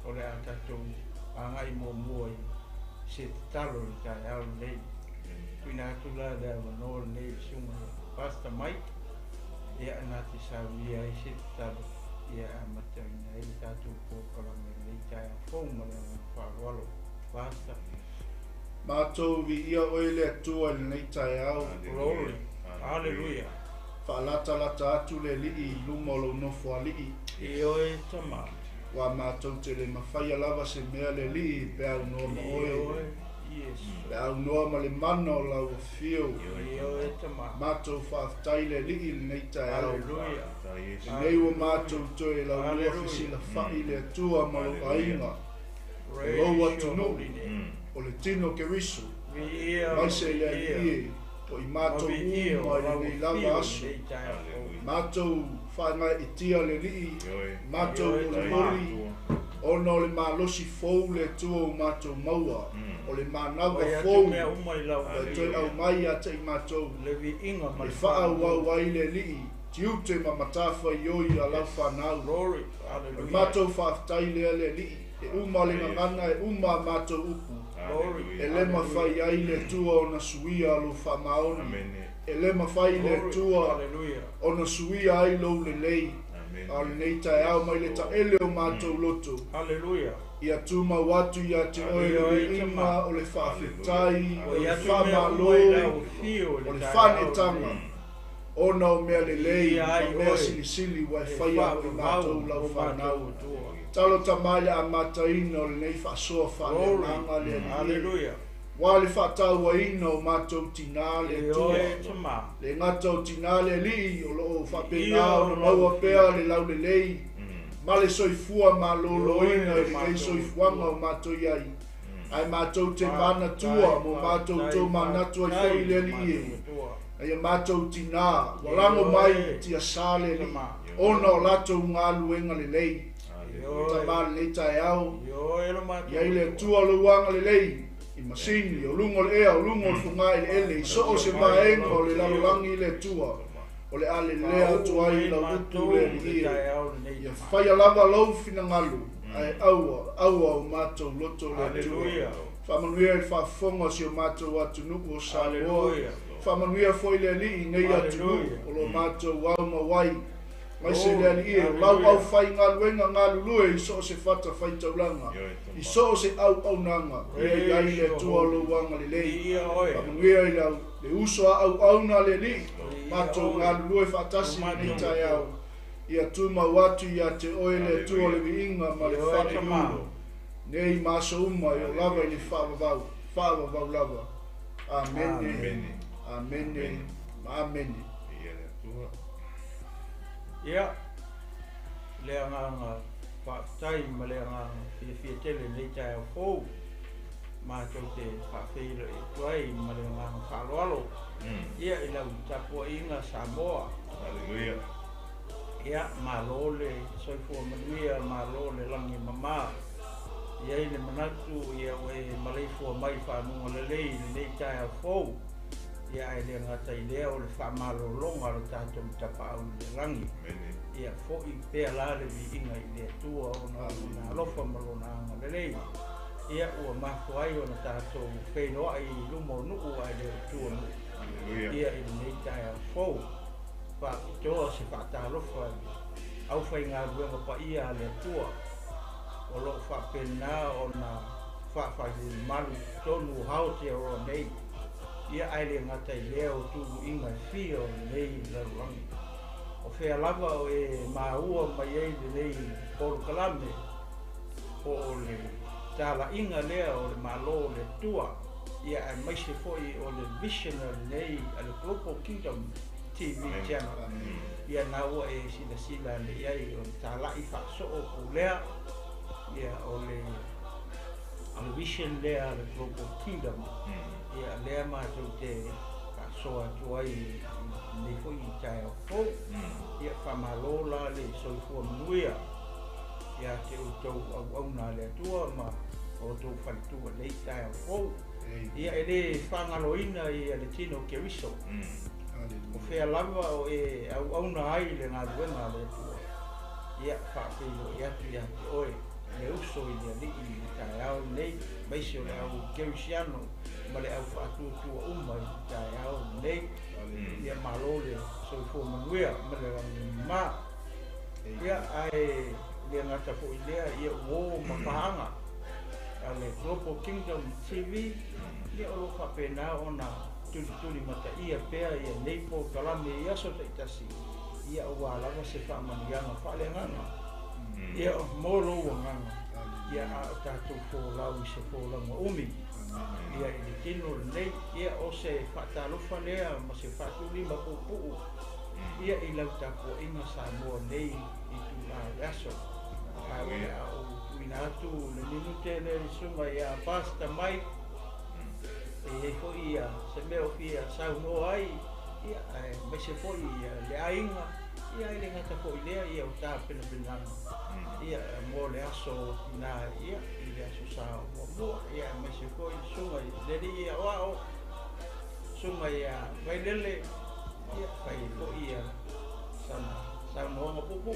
O le a tatou agai muamua i se tatalo i le taeao lenei. Tuuina atu la le avanoa lenei i le susuga ia Pastor Mike, ia na te saunia ai se tatalo ia e amataina ai le tatou polokalame i lenei taeao fou ma le agaga faaaloalo. Pastor. Matou viia oe le Atua i lenei taeao. Glory. Hallelujah. Faalatalata atu le Alii i luma o lou nofoalii. Ioe Tama. Ua matou te le mafaia lava se mea le Alii pe aunoa ma oe. Ioe Iesu. Le aunoa ma le mana o lau afio. Ioe Tama. Matou faafetai le Alii i lenei taeao. Hallelujah. Lenei ua matou toe laulua fesilafai le Atua ma lou aiga. O lou Praise your atunuu, holy name. o le tino Keriso. Viia, Aemaise le viia. Alii e, o i matou Ma viia uma o i lau lenei lava afio aso. i lenei taeao fou. Matou faagaeetia le Alii, matou Ioe olimoli, ona o le malosi fou le Atua ua matou maua, o le manava Fai atu fou mea uma i lau ua toe afio. aumai ia te i matou, Le viiga ma e le faaauau ai le Alii, tiute ma matafaioi a lau fanau. Glory. O le Hallelujah. matou faafetai lea le Alii, e uma le gagana, e uma a matou upu. Glory. E le mafai ai le Atua ona suia lou faamaoni. E le mafai le Glory. Atua Hallelujah. ona suia ai lou lelei. A o lenei taeao mai le taele o matou loto. Hallelujah. Ia tumau atu ia te oe le Ioe viiga, Tama. o le faafetai, o Fai le atu mea uma i faamalo, lau afio i o le le taeao faanetaga, lenei. ona o mea lelei Viia ai ma mea oe. silisili ua e E faia mo i faavavau matou lau o fanau. matou Atua. Talo tama i le amataina o lenei faasoa Glory. faaleagaga le Alii e. Hallelujah. Ua le faatauaina o matou tinā le Atua. Ioe Tama. Le gata o tinā le Alii o loo Ia faapena o ona lau maua afio. pea le laulelei ma le soifua malōlōina Ioe i lenei matou soifuaga Atua. o matou i ai. Ae matou te manatua mo matou Faafetai, tou manatu ai faafetai foi le i Alii e. matou Atua. Aia matou tinā ua lago mai Ioe. tiasā le Alii, Tama. ona o latou galuega lelei. Ioe. Tama lenei taeao, Ioe lo matou i ai le Atua. Atua lou agalelei, i masini, o luga o le ea, o luga o le fogaeleele, i so o se vaega o le lalolagi le Atua, o le alelea atu ai lau upu le Alii e. Ia faia lava lou finagalo, ae aua, aua o matou loto le Atua. Hallelujah. Faamanuia i le faafofoga o si o matou atunuu o Samoa. Hallelujah. Faamanuia foi le Alii i nei atunuu Hallelujah. o lo matou au mau ai. Aemaise le Glory. Alii e, o lau Hallelujah. aufaigaluega galulue i so o se fatafaitaulaga, i so o se auaunaga, ia i ai le Atua o lou agalelei. Viia oe. Faamanuia i le uso a auauna le Alii, matou oe. galulue faatasi i lenei taeao. Ia tumau atu ia te oe le Atua o le viiga ma le Ioe faalelua. Tama. Nei ma aso uma e o lava i le faavavau, faavavau lava. Amene. Amene. Amene. Ia, le agaga faafetai ma le agaga fiafia tele lenei taeao fou. Matou te faafeiloai atu ai ma le agaga faaaloalo. Ia, i lau tapuaiga Samoa. Hallelujah. Ia, malo le soifua manuia, malo le lagi mama. Ia i le manatu, ia ua e maleifua mai faguga lelei i lenei taeao fou. Ia, ae le gata i lea o le faamalologa o le tatou tapaau i le lagi. Ia, foi pea la le viiga i le Atua ona o lona alofa ma lona agalelei. Ia, ua mafua ai ona tatou feiloai i luma o nuu ae le o tua nuu. Ia, i lenei taeao fou. Faapitoa se faatalofa i le aufaigaluega paia a le Atua o loo faapena ona faafailumalu i totonu o Aotearoa nei. Ia, ae le gata i lea o tuluiga e fia o lenei lalolagi. O fea lava o e maua mai ai lenei polokalame po o le talaiga lea o le malo o le Atua. Ia, aemaise foi o le vision a lenei a le Global Kingdom TV Channel. Ia, na ua e silasila ane i ai o le talai faasoo pulea. Ia, o le vision lea a le Global Kingdom. Ia, lea matou te faasoa atu ai i lenei foi i taeao fou. Ia, faamalo la le soifua manuia ia te outou auauna a le Atua ma outou faletua i lenei taeao fou. Ia, e le faagaloina ia le tino Keriso. O fea lava o e auauna ai le galuega a le Atua. Ia, faafeiloai atu ia te oe le uso. oso i le Alii i le taeao lenei, aemaise o le au kerisiano ma le au faatuatua uma i le taeao lenei. Ia malo le soifua manuia ma le lagi mama. Ia ae le gata foi lea, ia uō ma paaga a le Global Kingdom TV, ia o lo o faapena ona tulitulimataia pea ia nei polokalame i aso taitasi, ia aua lava se faamanuiaga faaleagaga, ia mo lou agaga, ia a o tatou folau i se folauga umi, ia i le tino lenei. Ia o se faatalofa lea ma se faatulima puupuu, ia i lau tapuaiga Samoa nei i itulā o le aso. Ae o le a ou tuuina atu le minute lea i le susuga ia Pastor Mike, e i ai foi ia se mea o fia saunoa ai, ia aemaise foi ia le aiga, ia e le gata foi lea ia o tapenapenaga, ia mo le aso o tina, ia i le aso Sa o muamua, ia aemaise foi le susuga i le alii aoao, susuga ia Vailele, ia fai ai foi ia sana saunoaga puupuu,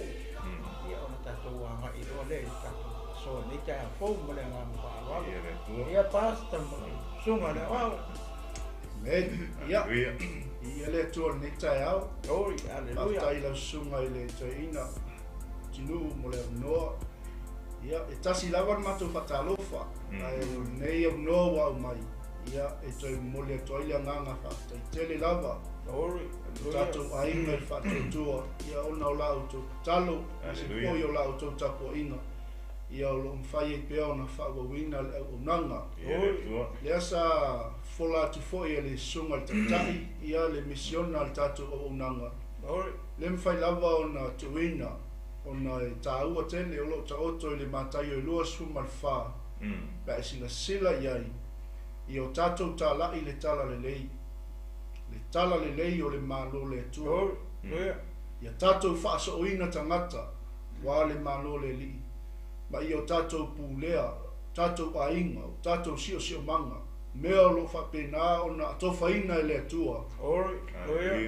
ia ona tatou agai loa lea i le tatou aso i lenei taeao fou ma le agaga faaaloalo. Ia Pastor ma lau susuga le aoao. Amen. Ia, viia le Atua i lenei taeao. Glory, hallelujah. Faafetai i lau susuga i le toeaina Tinuu mo le avanoa. Ia, e tasi lava le matou faatalofa, ae o lenei avanoa ua aumai, ia, e toe momoli atu ai le agaga faafetai tele lava Glory, i lo tatou aiga i le faatuatua, ia, ona o la outou tatalo, aemaise foi o la outou tapuaiga, ia, o lo o mafai ai pea ona faaauauina le auaunaga. Lea sa fola atu foi e le Susuga i le Taitai, ia, le misiona a le tatou auaunaga, le mafai lava ona tuuina, ona e taua tele, o lo o taoto i le Mataio e 24, pe a e silasila i ai, ia o tatou talai le talalelei, le talalelei o le Malo o le Atua. Ia tatou faasooina tagata ua le Malo o le Alii, ma ia o tatou pulea, o tatou aiga, o tatou siosiomaga, mea o lo o faapena ona atofaina e le Atua,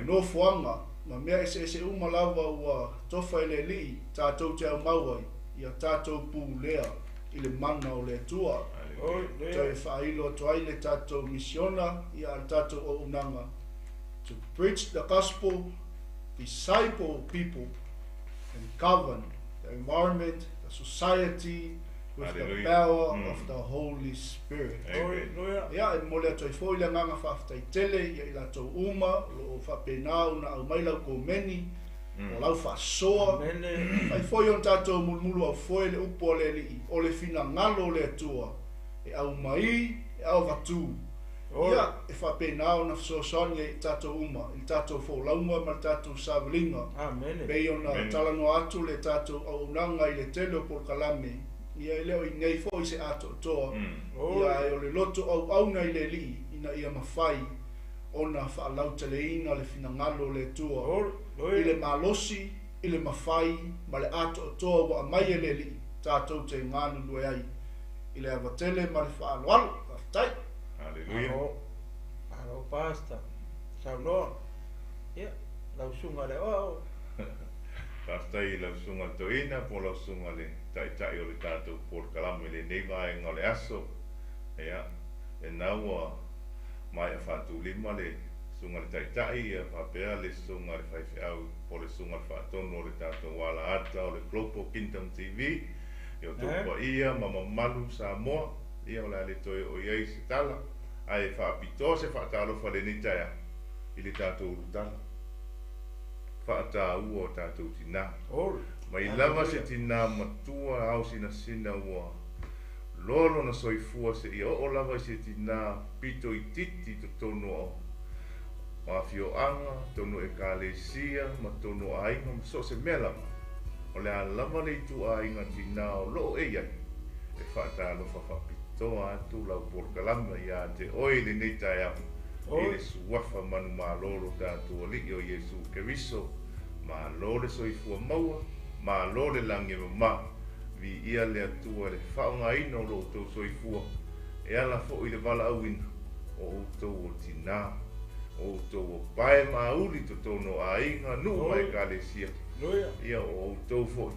nofoaga ma mea eseese uma lava ua tofa e le Alii tatou te aumau ai, ia tatou pulea i le mana o le Atua. Toe faailo atu ai le tatou misiona, ia a le tatou auaunaga, to preach the gospel, disciple people and govern the environment, the society with the power of the Holy Spirit. Ia, e momoli atu ai foi le agaga faafetai tele ia i latou uma o lo o faapena ona aumai lau komeni, o lau faasoa. Fai foi ona tatou mulumulu aufoe le upu a le Alii, o le finagalo o le Atua, e aumai, e avatu. Ia, e faapena ona fesoasoani ai i tatou uma i le tatou folauga ma le tatou savaliga. Pei ona talanoa atu le tatou auaunaga i le tele o polokalame, ia e le o i nei foi se atoatoa, ia ae o le loto auauna i le Alii ina ia mafai ona faalauteleina le finagalo o le Atua i le malosi, i le mafai ma le atoatoa ua aumai e le Alii tatou te galulue ai i le ava tele ma le faaaloalo. Faafetai. Haleluia. Malo, malo Pastor. Saunoa. Ia, lau susuga le aoao. Faafetai i lau susuga le toeaina po o lau susuga le taitai o le tatou polokalame i lenei vaega o le aso. Ia, lena ua maea faatulima le susuga le taitai ia faapea le susuga le faifeau po o le susuga le faatonu o le tatou alaata o le Global Kingdom TV. Ia outou paia ma mamalu Samoa, ia o le a le toe oo i ai se tala, ae faapitoa se faatalofa i lenei taeao i le tatou ulutala faataua o tatou tinā. Mai lava se tinā matua ao sinasina ua loa lona soifua seia oo lava i se tinā pito itiiti i totonu o afioaga, totonu o ekalesia ma totonu o aiga ma so o se mea lava. O le a lava le ituaiga tinā o lo o e i ai, e faatalofa faapitoa atu lau polokalame ia te oe i lenei taeao i le suafa manumalo o lo tatou Alii o Iesu Keriso. Malo le soifua maua, malo le lagi e mama. Viia le Atua i le faaaogaina o lo outou soifua e ala foi i le valaauina o outou o tinā, o outou o pae ma auli i totonu o aiga, nuu ma ekalesia. Ia o outou foi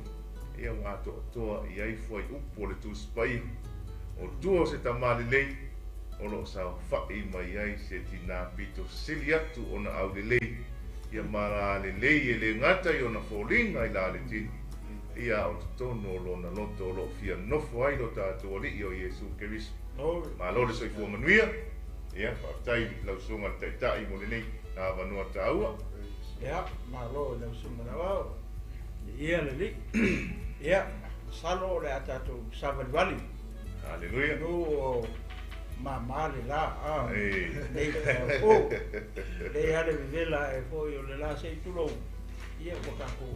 Ia ua atoatoa i ai fuaiupu o le Tusi Paia. O tua o se tamā lelei, o lo o saofa'i mai ai se tinā pito sili atu ona aulelei, ia ma lalelei e le gata i ona foliga i la le tino, ia a o totonu o lona loto o lo o fia nofo ai lo tatou Alii o Iesu Keriso. Malo le soifua manuia. Ia, faafetai i lau Susuga i le Taitai mo lenei avanoa taua. Ia, malo i lau Susuga Lauao. Ia le Alii. Ia, masalo o le a tatou savalivali. Haleluia. Nu o māmā le la, a. Nei taeao fou. Lei lava le vevela ae foi o le la se i tulou, ia ua tatou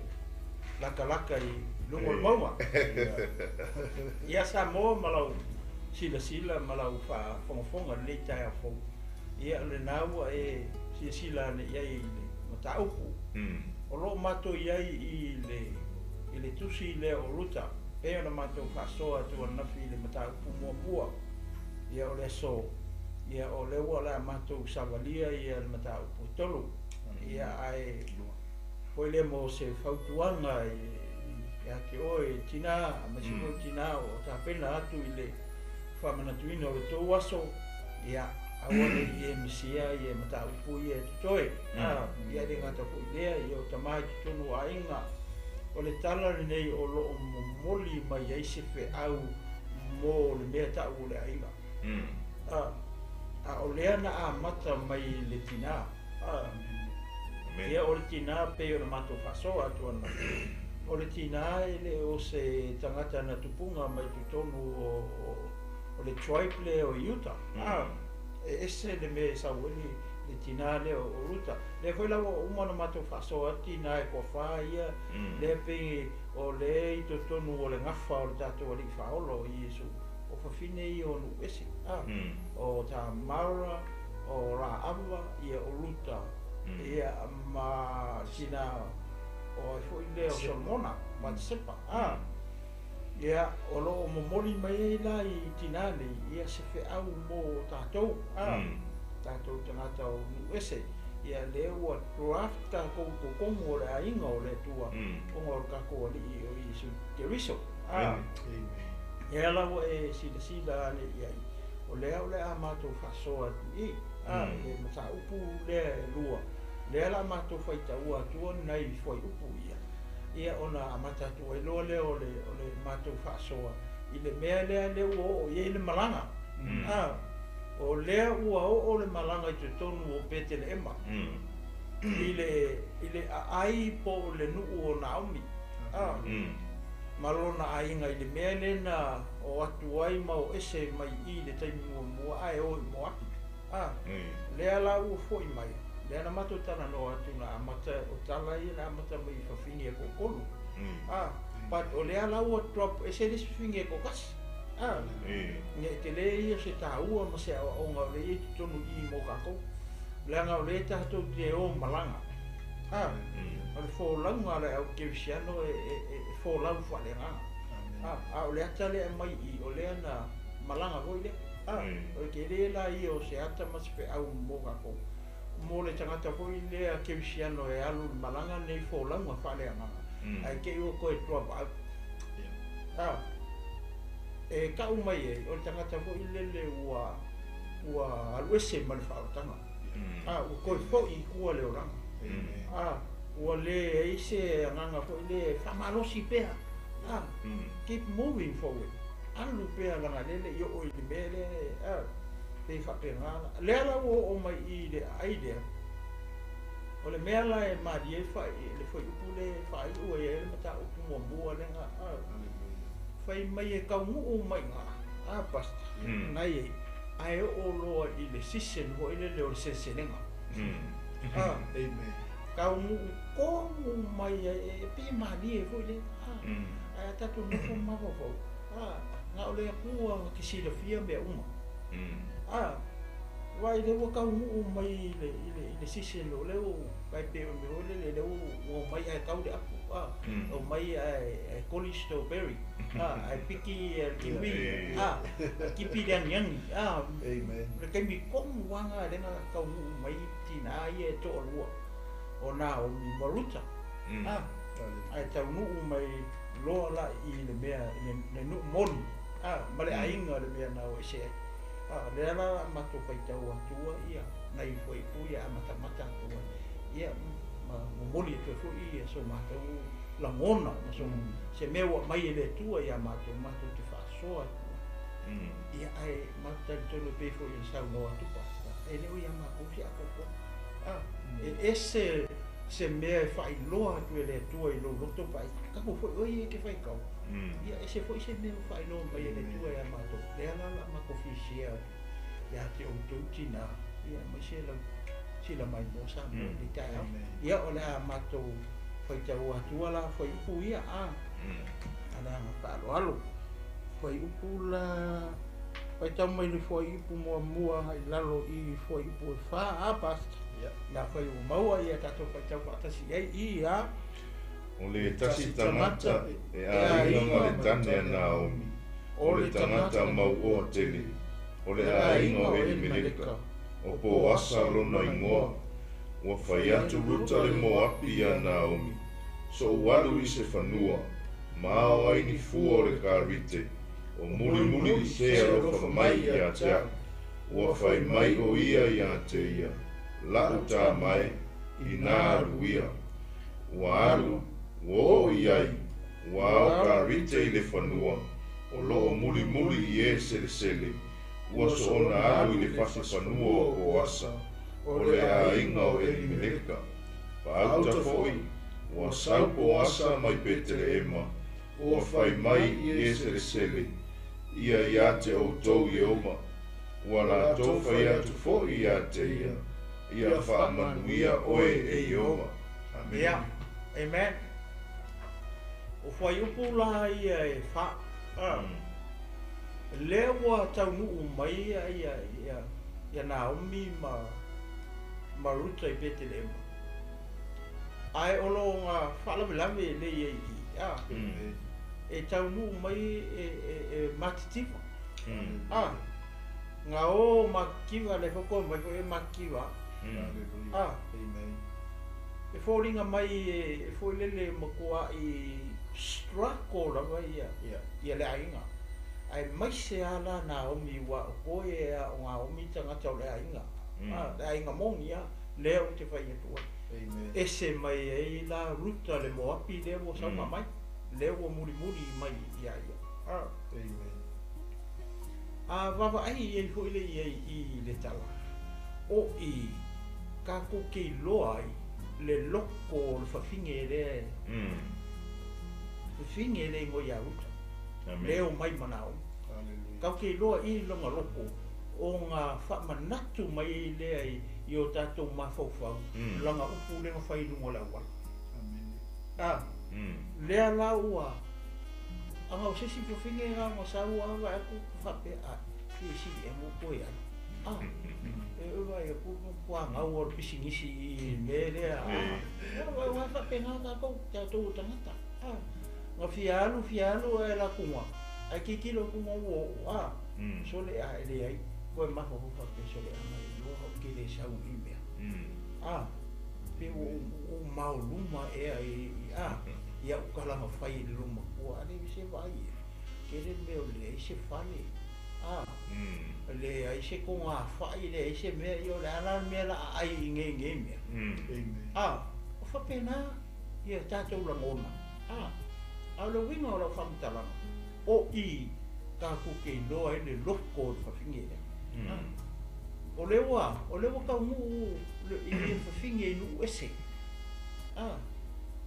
latalata i luga o le mauga. Ia Samoa ma lau silasila ma lau faafogafoga i lenei taeao fou, ia o lena ua e silasila ane i ai i le mataupu. O lo o matou i ai i le i le tusi lea o Ruta, pei ona matou faasoa atu ananafi i le mataupu muamua, ia o le aso, ia o lea ua o le a matou savalia ia le mataupu e tolu. Ia ae foi lea mo se fautuaga ia te oe tinā, aemaise foi tinā o lo o tapena atu i le faamanatuina o le tou aso, ia aua ne i e misia ia mataupu ia e totoe. A, ia e le gata foi i lea, ia o tama i totonu o aiga. O le tala lenei o lo o momoli mai ai se feau mo le mea ta'u o le aiga. A, a o lea na amata mai i le tinā. A, ia o le tinā pei ona matou faasoa atu ananafi, o le tinā e le o se tagata na tupuga mai totonu o, o, o le tribe lea o Iuta. A, e ese le mea e sau ai le, le tinā lea o Ruta. Lea foi la ua uma ona matou faasoa atu tinā e toafa ia, lea pei o lea i totonu o le gafa o le tatou Alii Faaola o Iesu, o fafine ia o nuu ese, a, o Tamara, o Raava, ia o Ruta, ia ma sina o ai foi lea o Solomona, Patisepa, a. Ia, o lo o momoli mai ai la i tinā nei, ia se feau mo tatou, a, tatou tagata o nuu ese, ia lea ua draft tatou i totonu o le aiga o le Atua, ona o le tatou Alii o Iesu Keriso, a. Lea la ua e silasila ane i ai, o lea o le a matou faasoa atu i i, a, le mataupu lea e lua, lea la a matou faitaua atua nai fuaiupu ia. Ia ona amata atu ai loa lea o le o le matou faasoa i le mea lea lea ua oo i ai le malaga. A, o lea ua oo le malaga i totonu o Peteleema i le i le aai po o le nuu o Naomi, a, ma lona aiga i le mea lea na o atu ai ma o ese mai i i le taimi muamua ae o i Moapi. A, lea la ua foi mai, lea na matou talanoa atu na amata, o tala ia na amata mai i fafine e toatolu. A, but o lea la ua drop ese le isi fafine e toatasi. A, ne i tele ia se taua ma se aoaoga o lea e i ai totonu i i mo tatou, leaga o lea tatou te o malaga. A, o le folauga a le au kerisiano e, e, e, e folau faaleagaga. A, a o le ata lea e aumai i i, o lea na malaga foi lea. A, o le tele la ia o se ata ma se feau mo tatou, mo le tagata foi lea kerisiano e alu i le malaga lenei folauga faaleagaga, ae te i ua toe drop out. A, e tau mai ai, o le tagata foi lele ua, ua alu ese ma le faaolataga. A, ua toe foi i tua le olaga. A, ua leai se agaga foi lea e faamalosi pea. A, keep moving forward. Alu pea leaga lea e le i oo i le mea lea e, a, pei faapena la. Lea la ua oo mai i i le aai lea, o le mea la e malie ai fai, le fuaiupu lea e faaiu ai ai le mataupu muamua lea na, a, fai mai e taunuu mai i ina, a, Pastor, na i ai, ae oo loa i le season foi lele o le seleselega. A, taunuu tonu mai ai, e pei e malie foi lea, a, ae a tatou nofo ma mafaufau, a, na o le Atua na te silafia mea uma. A, vaai lea ua taunuu mai i le, i le, i le season o lea ua, tai pei o le mea foi lele lea ua, ua omai ae tau le apu, a, omai ae, ae koli strawberry, a, ae piki le kiwi, a, tipi le aniani, a, o le taimi tonu lava lena lea na taunuu mai tinā ia e toalua o Naomi ma Ruta, a, ae taunuu mai. Loa la i le mea le nuu moni a ma le aiga le mea na o ese ai. A lea la o le a matou faitau atua ia nai fuaiupu ia e amatamata atu ai ia ma momoli atu ai foi so matou lagona ma so se mea ua aumai e le Atua ia matou matou te faasoa atu ai. Ia ae matou talitonu e pei foi ona saunoa atu Pastor, e le o ia matou se atoatoa. A e ese se mea e faailoa atu e le Atua i lou loto pe a tago foi oe e te faitau, ia ese foi se mea ua faailoa mai e le Atua ia matou. Lea la o le a matou fia share atu ia te outou tinā, ia aemaise lau sila maimoa Samoa i lenei taeao. Ia o le a matou faitau atua la fuaiupu ia a le aga faaaloalo. Fuaiupu la faitau mai le fuaiupu muamua agai lalo i fuaiupu e fa a Pastor. Ia afai ua maua ia tatou faitau faatasi i ai i a. O le tasi tagata e aiga ma le tane a Naomi, o le tagata mauoa tele, o le aiga o Elimeleka, o Poasa lona igoa. Ua fai atu Ruta le Moapi iā Naomi, Soʻu alu i se fanua, ma ao ai ni fua o le karite, o mulimuli i se alofa mai iā te aʻu. Ua fai mai ʻo ia iā te ia, Laʻu tama e, inā alu ia. Ua alu, ua oo i ai, ua ao karite i le fanua, o loo mulimuli i e selesele, ua soona alu i le fasi fanua o Poasa, o le aiga o Elimeleka. Faauta foʻi, ua sau Poasa mai Peteleema, ua fai mai i e selesele, ia iā te ʻoutou Ieova. Ua latou fai atu foʻi iā te ia, Ia faamanuia ʻoe e Ieova. Amene. Ia. Amen. O fuaiupu la ia e fa. Lea ua taunuu mai ia ia ia ia Naomi ma ma Ruta i Peteleema. Ae o lo ga faalavelave lea i ai i a. E taunuu mai e e e matitiva. A. Ga o matitiva lea foi koe mai foi e matitiva. A. E foliga mai e foi lele matuai struggle lava ia ia le aiga. Aemaise a la Naomi ua o toe a o Naomi tagata o le aiga. A, le aiga moni a, lea ou te fai atu ai. Ese mai ai la Ruta le Moapi lea ua sau mai, lea ua mulimuli mai ia ia. A. A vaavaai i ai foi le i ai i le tala, o i tatou te iloa ai le loko o le fafine lea e fafine le igoa ia Ruta, lea e omai ma Naomi. Tatou te iloa i lona loko ona faamanatu mai ai lea i o tatou mafaufau lana upu lea na fai i luga o le auala. A, lea la ua Aga o se isi fafine na ona sau a vaai atu faapea, a, e sili ea mo koe alu. A, e oi vaai atu puagau o le pisinisi i le mea lea. A, aua e faapena tatou, tatou o tagata. A, na fia alu, fia alu ae la kuga, ae tilotilo atu ma ua oo, a, sole a e leai, koe mafaufau faapea sole a na iloa au ke le sau i mea. A, Pe ua ou maoluma ea i, a, i aʻu tala na fai i le loomatua, a leai se vaai ea, tele le mea o leai se fale, a, leai se togafai, leai se mea, ia o le a la le mea la a ai i nei nei mea? A, o faapena ia tatou lagona, a, a o le uiga o lau faamatalaga, o i tatou te iloa ai le loko o le fafine lea. A, o lea ua, o lea ua taunuu i le fafine i nuu ese. A,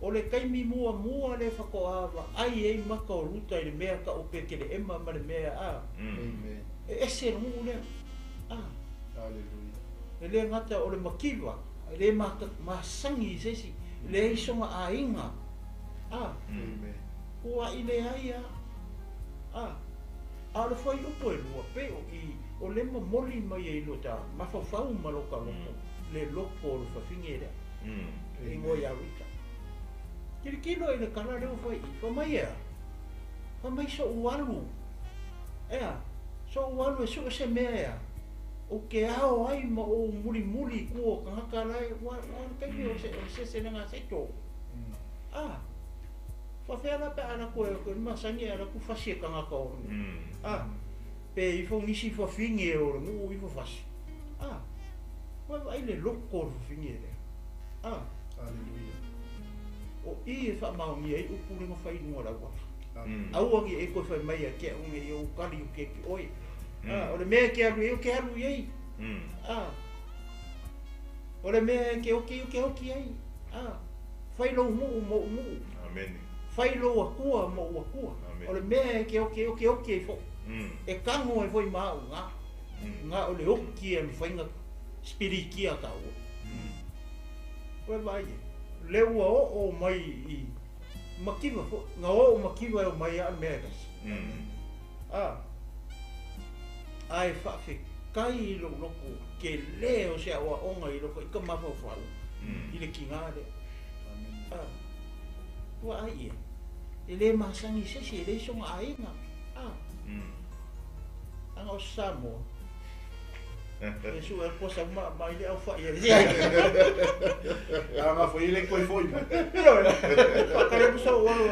o le taimi muamua lea faatoa vaai ai maka o Ruta i le mea tau o Peteleema ma le mea, a, e ese le nuu lea. A, e le gata o le mativa, e le masani i se isi, leai sona aiga. A, ua i leai a. A, a o le fuaiupu e lua, pei o i, o le momoli mai ai lota mafaufau ma lota loto, le loko o le fafine lea, e igoa ia Rita. Tilotilo i le tala lea ua fai i, fai mai ea, fai mai soʻu alu, ea, soʻu alu e sue se mea ea, ou te ao ai ma ou mulimuli i tua o tagata la e, ua, ua le taimi o se, o le sese le gaseto. A. Faafefea la pe a alu atu e masani e alu atu fasi e tagata o le nuu. A, pe ifo nisi fafine o le nuu ifo fasi. A, ua vaai le loko o le fafine lea. A. Aleluia. O i e faamaonia ai upu lea na fai i luga o le auala. Aua ne i e toe fai mai ia te au ne i ou kali ou te eti oe. A, o le mea e te alu i ai, ou te alu i ai. A, o le mea e te oti ai, ou te oti ai. A, fai lou nuu ma ou nuu. Amene. Fai lou Atua ma ou Atua. Amene. O le mea e te oti ai, ou te oti ai foi. E tago ai foi ma au i ina. Na o le oti e mafai ona spiritia taua. Ua vaai i ai, lea ua oo mai i mativa foi, na oo mativa e omai lava o le mea e tasi. A, ae faafetai i lou loto tele o se aoaoga i loko i ka mafaufau i le tiga lea. A, vaai i ai, e le masani i se isi, e leai sona aiga. A, Ana o Samoa. E sue atu sau ma mai le aufai e le. Ana foi le koi foi mai. Whakare mo sa ualo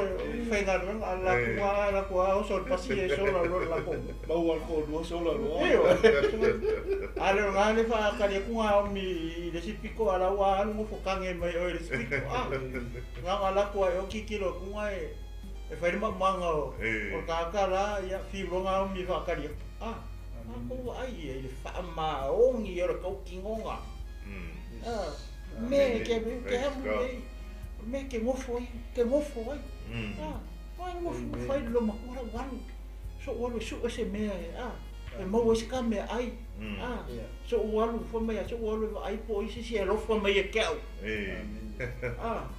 whaingaruanga a la kua la kua o so pasi e sola lo la ko. Mau al ko lua sola lo. Io. A le nga le fa kare ku nga mi le si piko ala wa alu ngo kange mai o le si piko. Ah. Nga nga la kua e o kikilo ku nga e e fai le maʻamaga o le tagata la, ia, fiu loa gaomi e faatali atu. A, matou vaai ia i le faamaoni o le tautinoga. A, mea e te, te alu nei, mea e te nofo ai, te nofo ai. A, ai nofo fai le loomatua la ua alu, soʻu alu e sue se mea e, a, e maua ai se ka meaai. A, soʻu alu, fai mai a soʻu alu e vaai po o ai se isi e alofa mai ia te au. A.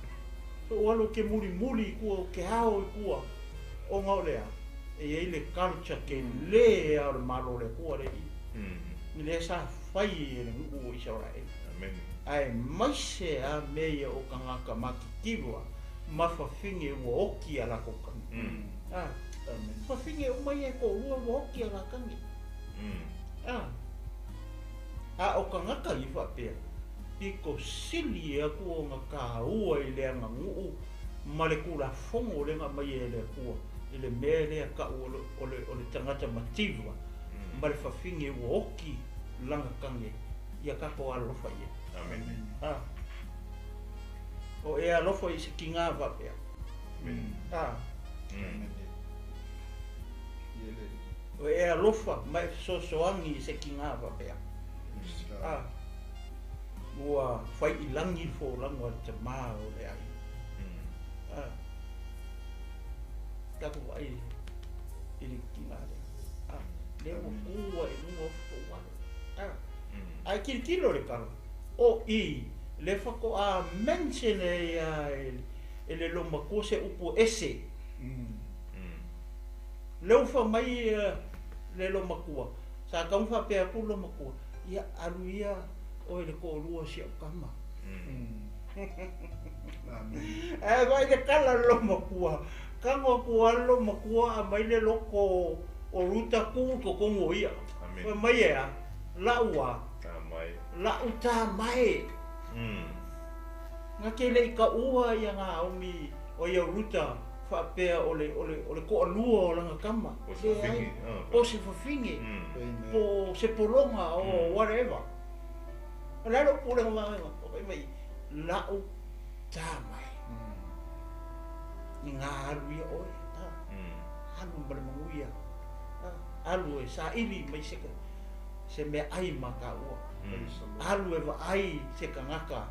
Ou alu ke mulimuli i tua o ke ao i tua, ona o le a? E i ai le culture tele a o le Malo o le Atua lea i i lea sa fai e le nuu o Isaraele. Aemaise a mea ia o tagata matitiva ma fafine ua oti a latou tane. A, fafine uma ia e toalua ua oti a la tane. A, a o tagata i faapea, pito sili atu ona tāua i le aganuu ma le Tulafono lea na aumai e le Atua i le mea lea ta'u o le, o le tagata mativa ma le fafine ua oti lana tane ia tatou alolofa i ai. Amene. A. O e alofa i se kingā faapea. Amene. A. O e alofa ma e fesoasoani i se kingā faapea. A. Ua fai i lagi le folauga a le tamā o le aiga. A. Tatou vaai i le tiga lea. A. Lea ua ku ai i luga o fotou alo. A. Ae tilotilo le tala, o i le faatoa mention ai lava e le loomatua se upu ese. Lea ua fai mai le loomatua, sa tatau ona faapea atu le loomatua, Ia, alu ia oe le toalua o si au tama. Ae vaai le tala a le loomatua, tago atu lava le loomatua aumai le loto o Ruta tu i totonu o ia. Fai mai e a? La'u a? La'u tama e. Na te le i taua ia Naomi o ia Ruta faapea o le, o le, o le toalua o lana tama. Leai, po o se fafine, po o se pologa or whatever. O le a lou pulega vaega? O fai mai, la'u tama e. I ngā alu ia oe, a, alu ma le manuia, a, alu e saili mai se, se meaai ma tāua. Alu e vaai se tagata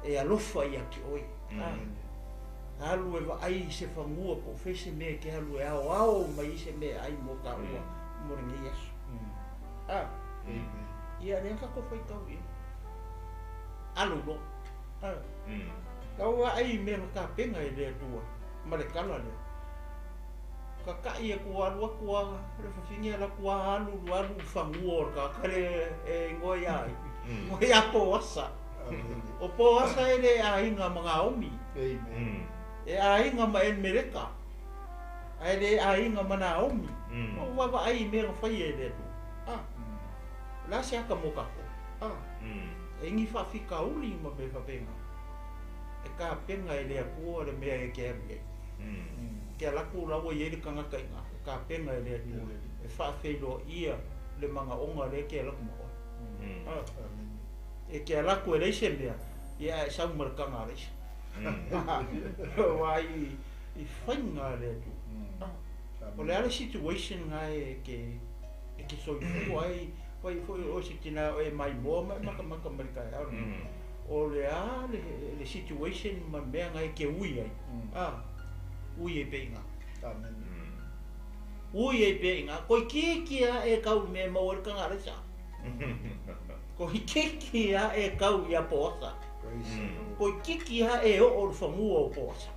e alofa ia te oe. A, alu e vaai i se fanua po o fea se mea e te alu e aoao mai ai se meaai mo tāua mo lenei aso. A, ia lea tatou faitau i ai. Alu loa. A, tau vaai i mea na tapena e le Atua ma le tala lea. Kakaʻi aku alu aku a le fafine ala aku a alu alu i fanua o le tagata lea e igoa ia ai. Igoa ia Poasa. O Poasa e le aiga ma Naomi. E aiga ma Elimeleka, ae le aiga ma Naomi. Ua vaavaai i mea na faia e le Atua. A, o le a se aka mo tatou? A, e ni faafitauli ma mea faapena. E tapena e le Atua le mea e te alu i ai. Ke ala atu la ua i ai le tagata i ina, e tapena e le Atua e faafeiloaia le manaoga lea e te alu atu ma oe. E te alu atu e leai se mea, ia ae sau ma le taga a le aisa. Aua i faiga a le Atua. O le a le situation lena e te soifua ai, fai foi o oe se tina o e maimoa ma e matamata mai le taeao lenei. O le a le situation ma mea na e te ui ai, ui ai pea i ina. Ui ai pea i ina. Toeitiiti lava e tau i le mea e maua ai le taga a le aisa. Toeitiiti lava e tau ia Poasa. Toeitiiti lava e oo i le fanua o Poasa.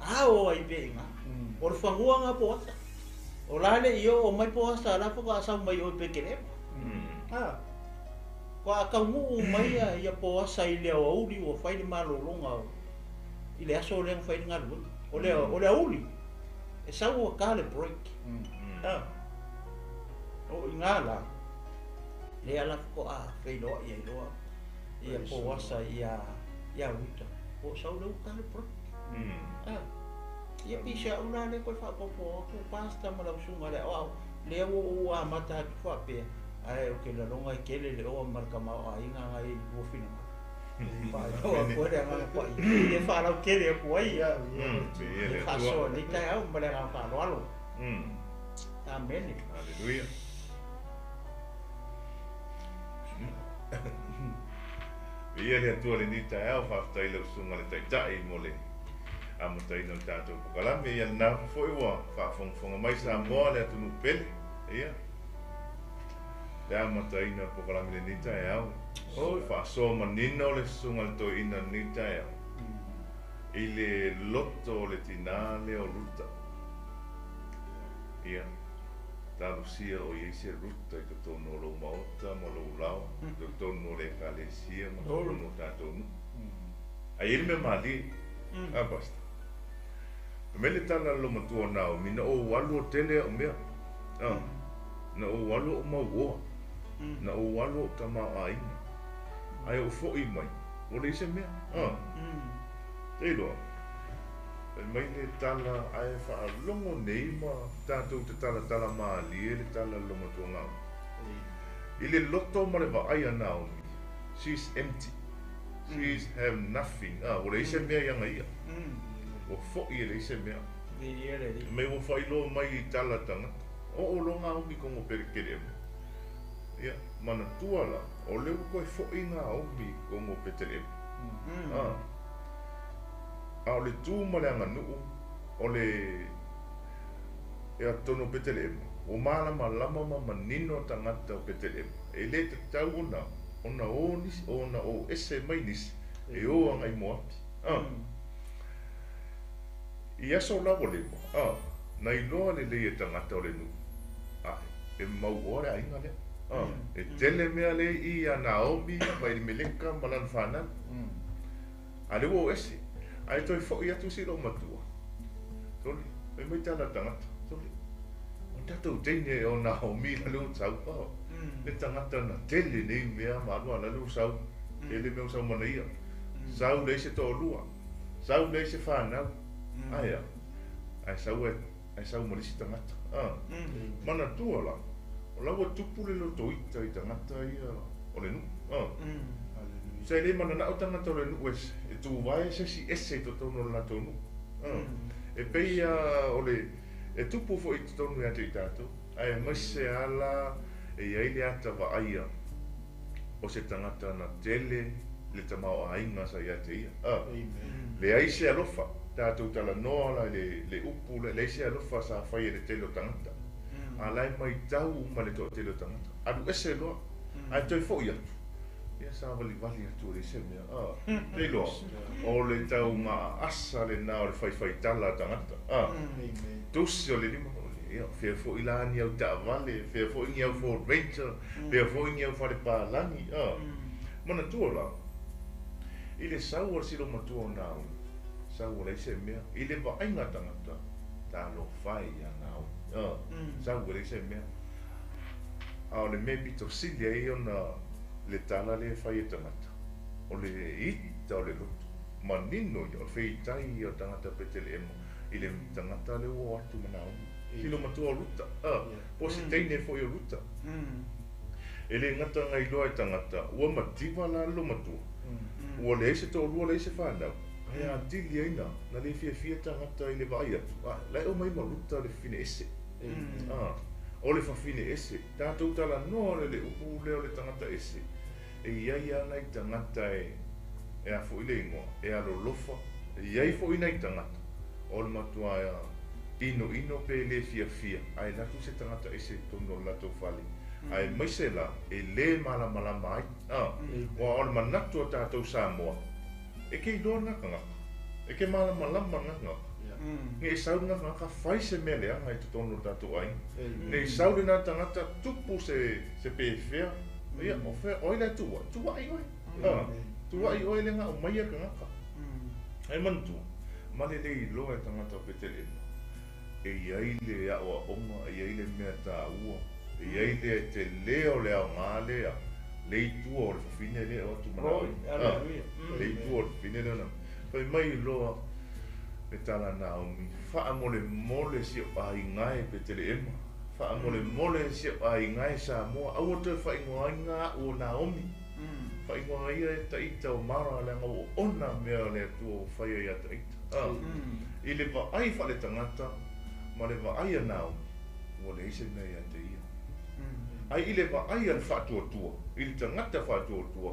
Ao ai pea i ina. O le fanua lena Poasa. O la le i oo mai Poasa, la faatoa sau mai o i Petelema. Faatoa taunuu mai ia Poasa i le aoauli ua fai le malologa i le aso lea na fai le galuega. O le aoauli, e sau ua ta le break. O i ina la, lea la faatoa feiloai ai loa ia Poasa ia Ruta. Ua sau lea ua ta le break. Ia pei se au la lea toe faaopoopo atu Pastor ma lau susuga le aoao, lea ua ou amata atu faapea, ae ou te lagona e tele le oa ma le tamaoaiga na i lua finagalo. Faailoa atu ai le Agaga Paia e faalautele atu ai le faasoa i lenei taeao ma le agaga faaaloalo. Amene. Aleluia. Viia le Atua i lenei taeao, faafetai i lau susuga le Taitai mo le amataina o le tatou pokalame. Ia lena foi ua faafogafoga mai Samoa le atunuu pele. Ia le amataina o le pokalame i lenei taeao. Faasoa manino le susuga le toeaina i lenei taeao i le loto o le tinā lea o Ruta. Ia, talosia o i ai se Ruta i totonu o lou maota ma lou lao, i totonu o le ekalesia ma totonu o tatou nuu. Ae i ai le mea malie, a Pastor? Fai mai le tala a le loomatua o Naomi, na ou alu o tele au mea. A, na ou alu o ou mauoa. Na ou alu o ou tamaoaiga. Ae ou foi mai, ua leai se mea. A, te iloa. Fai mai le tala, ae faalogo nei ma tatou te talatala malie le tala a le loomatua Naomi. I le loto ma le vaai a Naomi, she is empty. She is have nothing. A, ua leai se mea ia ia. Ua foi e leai se mea. Me ua faailoa mai i tala tagata. O o loa Naomi kongo Petelema. Ia, manatua la, o lea ua toe foi Naomi kongo Petelema. A, a o le tu ma le aganuu, o le e totonu o Petelema, ua malamalama ma manino tagata o Petelema. E le tatau ona o nisi, ona o ese mai nisi, e o agai Moapi. A. I aso lavoleva, a, na iloa lelei e tagata o le nuu, a, e mauoa le aiga lea. A, e tele mea le i ia Naomi ma Elimeleka ma lana fanau. A le ua o ese, ae toe foi atu si loomatua. Sole, fai mai tala tagata. Sole, o tatou teine o Naomi la le ua sau. O, le tagata na tele nei mea ma alu ala le ua sau. Tele mea ua sau mana ia. Sau leai se toalua. Sau leai se fanau. Ae a, ae sau e, ae sau ma le isi tagata. A, manatua la, o la ua tupu le lotoita i tagata ia o le nuu. A, sa e le mananao tagata o le nuu e tuvae se isi ese i totonu o le latou nuu. A, e pei a o le, e tupu foi i totonu ia te i tatou, ae aemaise ala e i ai le ata vaaia o se tagata na tele le tamaoaiga sa ia te ia. A, leai se alofa, tatou talanoa la i le upu lea, leai se alofa sa fai e le tele o tagata. A la e matau uma le toatele o tagata. Alu ese loa, ae toe foi atu. Ia sa valivali atu e leai se mea. A, te iloa, o le taugaasa lena o le faifaitala a tagata. A, tusi o le lima, ia, fea foi la ni au taavale, fea foi ni au Ford Ranger, fea foi ni au falepalagi. A, manatua la, i le sau o le siloomatua o Naomi, sau o leai se mea, i le vaaiga tagata, talofa e ia Naomi. A, sau e leai se mea. A o le mea pito sili ai ona le tala lea e fai e tagata, o le ita o le loto. Manino ia o le feitai ia o tagata Petelehema i le tagata lea ua o atu ma Naomi. Silo matua o Ruta, po o se teine foi o Ruta. E le gata na iloa e tagata, ua mativa la le loomatua. Ua leai se toalua leai se fanau, ae atili ai na le fiafia tagata i le vaai atu, la e omai ma Ruta le fafine ese. O le fafine ese, tatou talanoa le upu lea o le tagata ese, e iai lava nai tagata e a foi le igoa, e alolofa, e iai foi nai tagata o le matua inoino pe le fiafia, ae alu atu se tagata ese i totonu o le latou fale. Aemaise la e le malamalama ai. Aua o le manatu o tatou Samoa, e ke iloa lena tagata, e ke malamalama lena tagata. Ne i sau lena tagata fai se mea leaga i totonu o le tatou aiga. Ne i sau lena tagata tupu se pefea, ia, o fea, o ai la e tuuai? Tuuai oe. Tuuai oe le na aumaia le tagata. Ae manatua, ma le le iloa e tagata o Petelehema, e i ai le aoaoga, e i ai le mea taua, e i ai le telē o le aoga lea, le i tua o le fafine lea o atu ma Naomi. Le i tua o le fafine lea na. Fai mai loa le tala a Naomi, faamolemole si ou aiga e Petelehema, faamolemole si ou aiga e Samoa, aua toe faaigoaina a'u o Naomi. Faaigoa ia e taita o Mara leaga ua oona mea o le Atua ua faia ia taita. I le vaai faaletagata ma le vaai a Naomi, ua leai se mea ia te ia. Ae i le vaai a le faatuatua, i le tagata faatuatua,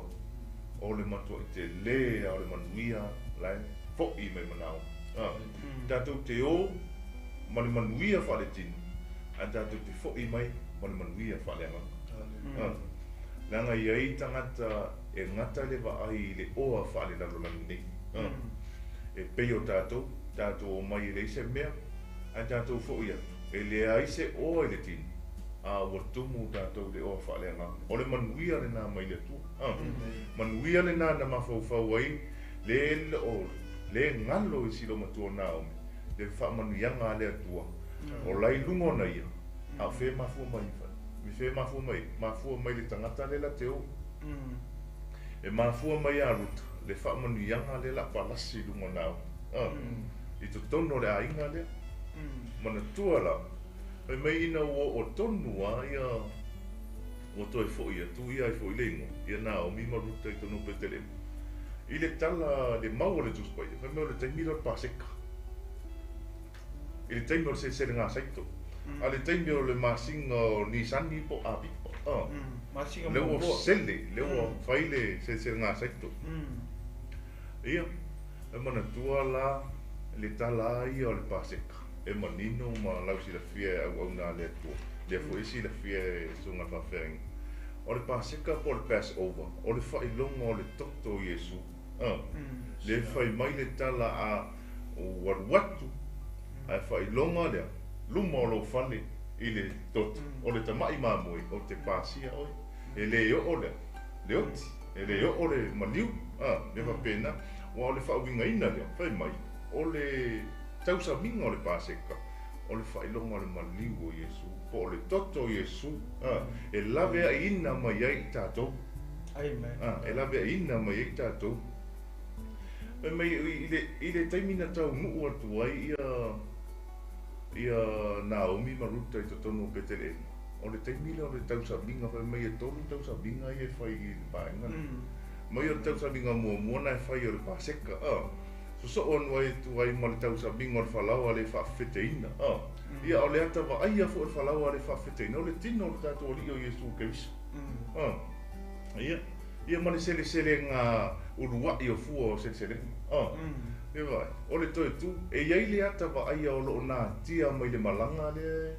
o le matuai telē a o le manuia la e fo'i mai ma Naomi. Tatou te o ma le manuia faaletino, ae tatou te fo'i mai ma le manuia faaleagaga. Leaga e i ai tagata e gata le vaai i le oa faalelalolagi nei. E pei o tatou, tatou omai e leai se mea, ae tatou fo'i atu, e leai se oa i le tino, a ua tumu tatou i le oa faaleagaga. O le manuia lena mai le Atua. Manuia lena na mafaufau ai le o le galo i si loomatua Naomi, le faamanuiaga a le Atua. O lai luga ona ia, a o fea e mafua mai? Mi fea e mafua mai? Mafua mai le tagata lea la te o. E mafua mai ia Ruta le faamanuiaga lea la palasi i luga o Naomi. I totonu o le aiga lea. Manatua la, fai mai ina ua oo tonu lava ia ua toe fo'i atu ia ai foi le igoa, ia Naomi ma Ruta i totonu o Petelehema. I le tala le mau a le Tusi Paia, fai mai o le taimi lea o le Paseka. I le taimi o le seleselega saito. A le taimi o le masina o Nisani po o Apipa. Masina Lea ua muamua. sele, lea ua fai le seleselega saito. Ia, e manatua la le tala ia o le Paseka. E manino ma lau silafia e auauna a le Atua. Lea foi e silafia e susuga faafeagaiga. O le Paseka po o le Passover, o le faailoga o le toto o Iesu. Le fai mai le tala a ua alu atu, ae faailoga lea, luma o lou fale i le toto. O le tama'i mamoe o te pasia oe. E le oo lea, le oti, e le oo le maliu. Le faapena, ua o le faauigaina lea, fai mai, o le tausamiga o le Paseka, o le faailoga o le maliu o Iesu, po o le toto o Iesu, e laveaiina mai ai i tatou. Amen. E laveaiina mai ai i tatou. Fai mai i le taimi na taunuu atu ai ia Naomi ma Ruta i totonu o Petelehema, o le taimi lea o le tausamiga, fai mai e 3 tausamiga ia e fai i le vaega lea. Mai o le tausamiga muamua na e fai o le Paseka, sosoo anu ai atu ai ma le tausamiga o le falaoa le faafefeteina. Ia o le ata vaaia foi o le falaoa le faafefeteina, o le tino o le tatou Alii o Iesu Keriso. Ia, ia ma le seleselega uluai o fua o seleselega. E vai, o le toe tu, e iai le ata vaaia o loo natia mai le malaga lea,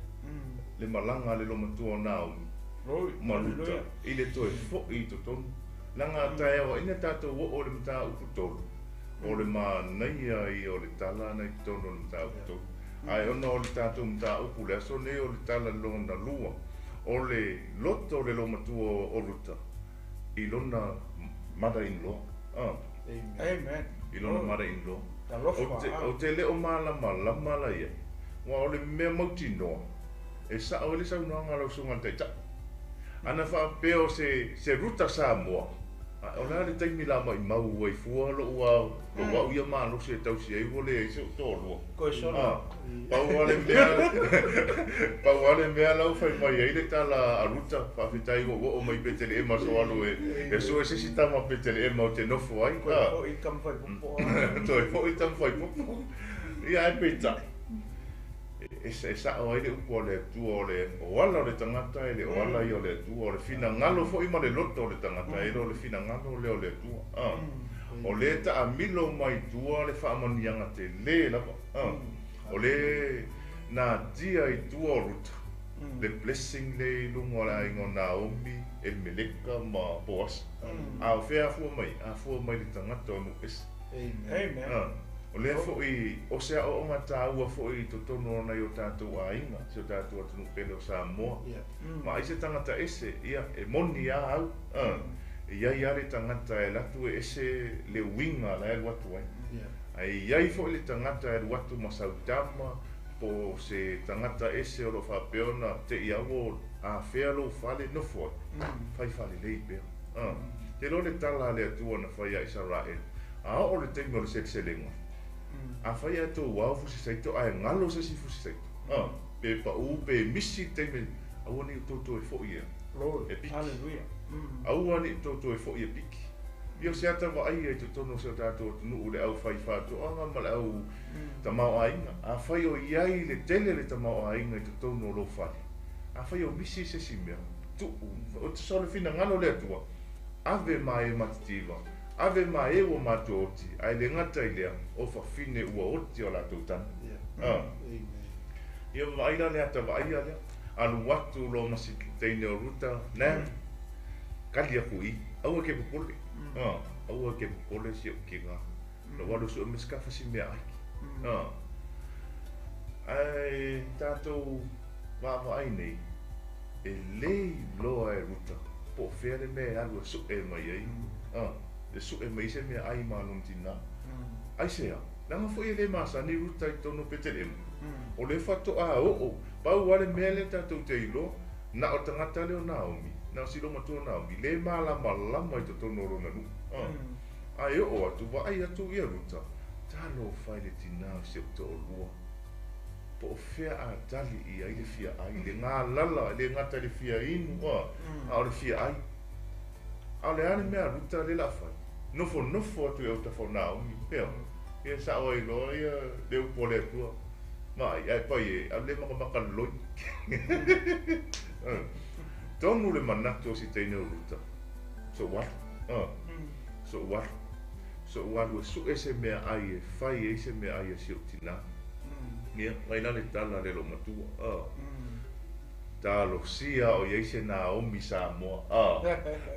le malaga le loomatua o Naomi. Glory. Ma Ruta, Hallelujah. i le toe fo'i i totonu. Leaga taeao ina tatou oo i le mataupu 3, o le manaia ia o le tala na i totonu o le mataupu 3. Ae ona o le tatou mataupu le aso nei o le tala lona lua, o le loto o le loomatua o Ruta i lona mother-in-law. Amen. I lona mother-in-law. Talofa. O te le o malamalama la ia. Ua o le mea mautinoa, e sa'o ai le saunoaga a lau susuga i le Taitai. Ana faapea o se Ruta Samoa, O le a le taimi la maʻimau ai fua loʻu lou au ia malosi e tausi ai ua leai se ou toalua. Koe sola. Pau lava le mea, pau lava le mea la ua fai mai ai le tala a Ruta, faafetai ua ou oo mai i Peteleema so alu e e sue se isi tama Peteleema ou te nofo ai. Toe foi tama faipopo. Toe foi tama faipopo. Ia ae peitai, e sao ai le upu a le Atua, o le o ala o le tagata e le o ala ia o le Atua, o le finagalo foi ma le loto o le tagata e le o le finagalo lea o le Atua. O lea e taamilo mai tua le faamanuiaga tele lava. O lea e natia i tua o Ruta le blessing lea i luga o le aiga o Naomi, Elimeleka ma Boasa. A o fea e afua mai? Afua mai le tagata o nuu ese. Amen. O lea foi, o se aoaoga taua foi i totonu o nai o tatou aiga, si o tatou atunuu pele o Samoa. Ma ai se tagata ese, ia, e moni lava au, e i ai lava le tagata e alu atu e ese le uiga la e alu atu ai. Ae i ai foi le tagata e alu atu ma sau tama, po o se tagata ese o lo o faapea ona te i lava ua afea lou fale nofo ai, fai faalelei pea. Te iloa le tala a le Atua na fai ia Isaraelu, a oo le taimi o le seleselega, afai ae tou ao fusi saito ae galo se isi fusi saito, pe pau pe misi le taimi, aua ne i outou toe foi e piki. Aua ne i outou toe foi e piki. Ia o se ata vaaia i totonu o si o tatou atunuu le aufai faatoaga ma le au tamaoaiga. Afai o i ai le tele le tamaoaiga i totonu o lou fale, afai o misi se isi mea, tuu, o tusa o le finagalo o le Atua, ave ma e matitiva, ave ma e ua matua oti, ae le gata i lea, o fafine ua oti o latou tama. Ia vaai la le ata vaaia lea, alu atu loa ma si teine o Ruta, Nam, kali aku i, aua e ke popole, aua e ke popole si ou kina, lou alu sue me se kafa si meaai. Ae tatou vaavaai nei, e le iloa e Ruta po o fea le mea e alu e sue mai ai, e sue mai ai se meaai ma lona tinā. Aisea? Leaga foi e le masani Ruta i totonu o Petelema. O lea faatoa oo, pau lava le mea lea tatou te iloa, na o le tagata lea o Naomi, na o si loomatua o Naomi, le malamalama i totonu o lona nuu. Ae oo atu, vaai atu ia Ruta, talofa i le tinā o si ou toalua. Po o fea a tali i ai le fia ai, le galala, e le gata i le fia inu, a o le fia ai. A o le a le mea a Ruta lea o le a fai? Nofonofo atu i autafa o Naomi, ea, ia sao ai loa ia le upu a le Atua, Vaai, ae pai e, alu le makamaka loloi. Tonu le manatu o si teine o Ruta, Soʻu alu, soʻu alu, soʻu alu e sue se meaai e fai ai se meaai a si ou tinā. Ia, mai la le tala a le loomatua, Talosia o i ai se Naomi Samoa.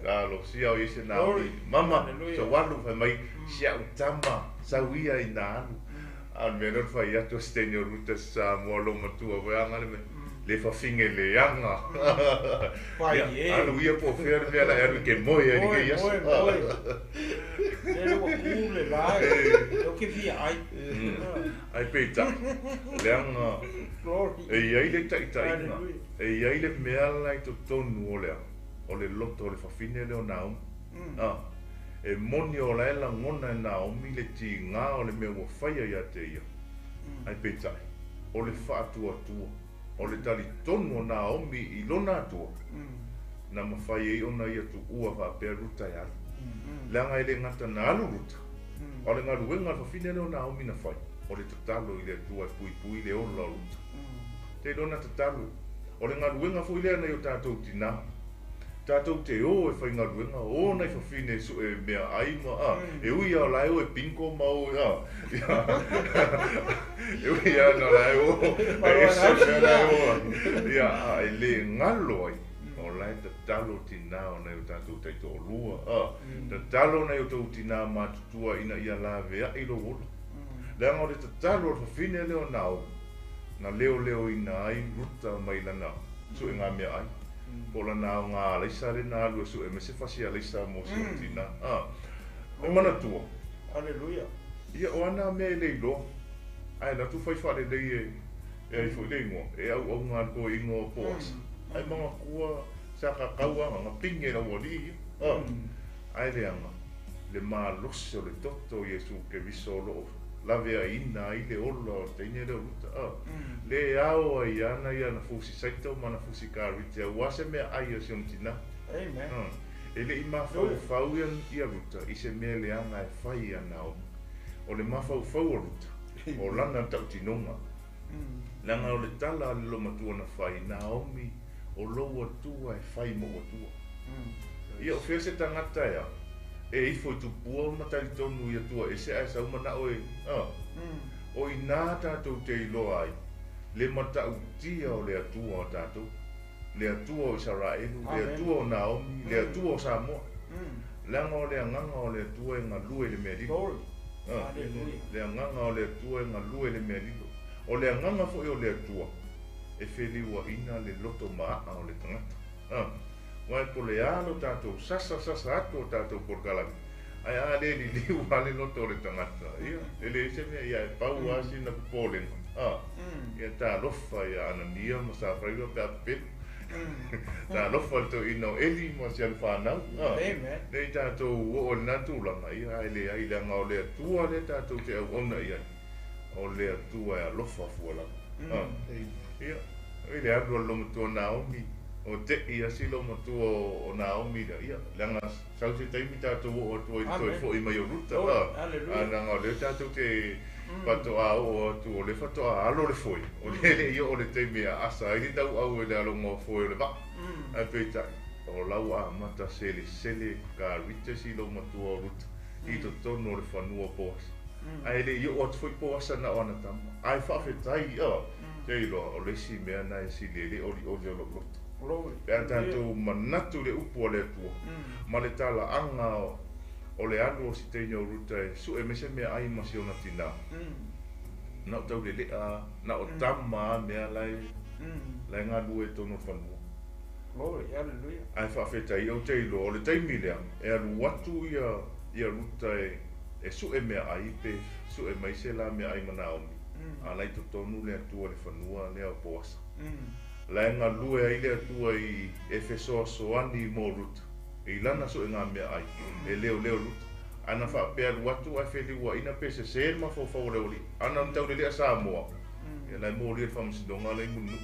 Talosia o i ai se Naomi. Mama, soʻu alu, fai mai, si au tama, sau ia ina alu. A o le mea lea o le fai atu a si teine o Ruta Samoa loomatua foi aga le mea, le fafine leaga. Ia, alu ia po o fea le mea la e alu e ke moe ai i lenei aso. Moe, moe. Lele ua ku le la e, o ke fia ai. Ae peitai, leaga e i ai le taitaiga, e i ai le mea la i totonu o le a, o le loto o le fafine lea o Naomi. A, e moni o la e lagona e Naomi le tiga o le mea ua faia ia te ia. Ae peitai, o le faatuatua, o le talitonu o Naomi i lona Atua, na mafai ai ona ia tuua faapea Ruta e alu. Leaga e le gata na alu Ruta, a o le galuega a le fafine lea o Naomi na fai, o le tatalo i le Atua e puipui le ola o Ruta. Te iloa na tatalo, o le galuega foi lea nai o tatou tinā, tatou te o e faigaluega, o nai fafine e sue meaai ma, a, e ui lava o la e o e bingo ma o e, a, e ui lava na o la e o, e ese le mea la e o ai, ia, a e le galo ai, o la e tatalo tinā o nai o tatou taitoalua, a, tatalo nai o tou tinā matutua ina ia laveai lou ola. Leaga o le tatalo a le fafine lea o Naomi, na leoleoina ai Ruta mai lana suega meaai, po o lana aoga alaisa lea na alu e sue mai se fasi alaisa mo si ona tinā. A, e manatua. Aleluia. Ia, o ana mea e le iloa, ae alu atu fai faalelei e, e ai foi le igoa, e auauna le toeaina o Poasa. Ae manatua sa kakau aga, na pine i le aualii ia. A, Ae leaga le malosi o le toto o Iesu Keriso o loo laveaiina ai le ola o le teine lea o Ruta a. Le ao ai ana ia ana fusi saito ma ana fusi karite auā se meaai a si ona tinā. Amen. E leʻi mafaufau ia Ruta i se mea leaga e fai iā Naomi. O le mafaufau o Ruta, o lana tautinoga. Leaga o le tala a le lomatua na fai, Naomi, o lou Atua e fai moʻu Atua. Ia o fea se tagata e a, e ifo i tupua ma talitonu i Atua ese ae sau manao e, a. O inā tatou te iloa ai le matautia o le Atua o tatou, le Atua o Isaraelu, le Atua o Naomi, le Atua o Samoa. Leaga o le agaga o le Atua e galue i le mea lilo. Le agaga o le Atua e galue i le mea lilo. O le agaga foi o le Atua e feliuaina le loto maaa o le tagata. Aua e po o le a lo tatou sasa sasa atu o tatou polokalame, ae a le liliu lava le loto o le tagata, ia, e leai se mea, ia e pau lava sina popolega. Ia talofa ia Anania ma Safaira pe a pepelo. Talofa le toeaina o Eli ma si ana fanau. Ne i tatou oo i lena tulaga, ia ae leai, leaga o le Atua lea tatou te auauna i ai, o le Atua e alofa fua lava. Ia, i le alu a le loomatua Naomi, o teʻi a si loomatua o Naomi lea, ia, leaga sau se taimi tatou oo atu ai i le toe foʻi mai o Ruta, a leaga o lea tatou te faatoa oo atu, o lea faatoa alo le foe, o lea e leʻi oo le taimi e aasa ai le tauau e le aloga o foe o le vaa. Ae peitai, o la ua amata selesele karite si loomatua o Ruta i totonu o le fanua o Poasa. Ae leʻi oo atu foi Poasa na o ana tama. Ae faafetai, a, te iloa, o le isi mea na e sili ai le olioli o lou loto. Pe a tatou manatu i le upu a le Atua ma le talaaga o le alu o si teine o Ruta e sue mai se meaai ma si ona tinā, na o tauleleʻa a, na o tama a mea la e la e galue i totonu o le fanua. Ae faafetai ou te iloa o le taimi lea e alu atu ia ia Ruta e e sue meaai pe sue mai se la meaai ma Naomi, a la i totonu le Atua i le fanua lea o Poasa. La e galue ai le Atua i e fesoasoani mo Ruta i lana suega meaai, e leoleo Ruta. Ae na faapea alu atu ae feliuaina pe sese le mafaufau o le aualii. A na ona taulelea Samoa, ia la e molia le faamasinoga la i Mulinuu.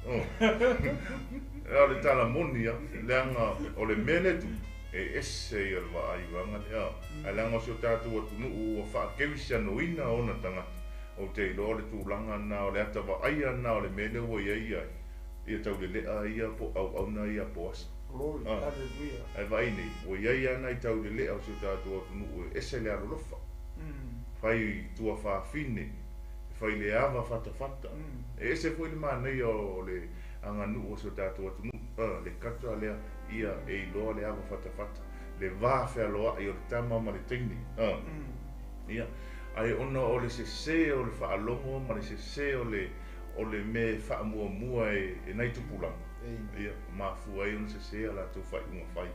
Oh. O le tala moni lava, leaga o le mea lea e tupu, e ese ia le vaai vaega lea. Ae leaga o si o tatou atunuu ua faakerisianoina ona tagata, Ou te iloa o le tulaga lena, o le ata vaaia lena o le mea lea ua i ai ia, ia taulele'a ia po o auauna ia Poasa. Glory, A, hallelujah. ae vaai nei, ua i ai lava nai taulele'a o si o tatou atunuu e ese le alolofa, fai tuafafine, e fai le ava fatafata. E ese foi le manaia o le aganuu o si o tatou atunuu, a, le kata lea ia e iloa le ava fatafata, le va fealoaʻi o le tama ma le teine. A, ia. Ae ona o le sesē o le faalogo ma le sesē o le o le mea e faamuamua e e nai tupulaga, ia, mafua ai ona sesē a latou faaiuga fai.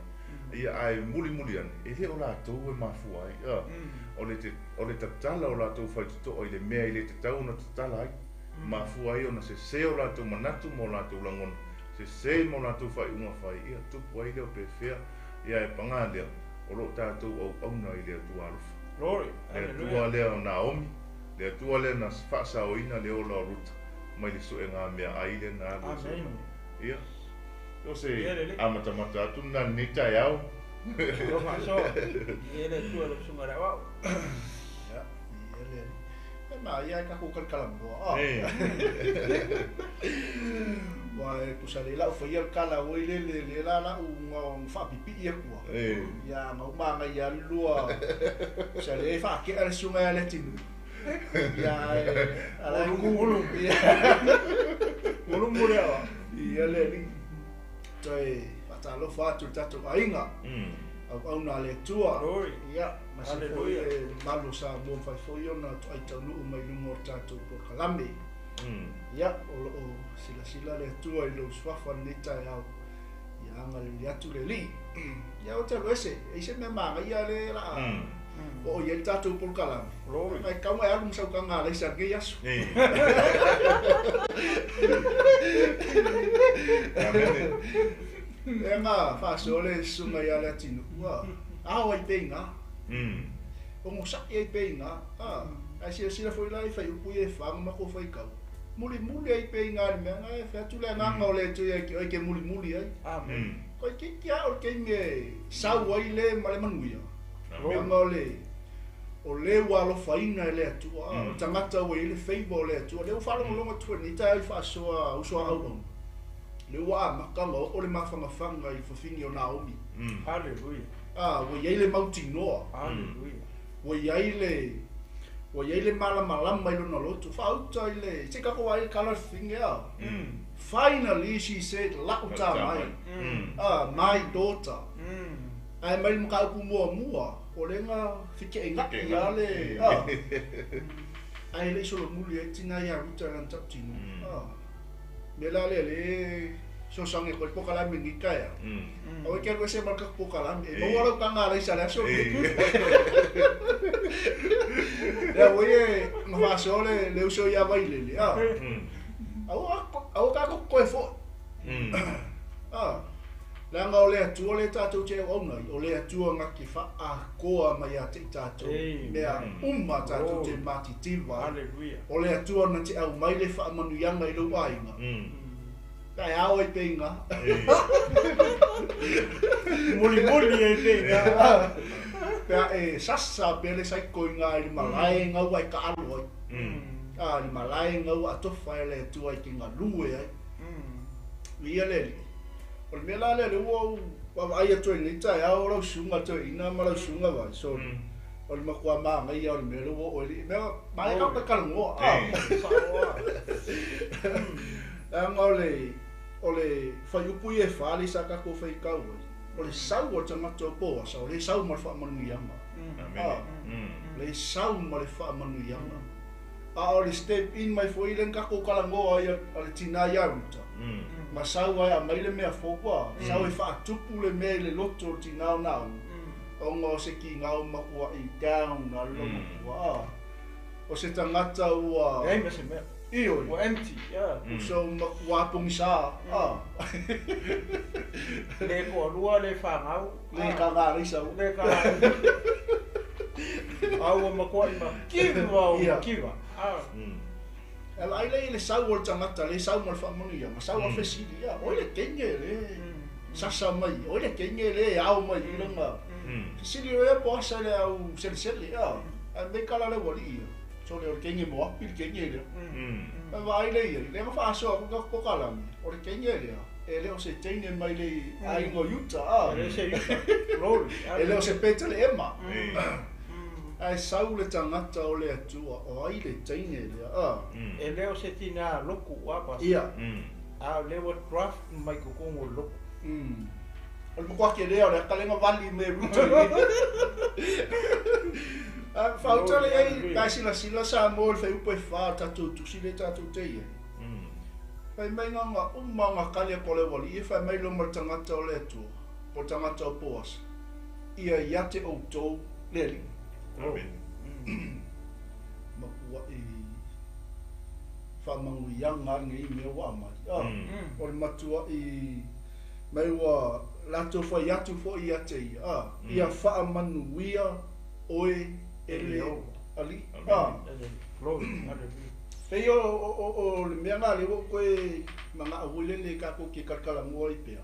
Ia, ae mulimuli ane, e le o latou e mafua ai, a, o le te o le tatala o latou faitotoa i le mea e le tatau ona tatala ai, mafua ai ona sesē o latou manatu ma o latou lagona, sesē ma o latou faaiuga fai, ia, tupu ai lea o pefea, ia, ae pagā lea, o lo o tatou auauna i le Atua alofa. Glory, Le hallelujah. Atua lea o Naomi, le Atua lea na faasaoina le ola o Ruta mai le suega meaai lea na alu e Amen. Solomoni. Ia, o se Ia lelei. amatamata atu lena i lenei taeao. Malo faasoa. Ia le Atua lau susuga i le aoao. Ia, ia le alii. E maia ai takou kalakalamoa. Ah. Eh. Ua e tusa le lau faia le kala oi le le le la lau nga faapipii aku a. Eh. Ia nga uma nga ia lua. Sa le faakea le susuga ia Leatinuu. Ia e ala e ku. Ia. Ulumu lea oa. Ia le alii. Toe faatalofa atu i le tatou aiga. Auauna a le Atua. Glory. Ia, ma se foi Hallelujah. e malu o Samoa mafai foi ona toai taunuu mai luga o le tatou polokalame. Ia, o loo silasila le Atua i lou suafa lenei taeao. Ia agalelei atu le Alii. Ia, o te alu ese, e i se mea magaia le laa oo i ai le tatou polokalame. Glory. Mai kau mai alu ma saukaga a laisa i lenei aso. Amene. Lea nga faasoa le susuga ia Leatinuu, ua Ao ai pe inga. Ogosaʻi ai pea iga. Ae silasila foi la i faiupu ia e fa ma makou faitau. Mulimuli ai pea iga i le mea na e fai atu le agaga o le Atua ia te oe e te mulimuli ai. Toeitiiti lava o le taimi e sau ai le ma le manuia. Leaga o le o le ua alofaina e le Atua, o le tagata ua i ai le favor o le Atua. Lea ua faalogologo atu foi i lenei taeao i faasoa a uso a auauna, lea ua amata ona oo le mafanafana i le fafine o Naomi. Hallelujah. Ua i ai le mautinoa. Hallelujah. Ua i ai le ua i ai le malamalama i lona loto. Faauta i le, se i tatou vaai i le tala o le fafine a. Finally she said, la'u tamai, my daughter. Ae mai le mataupu muamua, o lea na feteena'i lava le, ae le i solomuli ai le tina ia Ruta i lana tautino. Mea la lea lea e fesoasoani atu ai le polokalame i lenei taeao. Aua e te alu ese ma le tatou polokalame, e maua lau taga alaisa i le aso lenei. Lea foi e na faasoa le uso ia Vailele, aua aua tatou te toe foi. Leaga o le Atua lea tatou te auauna ai, o le Atua na te faaatoa mai ia te i tatou mea uma tatou te matitiva ai. O le Atua na te aumai le faamanuiaga i lou aiga, pe a e ao ai pea iga. Mulimuli ai pea iga. Pe a e sasa pea le saiko iga i le malae gau a e taalo ai. I le malae gau a atofa e le Atua e te galue ai. Viia le Alii. O le mea la lea, lea ua ou vaavaai atu ai i lenei taeao o lau susuga toeaina ma lau susuga vai, sorry, o le matua manaia o le mea lea ua oo ai le mea, manaia ka talanoa, Leaga o le, o le fuaiupu ia e fa lea sa tatou faitau ai, o le sau o le tagata o Boasa, o lea e sau ma le faamanuiaga. O lea e sau ma le faamanuiaga. A o le step in mai foi lea na tatou talanoa ai a le tina ia Ruta, na sau ai aumai le mea fou a, sau e faatupu le mea i le loto o le tina o Naomi, ona o se tina ua matuai down a le lolomatua a. O se tagata ua. Leai ma se mea. Ioe. Ua empty, yeah. Ua matua pogisa a. Le toalua le fanau. Le kagalaisa ua. Le kagalaisa. A ua matuai makiva o makiva. E vaai lea i le sau o le tagata le sau ma le faamanuiaga, sau a fesili, ia, oi le teine le sasa mai, oi le teine le ao mai i lona. Fesili loa ia Boasa i le au selesele, ia, ae mei kala le aualii ia. Sole o le teine Moapi le teine lea. Ae vaai lea i ai, lea na faasoa atu tatou polokalame, o le teine lea, e le o se teine mai le aiga o Iuta, a. E le o se Iuta. Glory. E le o se Peteleema. Ae sau le tagata o le Atua, o ai le teine lea, a. E le o se tina loku, a Pastor. Ia. A o lea ua draft mai totonu o le loku. O le matua kelea o le ata lea na vali me Ruta i nei. Faauta le ai, pe a silasila Samoa i le fuaiupu e fa o le tatou tusi lea tatou te i ai. Fai mai na ona uma ona kali atu a le aualii e fai mai loa ma le tagata o le Atua, po o le tagata o Boasa, Ia ia te outou le Alii. Mapuaʻi faamanuiaga lenei mea ua aumai. O le matuaʻi mai ua latou fai atu foi ia te ia, ia faamanuia oe e le Alii. Pei o le mea lena lea ua ou toe manao foi lele tatou te talatalanoa ai pea.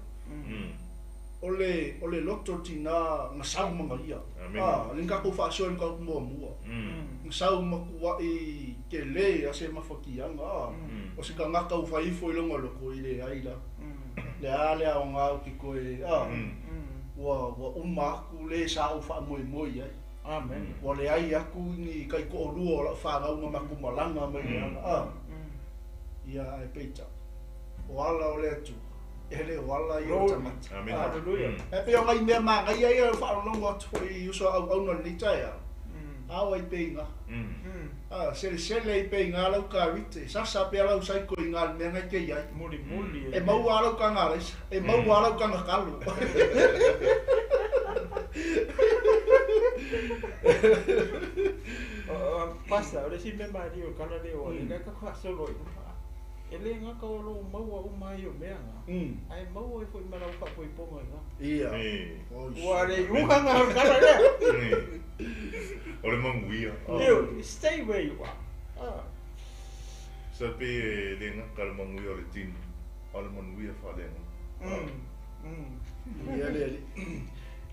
O le o le loto o le tina na sau ma ia. Lea na tatou faasoa i le mataupu muamua. Na sau matuai tele a se mafatiaga. O se tagata ua fai ifo i lona loto i leai la. Le a le aoga ou te toe ua ua uma atu le sa ou faamoemoe i ai. Amen. Ua leai atu ni taitoalua o lau fanau na matou malaga mai le ala. Ia ae peitai, o ala o le Atua, e le o ala ia o le tagata. Amen. Hallelujah. E pei o nai mea manaia ia e faalogologo atu foi i uso a auauna i lenei taeao, ao ai pea iga. Selesele ai pea iga lau karite, sasa pea lau saiko iga i le mea na e te i ai. Mulimuli E maua lava lau taga alaisa, e maua lava lau taga kalo. Pastor, o le isi mea malie o le tala lea ua lea ka faasolo i luga. E le gata o lou maua uma ai o mea na, ae maua ai foi ma lau faafoipoga i ina. Ia. Ua le iuga na o le tala lea. O le manuia. Ioe, stay where you are. Sa pei e le gata le manuia o le tino, a o le manuia faaleagaga. Ia le alii.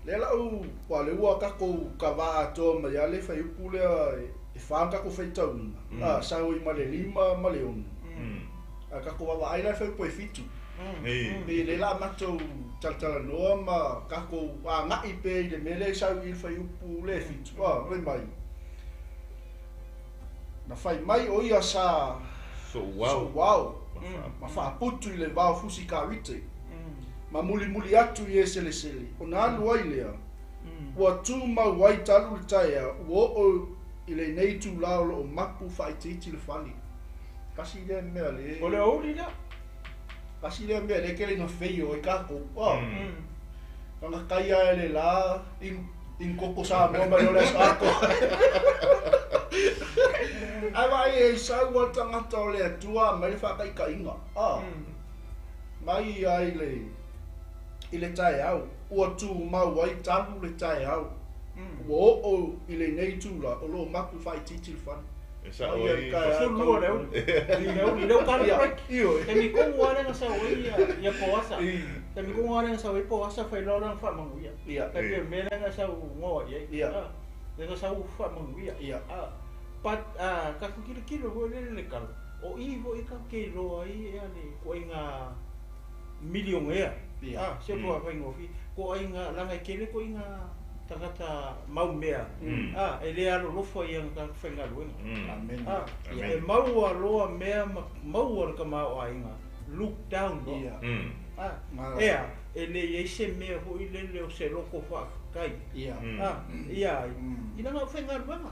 Lea lau, ua lea ua tatou kava atoa mai lava le fuaiupu lea e fa ona tatou faitauina, a, sau ai ma le 5 ma le 6. A tatou vaavaai la i le fuaiupu e 7. Pei o lea o le a matou talatalanoa ma tatou agai pea i le mea lea e sau i le fuaiupu lea e 7, a, fai mai, na fai mai o ia sa souao ma faaputu i le vao fusi karite, ma mulimuli atu i e selesele, ona alu ai lea, ua tumau ai talu le taeao, ua oo i lenei itulā o lo o mapu faaitiiti le fale. Tasi lea mea le. O le aoauli lea. Tasi lea mea lea tele ina feio ai tatou. Lana tai lava e le la inu koko Samoa mai loa le aso atoa. Ae vaai e sau lava le tagata o le Atua aumai le faataitaiga. Mai ai i le taeao, ua tumau ai talu le taeao, ua oo i lenei itula o lo o mapu faaitiiti le fale. E sao ai. 12 le aoauli. Le aoauli, lea ua tala le break. Taimi tonu lava lea na sau ai ia Poasa. Taimi tonu lava lea na sau ai Poasa fai loa lana faamanuia. Tai pei o le mea lea na sau goa i ai. Lea na sau faamanuia. But tatou tilotilo foi lele i le tala, o i foi tatou te iloa ai le ituaiga milionea, se ua faigofie, ituaiga leaga e tele ituaiga tagata mau mea, e le alolofa i ana tagata faigaluega. E maua loa mea ma maua le tamaoaiga, look down loa. Ea, e le i ai se mea foi lele o se loto faafetai, ia ai, i lana aufaigaluega.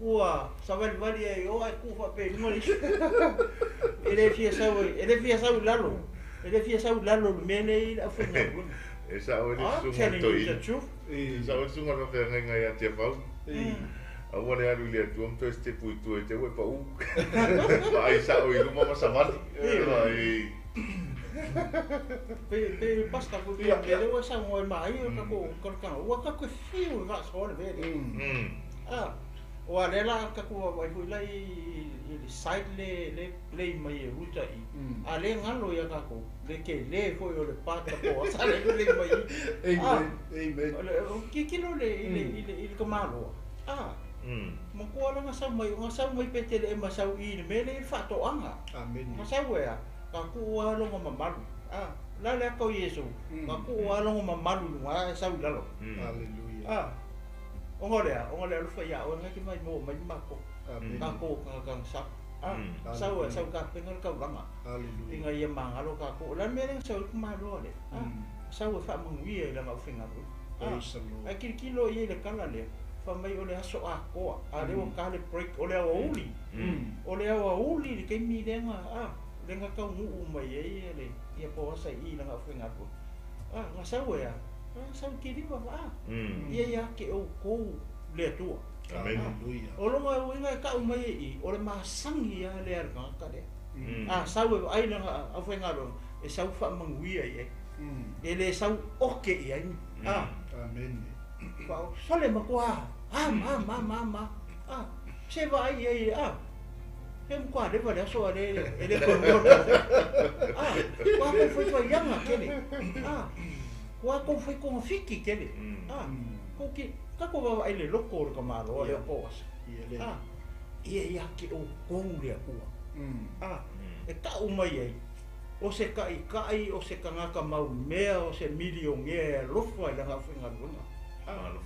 Ua savalivali ai i o ae tuu faapea i luga le isu. E le fia sau, e le fia sau i lalo, e le fia sau i lalo o le mea lea e i ai le aufaigaluega. E sao ai le susuga i le toeaina. E sao ai le susuga i le faafeagaiga ia Tiafau. Aua le alu i le Atua ma toe sitepu i tua i te ua e pau. Vaai sao i luma ma savali. Pe pasta foi pe mea lea ua saunoa ai ma ai o tatou kalakana, ua tatou fiu i le faasoa le mea lea. Aua o lea la tatou vaavaai foi la i le side le play mai e Ruta i, a lea galo ia tatou le tele foi o le part a Poasa lea e play mai i. Amen. O le tilotilo i le tamaloa, matua la na sau mai, na sau mai Petelehema sau i le mea lea i le faatoaga. Amen. Na sau e a, na tuu lava lona mamalu. O le a le ata o Iesu, na tuu lava lona mamalu i luga ae sau i lalo. Hallelujah. Ona o le a? Ona o le alofa ia oe na e te maimoa mai ma matou. Tatou tagata na sau. Sau e sau tapena le taulaga. Ina ia magalo tatou. O le a le mea lea na sau ai le tamaloa lea? Sau e faamanuia i lana aufaigaluega. Ae tilotilo i ai i le tala lea, fai mai o le aso atoa, a o lea ua ta le break, o le aoauli. O le aoauli le taimi lea na, lea na taunuu mai ai le, ia Poasa i i lana aufaigaluega. Na sau e a? Na sau i kiliva, ia ia te outou le Atua. Hallelujah. O lona uiga e tau mai ai i i, o le masani lava lea a le tagata lea. A sau e vaai lana aufaigaluega, e sau faamanuia i ai. E le sau oke i ai. Amen. Sole matua, a ma ma ma ma. Se vaai i ai, e matua leva le aso a le e le koe mua. Kua kou faifaiaga tele. Kua kou fai togafiti tele. Kou ke tatou vaavaai i le loko o le tamaloa lea o Poasa. Ia ia te outou le Atua. E tau mai ai, o se taitai, o se tagata mau mea, o se milionea e alofa i lana aufaigaluega.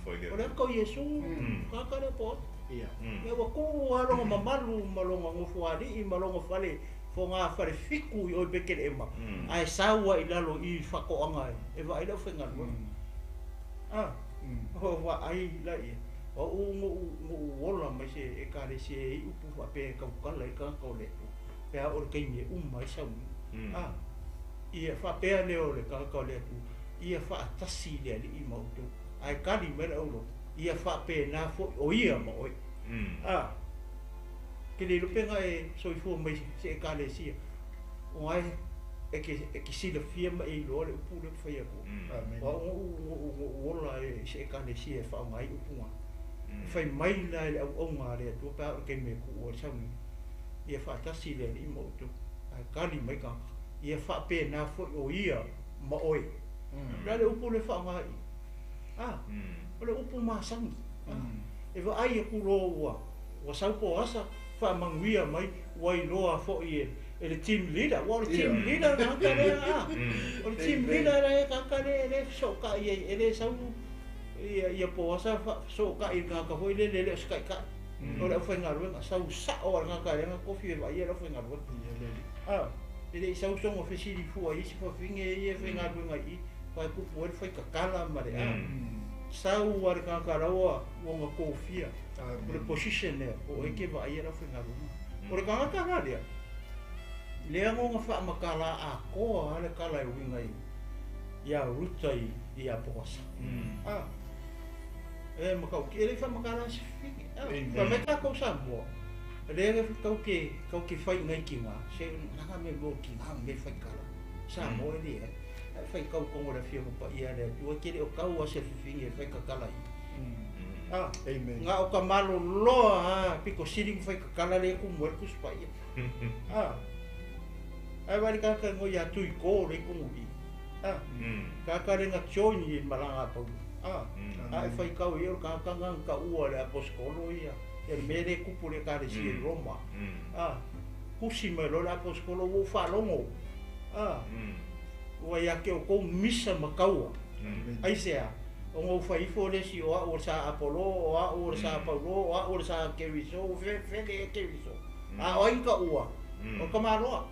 O le ata o Iesu, tagata lea Poasa. Ia ua tuu lava lona mamalu ma lona nofoalii ma lona fale fogafale fitu i o i Petelehema, ae sau lava i lalo i faatoaga e vaai le aufaigaluega. O vaai la ia, o au na ou ola mai se ekalesia e i ai upu faapea e tautala ai tagata o le Atua, pe a oo i le taimi e uma ai sauniga. Ia faapea lea o le tagata o le Atua, ia faatasi le Alii ma outou, ae tali mai le aulotu, ia faapena foi o ia ma oe. Ke le iloa pe na e soifua mai se ekalesia, o ai e ke silafia ma e iloa le upu lea ou te fai atu ai. O au na ou ola i se ekalesia e faaaoga ai upu na. E fai mai la e le auauna a le Atua pe a oo i le taimi e tuu ai le sauniga, ia faatasi le Alii ma outou, ae tali mai tagata, ia faapena foi o ia ma oe. O le a le upu lea e faaaoga i i? A, o le upu masani. E vaai atu loa ua Ua sau Poasa faamanuia mai ua iloa foi e le team leader aua o le team leader le tagata lea a o le team leader lea tagata lea e fesootai ai e le sau ia Poasa fesootai i le tagata foi lele e le o se taitai o le aufaigaluega sau sao lava le tagata lea na tofi e vaaia le aufaigaluega a e le i sau soona fesili fua i isi fafine ia e faigaluega i i aua e tupu ai le faitatala ma le a sau lava le tagata la ua na tofia O le position lea, o oe ke vaaia le aufaigaluega. O le tagata la lea, lea na ona faamatala atoa lava le tala e uiga ia Ruta ia Boasa. A, e matautia, e le i faamatala se fafine. A, fai mai tatou Samoa, lea tau te fai i nai tina, se leaga mea mo tina ma mea fai tala. Samoa e leai. Ae faitau tonu i le Afioga Paia a le Atua, e te le o tau lava se fafine e faitatala i. A, na o ka maloloa a pito sili ona faitatala lea e tumu ai le Tusi Paia. A, ae vaai le tagata igoa ia Tuiko lea i tonu i i. A, tagata lea na join i le malaga a Paulo. A, a e faitau i ai o le tagata na na taua e le Aposetolo ia, ia le mea lea e tupu i le Ekalesia i Roma. A, tusi mai loa le Aposetolo, ua ou faalogo. A, ua ia te outou misa ma taua. Aisea? Ona ua fai ifo le isi, o au o le sa Apolo, o au o le sa Paulo, o au o le sa Keriso, ua felefele ea Keriso. A o ai na taua? O le tamaloa.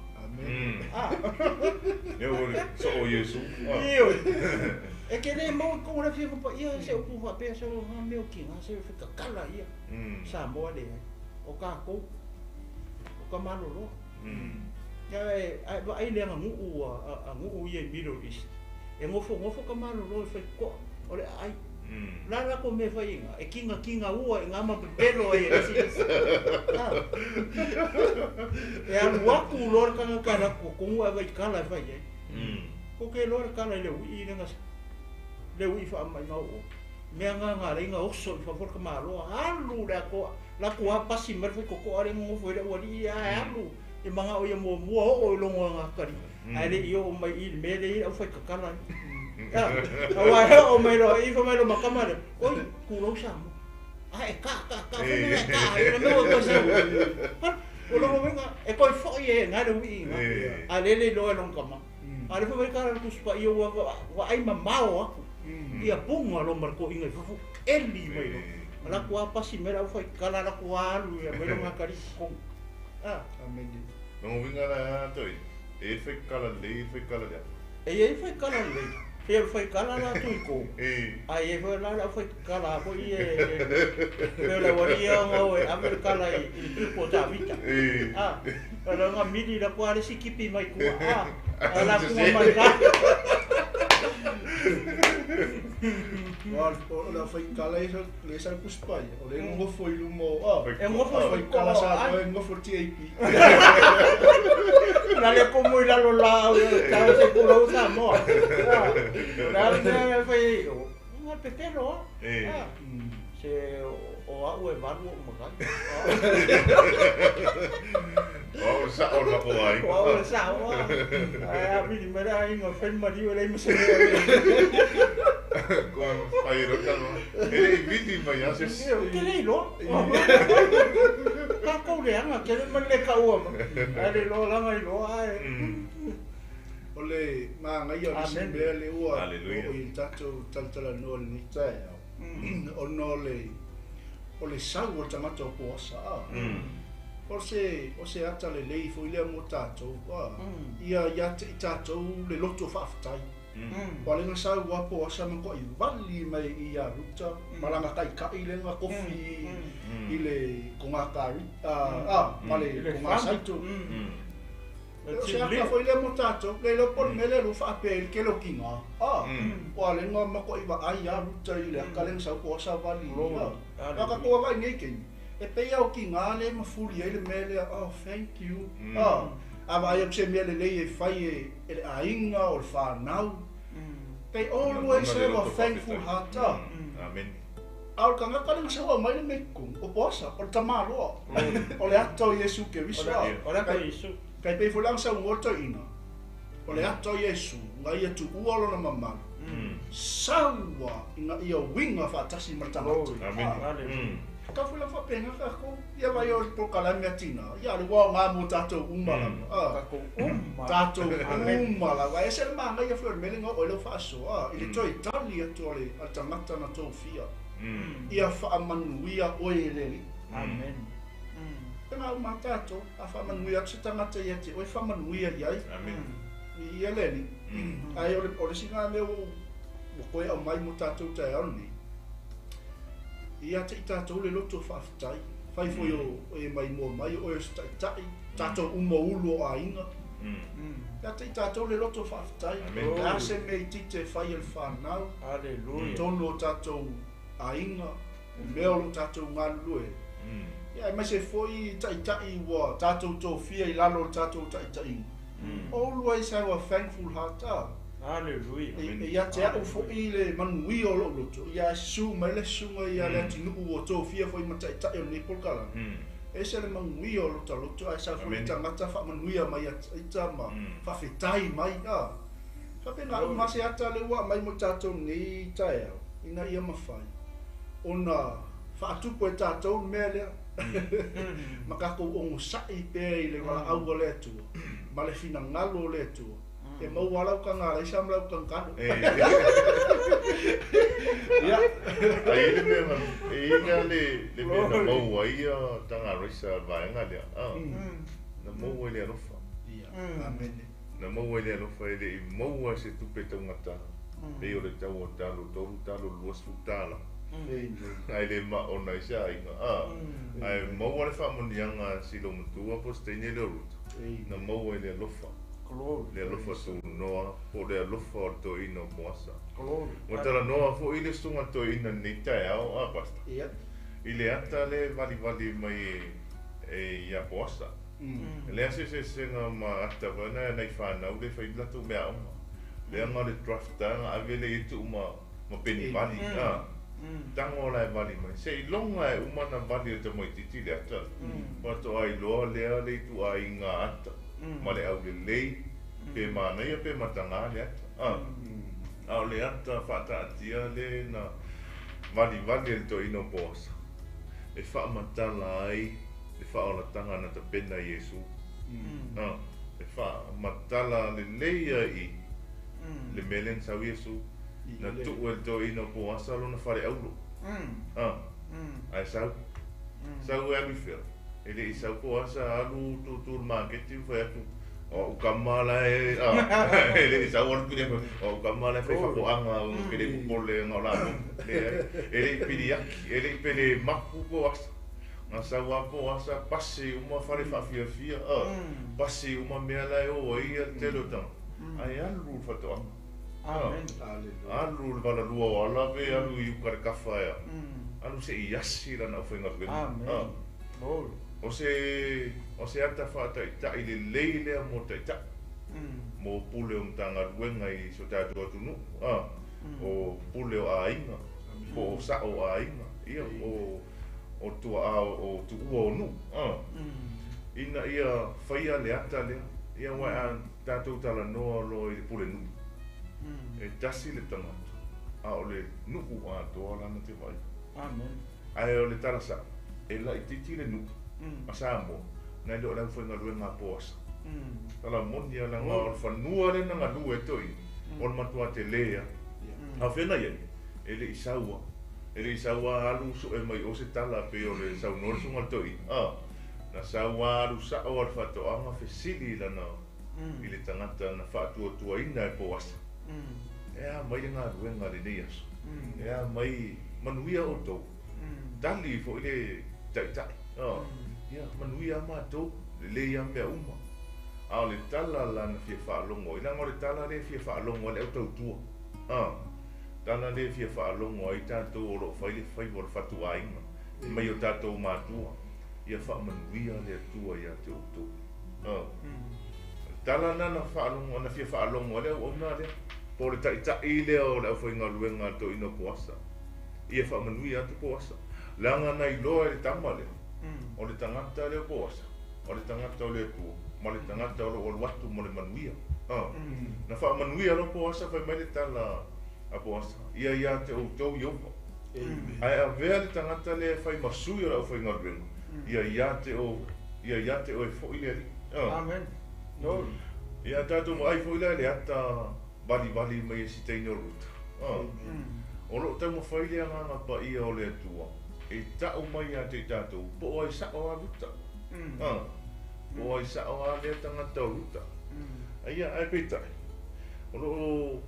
A. Lea ua le soo o Iesu. Ioe. E te le maua i totonu o le Afioga Paia se upu faapea, se o ngā mea o tina, se whekakala ia. Samoa leai. O kākou, o ka maloloa. Ae vaai le aganuu a nuu ia i Middle East, e nofonofo ka malolo e fai koa, o le aai. O le a latou mea e fai ai i ina? E kinakiga ua i ina ma pepelo ai e le isi le isi. E alu atu loa le tagata e latou totonu ae vaai kala e fai ai. Ko ke loa le kala i le uii le le uii faamaimau o. Mea nga nga lei nga oso i fafo le tamaloa, alu le atoa. Latou a pasi mai le faitotoa lea nonofo ai le aualii ae alu e manao ia muamua oo i logo a Gatali ae le i oo mai i le mea lea i ai le aufaitatala ai. Aua e oo mai loa i i fai mai loma tama lea, oi tulou Samoa ae e ka ka ka fai mai e ka ai le mea ua toe sau. O lona uiga e toe foi e na le uii ina a lele iloa e lona tama. A o lea fai mai tala le Tusi Paia ua vaai mamao atu ia puga loma le toeaina i fafo eli mai loa. Ala atu a pasi mai le aufaitala ala atu a alu ia mai lona atalii i totonu. A. Amene. Lona uiga la toi, e i ai le faikala lelei e i ai le faikala leaga. E i ai le faikala lelei, pei o le faikala la atu i ko, a i ai foi la le aufaitala foi ia e pei o le aualii ia ona o e ave le kala i le tupu o Tavita. A, o lona mili la atu a le isi kipi mai tua, a, a la kuga mai la. O le aufaikala ia lea sa pusi pai, o lea e nofo i luma o, a. E nofo i Faikala sa e nofo i le TAP. Na le kumu i lalo laau i o tau se pulou Samoa. O le a le mea e fai ai o, nga pepelo a. Se o au e valu ou matai. O au le sao o le matou aiga. O au le sao a. Ae a vili mai le aiga fai le maliu e leai ma se mea. Koe fai e lou talanoa. E le i vili mai lava se isi. Ou te le iloa. Tatou leaga tele ma le taua mai. Ae le iloa leaga iloa ae. O le manaia o le isi mea lea ua oo i le tatou talatalanoa i lenei taeao, ona o le o le sau o le tagata o Poasa a. O se o se ata lelei foi lea mo tatou a, ia ia te i tatou le loto faafetai. Ua le na sau a Poasa ma toʻi vali mai i ia Ruta ma lana taitai lea na tofi i le kogakari a ma le kogasaito. O se ata foi lea mo tatou, le iloa po o le mea lea ua faapea i le tele o tiga, a ua le na matuai vaai a Ruta i le ata lea na sau Poasa vali a. A tatou vaavaai i nei taimi, E pei au ki ngā le mafuli ai le mea lea, oh, thank you. A vaai atu se mea lelei e fai e le aiga o le whanau. They always have a thankful heart. Amen. A o le tagata le na sau mai le mea i totonu, o Poasa, o le tamaloa. O le ata o Iesu Keriso. O le ata o Iesu. Kai pei foi la na saunoa le toeaina, o le ata o Iesu, na ia tuua lona mamalu, saua ina ia uiga faatasi ma le tagata. Amen. Tau foi la faapena tatou, ia vai o le polokalame a tina, ia le ua aoga mo tatou uma lava. Tatou uma. Tatou uma lava. E ese le manaia foi o le mea lea na oo ai lau faasoa, i le toe tali atu a le tagata na tofia. Ia faamanuia oe e le Alii. Amen. Tena uma tatou, a faamanuia atu se tagata ia te oe, faamanuia i ai. Amen. Ia le Alii. Ae o le isi lena mea ua toe aumai mo tatou taeao lenei. Ia te i tatou le loto faafetai. Fai foi o e mai mua mai o oe o se ta'ita'i, tatou uma o ulu o aiga. Ia te i tatou le loto faafetai. Amen. Le a se mea itiiti e fai e le whanau. Hallelujah. Tonu o tatou aiga, mea o lo tatou galulue. Ia e mai se foi ta'ita'i ua tatou tofia i lalo o le tatou ta'ita'iga. Always have a thankful heart. Hallelujah. E ia te au foi le manuia o lou loto, ia e susu mai le susuga ia le atunuu ua tofia foi ma ta'ita'i o lenei polokalame. Ese le manuia o lota loto, ae sa foi le tagata faamanuia mai ia ita ma faafetai mai. Faapena uma se ata le ua aumai mo tatou nei taeao, ina ia mafai ona faatupu e tatou le mea lea. Ma tatou ogosa'i pea i le valaau a le Atua, ma le finagalo o le Atua. E maua lau taga alaisa ma lau taga talo. Ia. Ai le mea e ia le mea na maua ia taga alaisa o le vaega lea. Na maua i le alofa. Ia. Amene. Na maua i le alofa e le i maua se tupe taugata. Pei o le tau o talo, 3 talo, 20 tala. Ai le ma ona i se aiga. Ai maua le faamanuiaga si lo matua po se teine le o Ruta. Na maua i le alofa. Glory. Le alofa tunoa, po le alofa o le toeaina o Poasa. Glory. Ua talanoa foi le susuga toeaina lenei taeao a Pastor. Ia. I le ata le valivali mai e ia Poasa. Le ase se sesega ma ata foi na nai whanau le whai latou mea aoga. Le anga le draft anga ave le i tuu ma peni vali. Tango la e vali mai. Se i longa e uma na vali o te moititi le ata. Pato ai loa lea le itu ai ngā ata. Ma le au le lei, pe manaia pe matanga le ata. A o le ata whaataatia le na vali vali le toeaina o Poasa. E whaamatala ai le whaolatanga na tapena Iesu. E whaamatala le leia i le mea lea na sau Iesu. Na tuu e le toeaina o Poasa lona fale aulo. Ai sau. Sau e alu i fea. E le i sau Poasa alu tutu le maketi whai atu. O ukama la e, e le i sau alu pili atu. O ukama la e whai whakoanga o pele pupole ngā o la. E le i pili aki, e le i pele maku Poasa. Ngā sau a Poasa pasi uma whare whaafiafia. Pasi uma mea la e o ai a te tele o tanga. Ai alu le whatoanga. Amen. Alu le valalua o ala pe alu i uka le kafa ea. Alu se i asi lana au whainga whenga. Amen. Glory. O se ata whaataitai le lei lea mo taitai. Mo pule o mtanga ruenga i so tātou atunu. O pule o aiga. Po o sao o aiga. Ia o tua a o tuua o nu. Ina ia whaia le ata lea. Ia wai a tātou talanoa loa i le pule nuu. E tasi le tagata. A o le nuu a toa lana te vai. Amen. Ai o le talasa. E lai titi le nuu. A Samoa, nai leo lau whainga ruenga Poasa. Tala moni ala ngā o le whanua le nanga nuu e toi. O le matua te lea. A whena ia, e le i saua. E le i saua alu so e mai o se tala pe o le sau noa le sunga le toi. Na saua alu sao al whatoanga fesili lana i le tangata na whaatuatuaina e Poasa. E a mai le ngā ruenga le nei aso. E a mai manuia o tau. Tali fo i le taitai. Ia, manuia mātou, le lei a mea uma. A o le tala la na fia whaalongo. I langa o le tala le fia whaalongo le au tautua. Tala le fia whaalongo ai tātou o loo whai le whai mo le whatu ainga. Mai o tatou matua, ia faamanuia le Atua ia te outou. Tala na na faalogo na fia faalogo ai le auauna lea, po o le taitai lea o le aufaigaluega a le toeaina o Poasa. Ia faamanuia atu Poasa. Leaga na iloa e le tama lea, o le tagata lea o Poasa, o le tagata o le Atua, ma le tagata o lo o alu atu mo le manuia. Na faamanuia loa Poasa, fai mai le tala a Poasa, ia ia te outou Ieova. Ae avea le tagata lea e fai ma sui o le aufaigaluega, ia ia te o, ia ia te oe foi le Alii. Amen. Glory. Ia tatou vaai foi la i le ata valivali mai e si teine o Ruta. O lo o taumafai le agaga paia o le Atua e tau mai ia te i tatou, po o ai sao a Ruta. Po o ai sao a lea tagata o Ruta. Ia, ae peitai, o lo o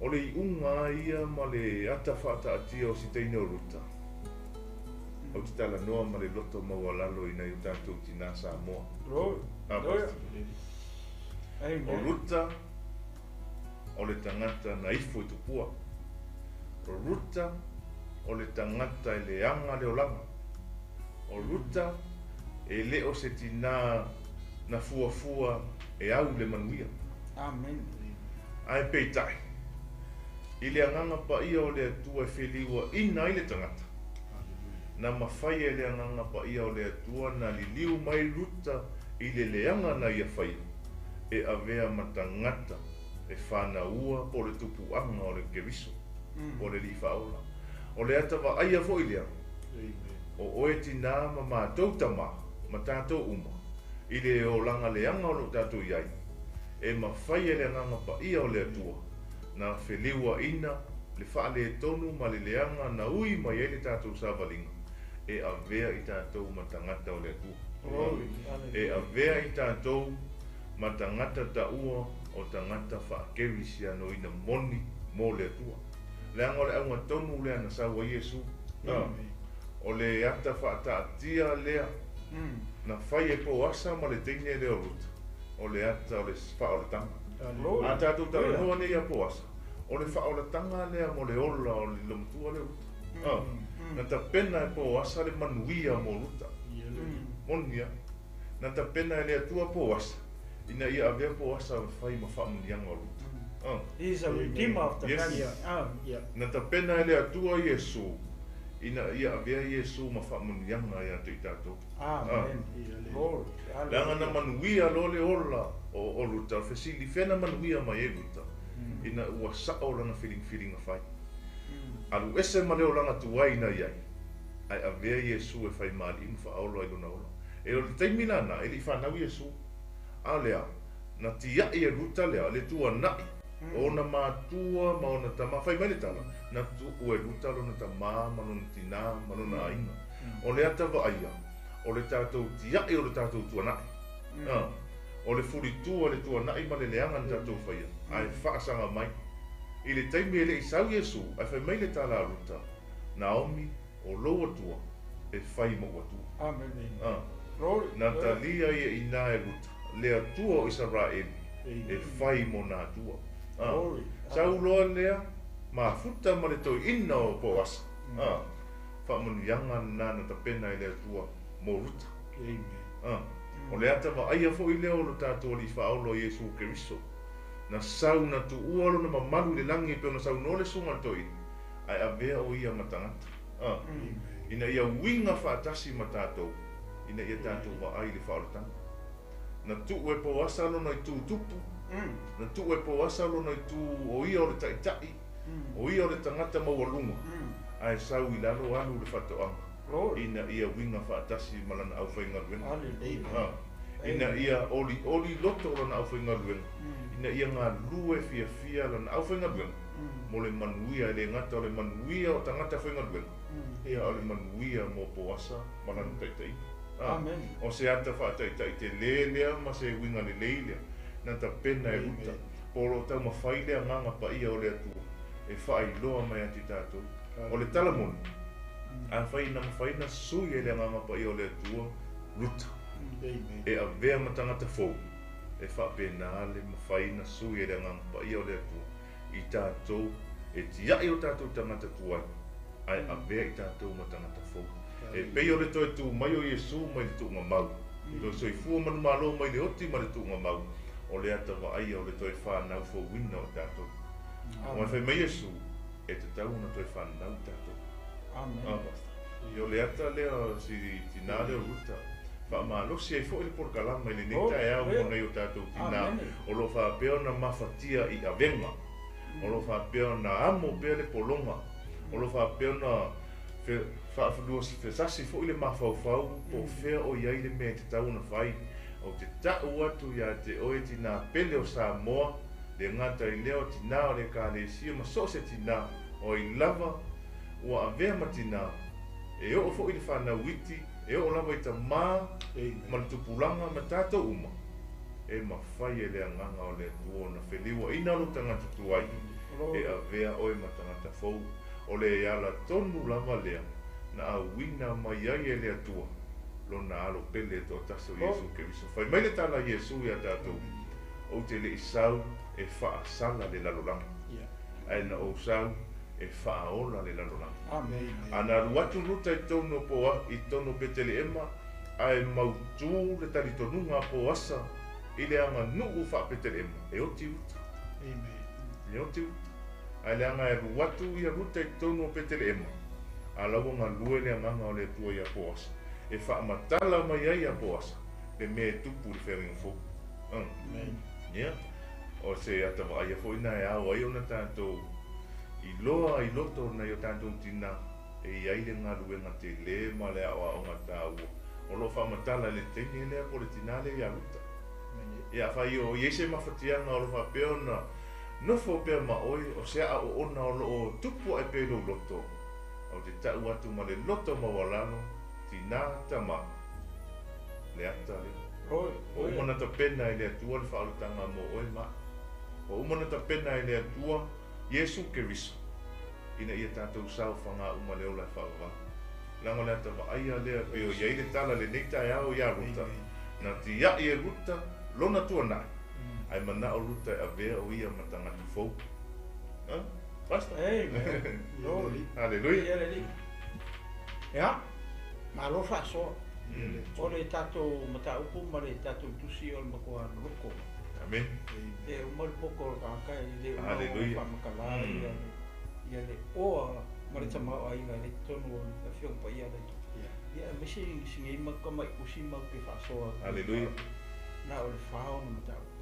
o le iuga ia ma le ata faataatia o si teine o Ruta. Ou te talanoa ma le loto maualalo i nai o tatou tinā Samoa. Glory. O Ruta, o le tagata na ifo i tupua. O Ruta, o le tagata e leaga le olaga. O Ruta, e le o se tinā na fuafua e au le manuia. Amen. Ae peitai, i le agaga paia o le Atua e feliuaina ai le tagata, na mafai e le agaga paia o le Atua na liliu mai Ruta i le leaga na ia faia, e avea ma tagata e fanaua po o le tupuaga o le Keriso, po o le Alii Faaola. O le ata vaaia foi lea, o oe tinā ma matou tamā, ma tatou uma, i le olaga leaga o lo o tatou i ai, e mafai e le agaga paia o le Atua na feliuaina le faaletonu ma le leaga na ui mai ai le tatou savaliga, e avea i tatou ma tagata o le Atua. E avea i tatou ma tagata taua o tagata faakerisianoina moni mo le Atua. Leaga o le auga tonu lea na sau ai Iesu. O le ata faataatia lea na fai e Poasa ma le teine lea o Ruta, o le ata o le faaolataga. A tatou talanoa nei ia Poasa, o le faaolataga lea mo le ola o le lomatua lea o Ruta. Na tapena e Poasa le manuia mo Ruta. Moni ia. Na tapena e le Atua Poasa, ina ia avea Poasa fai ma faamuniaga o Ruta. He is a redeemer of the family. Na tapena e le Atua Iesu, ina ia avea Iesu ma faamuniaga ia te i tatou. Amen. Glory. Leaga na manuia loa le ola o Ruta, o le fesili fea na manuia mai ai Ruta, ina ua sao lana filifiliga fai. Alu ese ma le olaga tuai na i ai, ae avea Iesu e fai ma alii ma faaola i lona ola. E o le taimi lana, e le i fanau Iesu. A lea, na tiai e Ruta lea, le tuanai, o ona matua ma ona tamā. Fai mai le tala, na tuu e Ruta lona tamā ma lona tinā ma lona aiga. O le ata vaaia, o le tatou tiai o le tatou tuanai. O le fulitua le tuanai ma le leaga na tatou faia, ae faasaga mai. I le taimi e le i sau Iesu, ae fai mai le tala a Ruta, Naomi, o lou Atua, e fai ma ou Atua. Amen. Glory. Na talia ia ina e Ruta, le Atua o Isaraeli, e fai mo na Atua. Glory. Sau loa lea, mafuta ma le toeaina o Poasa. Faamanuiaga lena na tapena e le Atua mo Ruta. O le ata vaaia foi lea o lo tatou Alii Faaola o Iesu Keriso. Na sau na tuua lona mamalu i le lagi e pei ona saunoa le susuga a le toeaina, ae avea o ia ma tagata. Ina ia uiga faatasi ma tatou, ina ia tatou vaai i le faaolataga. Na tuu e Poasa lona itu tupu, na tuu e Poasa lona itu o ia o le taitai, o ia o le tagata maualuga, ae sau i lalo alu le faatoaga. Glory. Ina ia uiga faatasi ma lana aufaigaluega. Hallelujah. Ina ia olioli loto o lana aufaigaluega. Ina ia galue fiafia lana aufaigaluega. Mo le manuia, e le gata o le manuia o tagata faigaluega. Ia o le manuia mo Poasa ma lana taitaiga. Amen. O se ata faataitai te lē lea ma se uiga lelei lea, na tapena e Ruta. Po o lo o taumafai le agaga paia o le Atua e faailoa mai ia te i tatou. O le tala moni, afai na mafai na sui e le agaga paia o le Atua Ruta, e avea ma tagata fou, e faapena le mafai na sui e le agaga paia o le Atua i tatou, e tiai o tatou tagata tuai. Ae avea i tatou ma tagata fou. E pei o le toe tu mai o Iesu mai le tuugamau, toe soifua manumalo mai le oti ma le tuugamau, o le ata vaaia o le toe fanau fouina o tatou. Aua e fai mai Iesu, e tatau ona toe fanau tatou. Amen. Ia o le ata lea o si tinā lea o Ruta, faamalosi ai foi le polokalama i lenei taeao mo nai o tatou tinā o lo o faapea ona mafatia i avega, o lo o faapea ona amo pea le pologa, o lo o faapea ona faafesasi foi le mafaufau po o fea o i ai le mea e tatau ona fai. Ou te ta'u atu iā te oe tinā pele o Samoa, le gata i lea o tinā o le Ekalesia ma so o se tinā o ai lava ua avea ma tinā, e oo foi i le fanau iti, e oo lava i tamā ma le tupulaga ma tatou uma, e mafai e le Agaga o le Atua ona feliuaina lou tagata tuai e avea oe ma tagata fou. O le ala tonu lava lea na auina mai ai e le Atua Lona Alo pele e toatasi o Iesu Keriso. Fai mai le tala a Iesu iā tatou, Ou te le i sau e faasala le lalolagi, ae na ou sau e faaola le lalolagi. A na alu atu Ruta i totonu o Poa, i totonu o Peteleema, ae mautū le talitonuga a Poasa i le aganuu faa-Peteleema, e oti Ruta. E oti Ruta. Ae leaga e alu atu ia Ruta i totonu o Peteleema, a la ua galue le Agaga o le Atua iā Poasa, e faamatala mai ai iā Poasa le mea e tupu i le feagaiga fou. Ia, o se ata vaaia foi na e ao ai ona tatou iloa i loto o nai o tatou tinā e i ai le galuega tele ma le aoaoga taua o lo o faamatala i le teine lea po o le tinā lea iā Ruta. Ia, afai o i ai se mafatiaga o lo o faapea ona nofo pea ma oe, o se aoaoga o lo o tupu ae pea i lou loto, ou te ta'u atu ma le loto maualalo, tinā, tamā, le ata lea. Ua uma ona tapena e le Atua le faaolataga mo oe ma a'u. Ua uma ona tapena e le Atua Iesu Keriso ina ia tatou saofaga uma le ola e faavavau. Leaga o le ata vaaia lea pei o i ai le tala i lenei taeao iā Ruta, na tia'i e Ruta lona tuanai, ae mana'o Ruta e avea o ia ma tagata fou. Huh? Pastor? Amen. Glory. Hallelujah. Ia, malo faasoa. O le tatou mataupu ma le tatou tusi o le matua loko. Amen. E uma le poto o le tagata e le uma ona faamatala ia le oa ma le tamaoaiga i totonu o le Afioga Paia a le Atua. Ia aemaise si nei tama'i tusi matou te faasoa atu. Hallelujah. Na o le fa ona mataupu.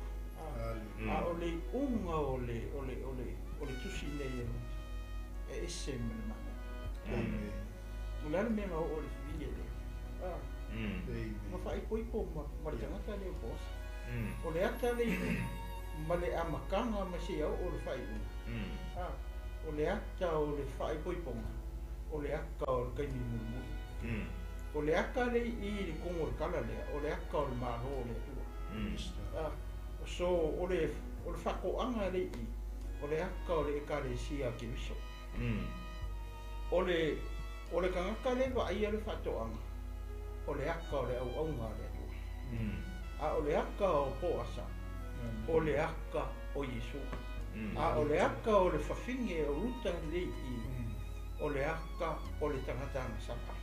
A o le iuga o le o le o le o le tusi nei e Ruta, e ese ma le manaia. O le a le mea na oo i le fafine lea? Na faaipoipo ma le tagata lea o Boasa. O le ata le iuga ma le amataga ma seia oo i le faaiuga. O le ata o le faaipoipoga, o le ata o le taimi mulimuli. O le ata le i i le togo o le tala lea, o le ata o le Malo o le Atua. So, o le o le faatoaga le i i, o le ata o le Ekalesia a Keriso. O le o le tagata lea e vaaia le faatoaga, o le ata o le auauna a le Atua. A o le ata o Poasa, o le ata o Iesu. A o le ata o le fafine o Ruta le i i, o le ata o le tagata agasala.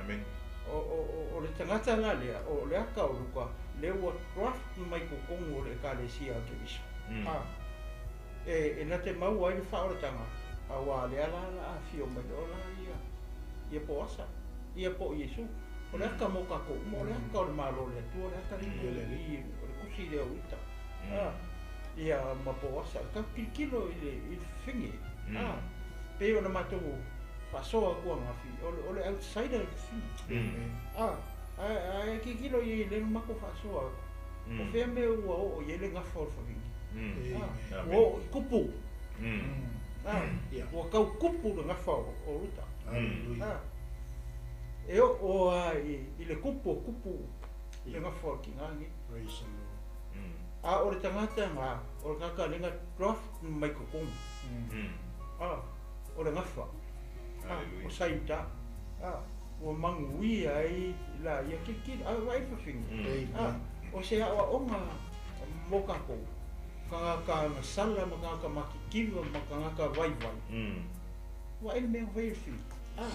Amen. O le tagata la lea, o le ata o Luka, lea ua draft mai totonu o le Ekalesia a Keriso. E na te maua ai le faaolataga, auā lea la o le a afio mai loa la ia Poasa, ia po o Iesu. O le ata mo tatou uma, o le ata o le Malo o le Atua, o le ata lea i o le tusi lea o Ruta, ia ma Poasa. Tatou tilotilo i le fafine, pei ona matou faasoa atu ananafi, o le outsider le fafine. Ae tilotilo i ai i lea na matou faasoa atu, o fea mea ua oo i ai le gafa o le fafine? Ua oo i kupu. Ua tau kupu le gafa o Ruta. E oo lava i le kupu o kupu le gafa o le tina lenei. A o le tagata lena, o le tagata lea na draft mai totonu. O le gafa. O Saita. Ua manuia ai la ia tilotilo, a vaai le fafine. O se aoaoga mo tatou, tagata gasala ma tagata matitiva ma tagata vaivai. Ua ele mea fai fi. Ah.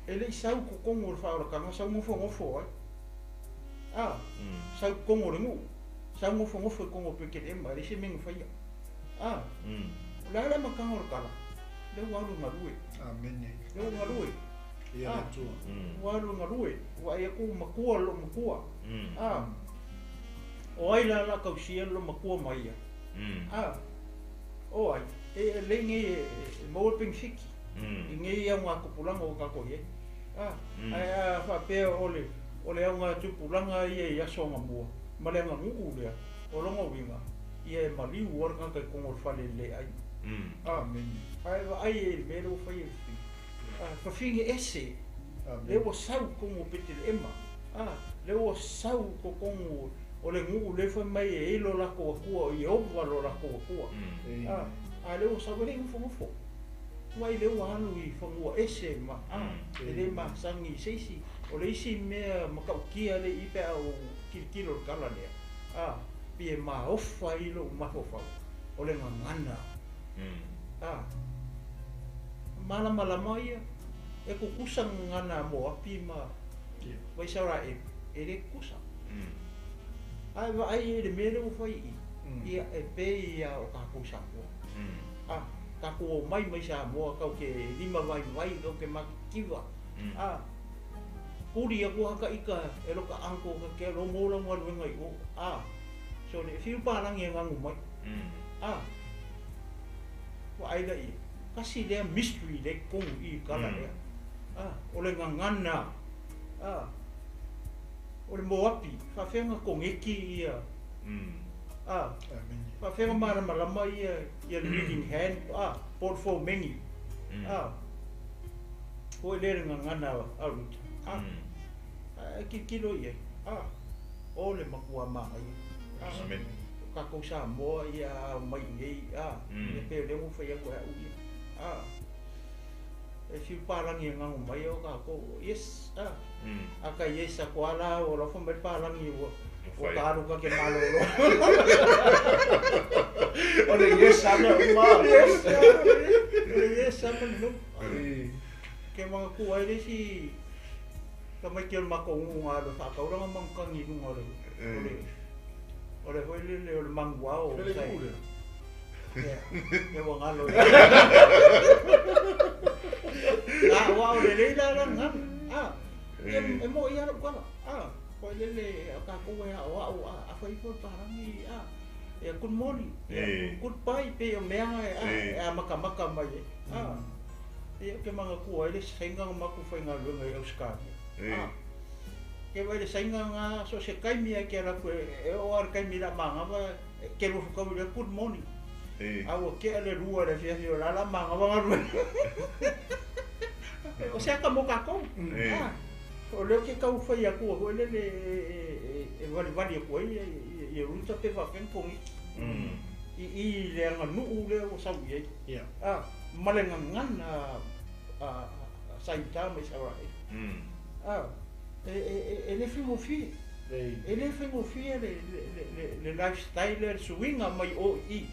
E le sau ko kongo le whaorakanga, sau ngofo ngofo ai. Ah. Sau kongo le ngu. Sau ngofo ngofo kongo pe ke ema, le se menga fai. Ah. La la makanga o le kala. Le ua alu ngalue. Amen. Le ua ngalue. Ia le Atua. Ua alu ngalue. Ua ia ku makua lo makua. Ah. O ai la la kausia lo makua mai ia. Ah. O ai. E le ngi e maua ping fiki. I ngi ia ngā kupulanga o kako ia. Ah. Ai a whapea o le au ngā tupulanga ia i aso ngā mua. Ma le ngā nguu lea. O longa winga. Ia e maliu ora kaka i kongo whale le ai. Ah. Ai wa ai e me lo whai e whiti. Ah, whawhingi ese. Le ua sau kongo pete le ema. Ah, le ua sau ko kongo o le nguu le whai mai e ilo lako akua o Iehova lo lako akua. Ah, a le ua sau e le ngufo ngufo. Wai le ua alu i whangua ese ma. Ah, e le masangi seisi. O le isi mea makaukia le i pea o kilikilo le kala lea. Ah, pi e maofa i lo umafofau. O le ngangana. Ah, malama lama ia. E kukusa ngana mo api ma. Wai saura e e le kukusa. Ai wa ai e le mele o whai i. Ia e pe ia o kākou Samoa. Ah, kākou o mai mai Samoa kau ke lima vai vai kau ke makikiwa. Ah, kuri aku haka ika e loka angko ka ke lo mo la ngwa i o. Ah, so le fiu palangi e ngangu mai. Ah, wa ai la i. Kasi lea mystery le kongu i kala lea. Ah, o le ngangana. Ah, o le moapi, whawhenga kongeki ia. Ah, whawhenga marama lama ia, ia leading hand. Ah, portfolio mengi. Ah, ko e lere ngangana a ruta. Ah, kilikilo ia. Ah, o le makua maha ia. Ah, Amen. Kākou Samoa ia mai nei. Ah, ia pe le whai aku hea uia. Ah, e fiu palangi e ngangu mai o kākou. Yes, ah. Aka yes ako ala o la whamai palangi o o kāru ka ke malolo. O le yes ana uma. Yes, o le yes ana no. Ke mga kuai le si ka mai ke o mako ngu ngā le whakauranga mangkangi nunga o le o le hoi le o le mangua o Le sai. kule. Ia, e wa ngalo. Ah, wa o le leila la ngam. Ah, e mo ia lo kala. Ah, ko le le ka ko wa o au a fai fo parangi ah. E good morning. Goodbye pe o mea e a maka maka mai. Ah. E ke manga ku ai le senga maku fai ngā lunga i Australia. Ah. Ke vai le senga ngā so se kai mia ke ala ku e o ar kai mira manga va ke lu ka le good morning. A o ke le rua le fia fia la la manga va rua. O sea ka mo ka ko. Ah. O leo ke kau whai aku o le le e wali wali aku ai e ruta pe wa fen kongi. I le anga nuu le o sau i ai. Ah, male ngangan a saita mai saura ai. Ah, e le whingofie. E le whingofie le lifestyle le suinga mai o i.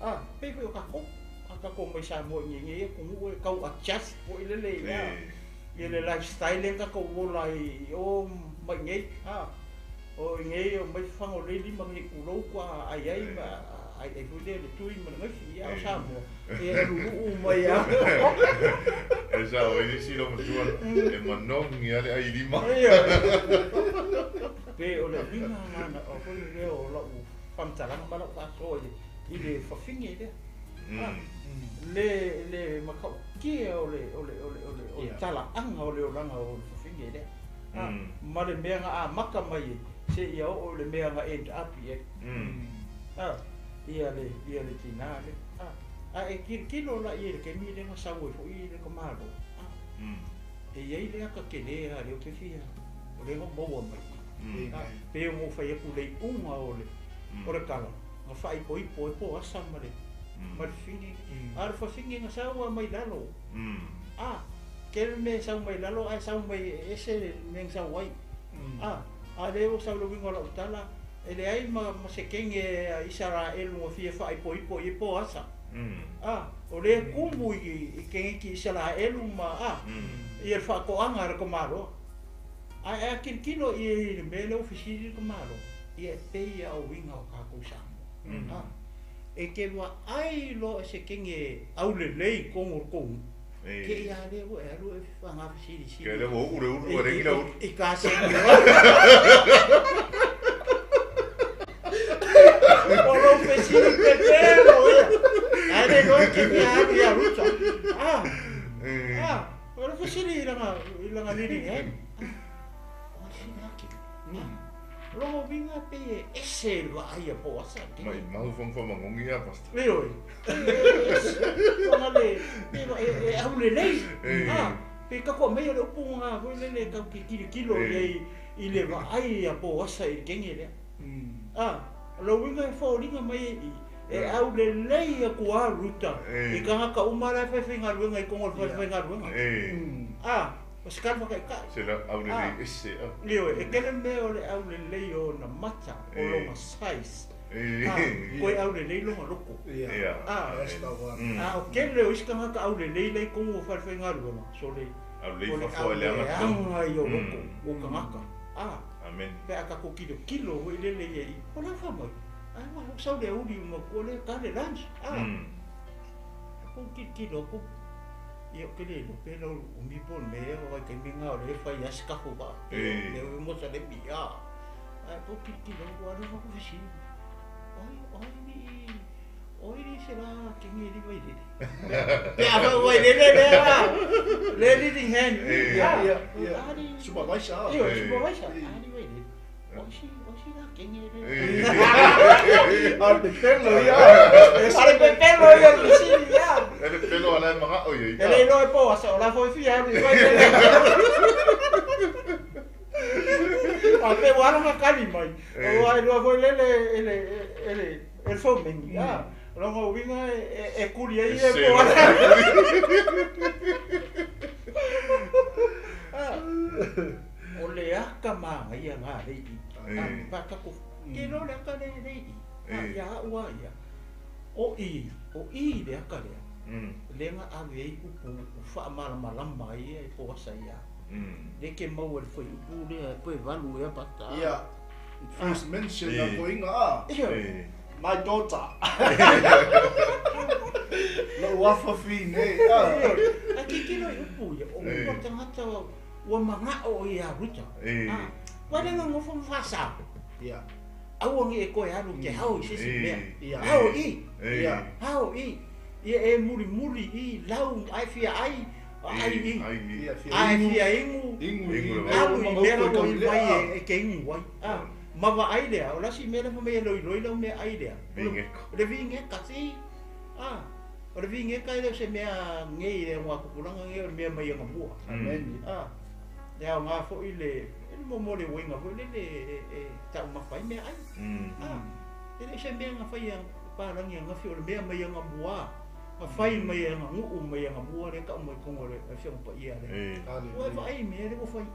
Ah, pe o kako. A kako mai Samoa nge nge e kongu e kau adjust po i le le ia. Ia le lifestyle e kako wola i o mai ngei. Ah, o ngei o mai whango le lima nge kulou kua ai ai ma ai ai hui le tui ma ngai ia o Samoa. E ruru mai ia. E sa o e si lo matua e manongi ale ai lima. Pe o le winga ngana o hoi le o lau whamtalanga ma lau whasoa i le whawhingi le. Le le makau kia o le o le o le o le o tala anga o le oranga o le whawhingi le. Ma le mea ngā a maka mai se ia o le mea ngā end up i e. Ah, ia le tina le. Ah, a e kilikilo la ia le kemi le ngā sau e fo i le kamalo. Ah, e iei le aka ke le a leo ke fia. O le ngā maua mai. Ah, pe o ngō whai aku lei unga o le kala. Ngā whai po ipo e po asa ma le ma le whingi. A le whawhingi ngā sau a mai lalo. Ah, ke le me sau mai lalo ai sau mai ese me sau ai. Ah, a le o sau le winga lau tala. E leai ma se kege a Isaraelu ua fia faaipoipo i ai po o asa. A, o lea e kumu i kegeki Isaraelu ma, a, ia le faatoaga a le tamaloa. Ae a tilotilo i ai i le mea lea ua fesili le tamaloa, ia e pei lava o uiga o tatou Samoa. A, e te vaai loa i se kege aulelei i totonu o le tou nuu, te i lava lea ua e alu e fagafesilisili. Ke lea ua uu le ulu, ua leai ni ulu. I kasegi. O lou fesili pepelo ia. Ae le iloa e kege alu ia Ruta. A, a, o le fesili i lana, i lana leading hand. A, o ai sina ake. A, lona uiga pei e ese le vaai a Poasa. Maimau famafamangogi ia, Pastor. Ioe, e ese, ona le, e aulelei. A, pe tatou aumaia le upu lena foi lele tatou te tilotilo i ai i le vaai a Poasa i le kege lea. A, o le uiga e foliga mai ai i i, e aulelei atu lava Ruta i tagata uma la e faifaigaluega i totonu o le falefaigaluega. A, o se tala faataitai. Se aulelei ese. Ioe, e tele mea o le aulelei o ona mata, o lona size. A, koe aulelei lona loko. A, a o tele o isi tagata aulelei la i totonu o falefaigaluega, sole, o le auleaga ia o loko o tagata. A, pe a tatou tilotilo foi lele ia i, o la fa mai, ai ua sau le aoauli uma atu lea ta le lunch. A, kou tilotilo atu, ia ou te le iloa pe lau umi po o le mea ea, o vaitaimi lena o lea e fai lava si tatou vaa, lea ua mosa le mi, a. Ae pou tilotilo atu lava lea faatoa fesili, Oi, oi ni, oi ni se la kenge li Vailele. Pe a fai Vailele lea la, le leading hand. Ia, ia, supervisor. Ioe, supervisor. A ni Vailele. Oi si, oi si la kenge le. A le pepelo ia. A le pepelo ia o le fesili, ia. E le pepelo a la e magao ia. E le iloa e po asa, o la foi fia alu i Vailele. A pe ua ala kali mai. O ai lua foi lele ele ele ele fomeni. Ah, lona uiga e kuli ai e po asa. Ah, o le aka manaia lena lea i i. Ah, pa tatou ke loa le aka lea i i. Ah, ia au lava ia. O i, o i le aka lea. Lea na ave ai upu faamalamalama ai e po asa ia. Lea ke maua i le fuaiupu lea pe valu ea pata. Ia, first mention a koiga a. My daughter. Lou afafine. Ae tilotilo i upu ia, o upu a tagata ua manao ia Ruta. Ua le nonofo ma faasa. Ia. Aua ne i e toe alu i te ao i se isi mea. Ao i. Ao i. Ia e mulimuli i lau ae fia ai. Ai i, ae fia inu, alu i mea la ua inu ai e te inu ai. Ma vaai lea, o le isi mea lea fai mai e loiloi lau meaai lea. O le vineka, si. O le vineka e le o se mea nei le augatupulaga nei, o le mea mai anamua. E aoga foi le mo le uiga foi lele e taumafa ai meaai. E le o se mea na fai e palagi ananafi, o le mea mai anamua. Na fai mai e ana nuu mai ana mua lea tau mai totonu o le Afioga Paia lea. Ua e vaai i mea lea ua fai.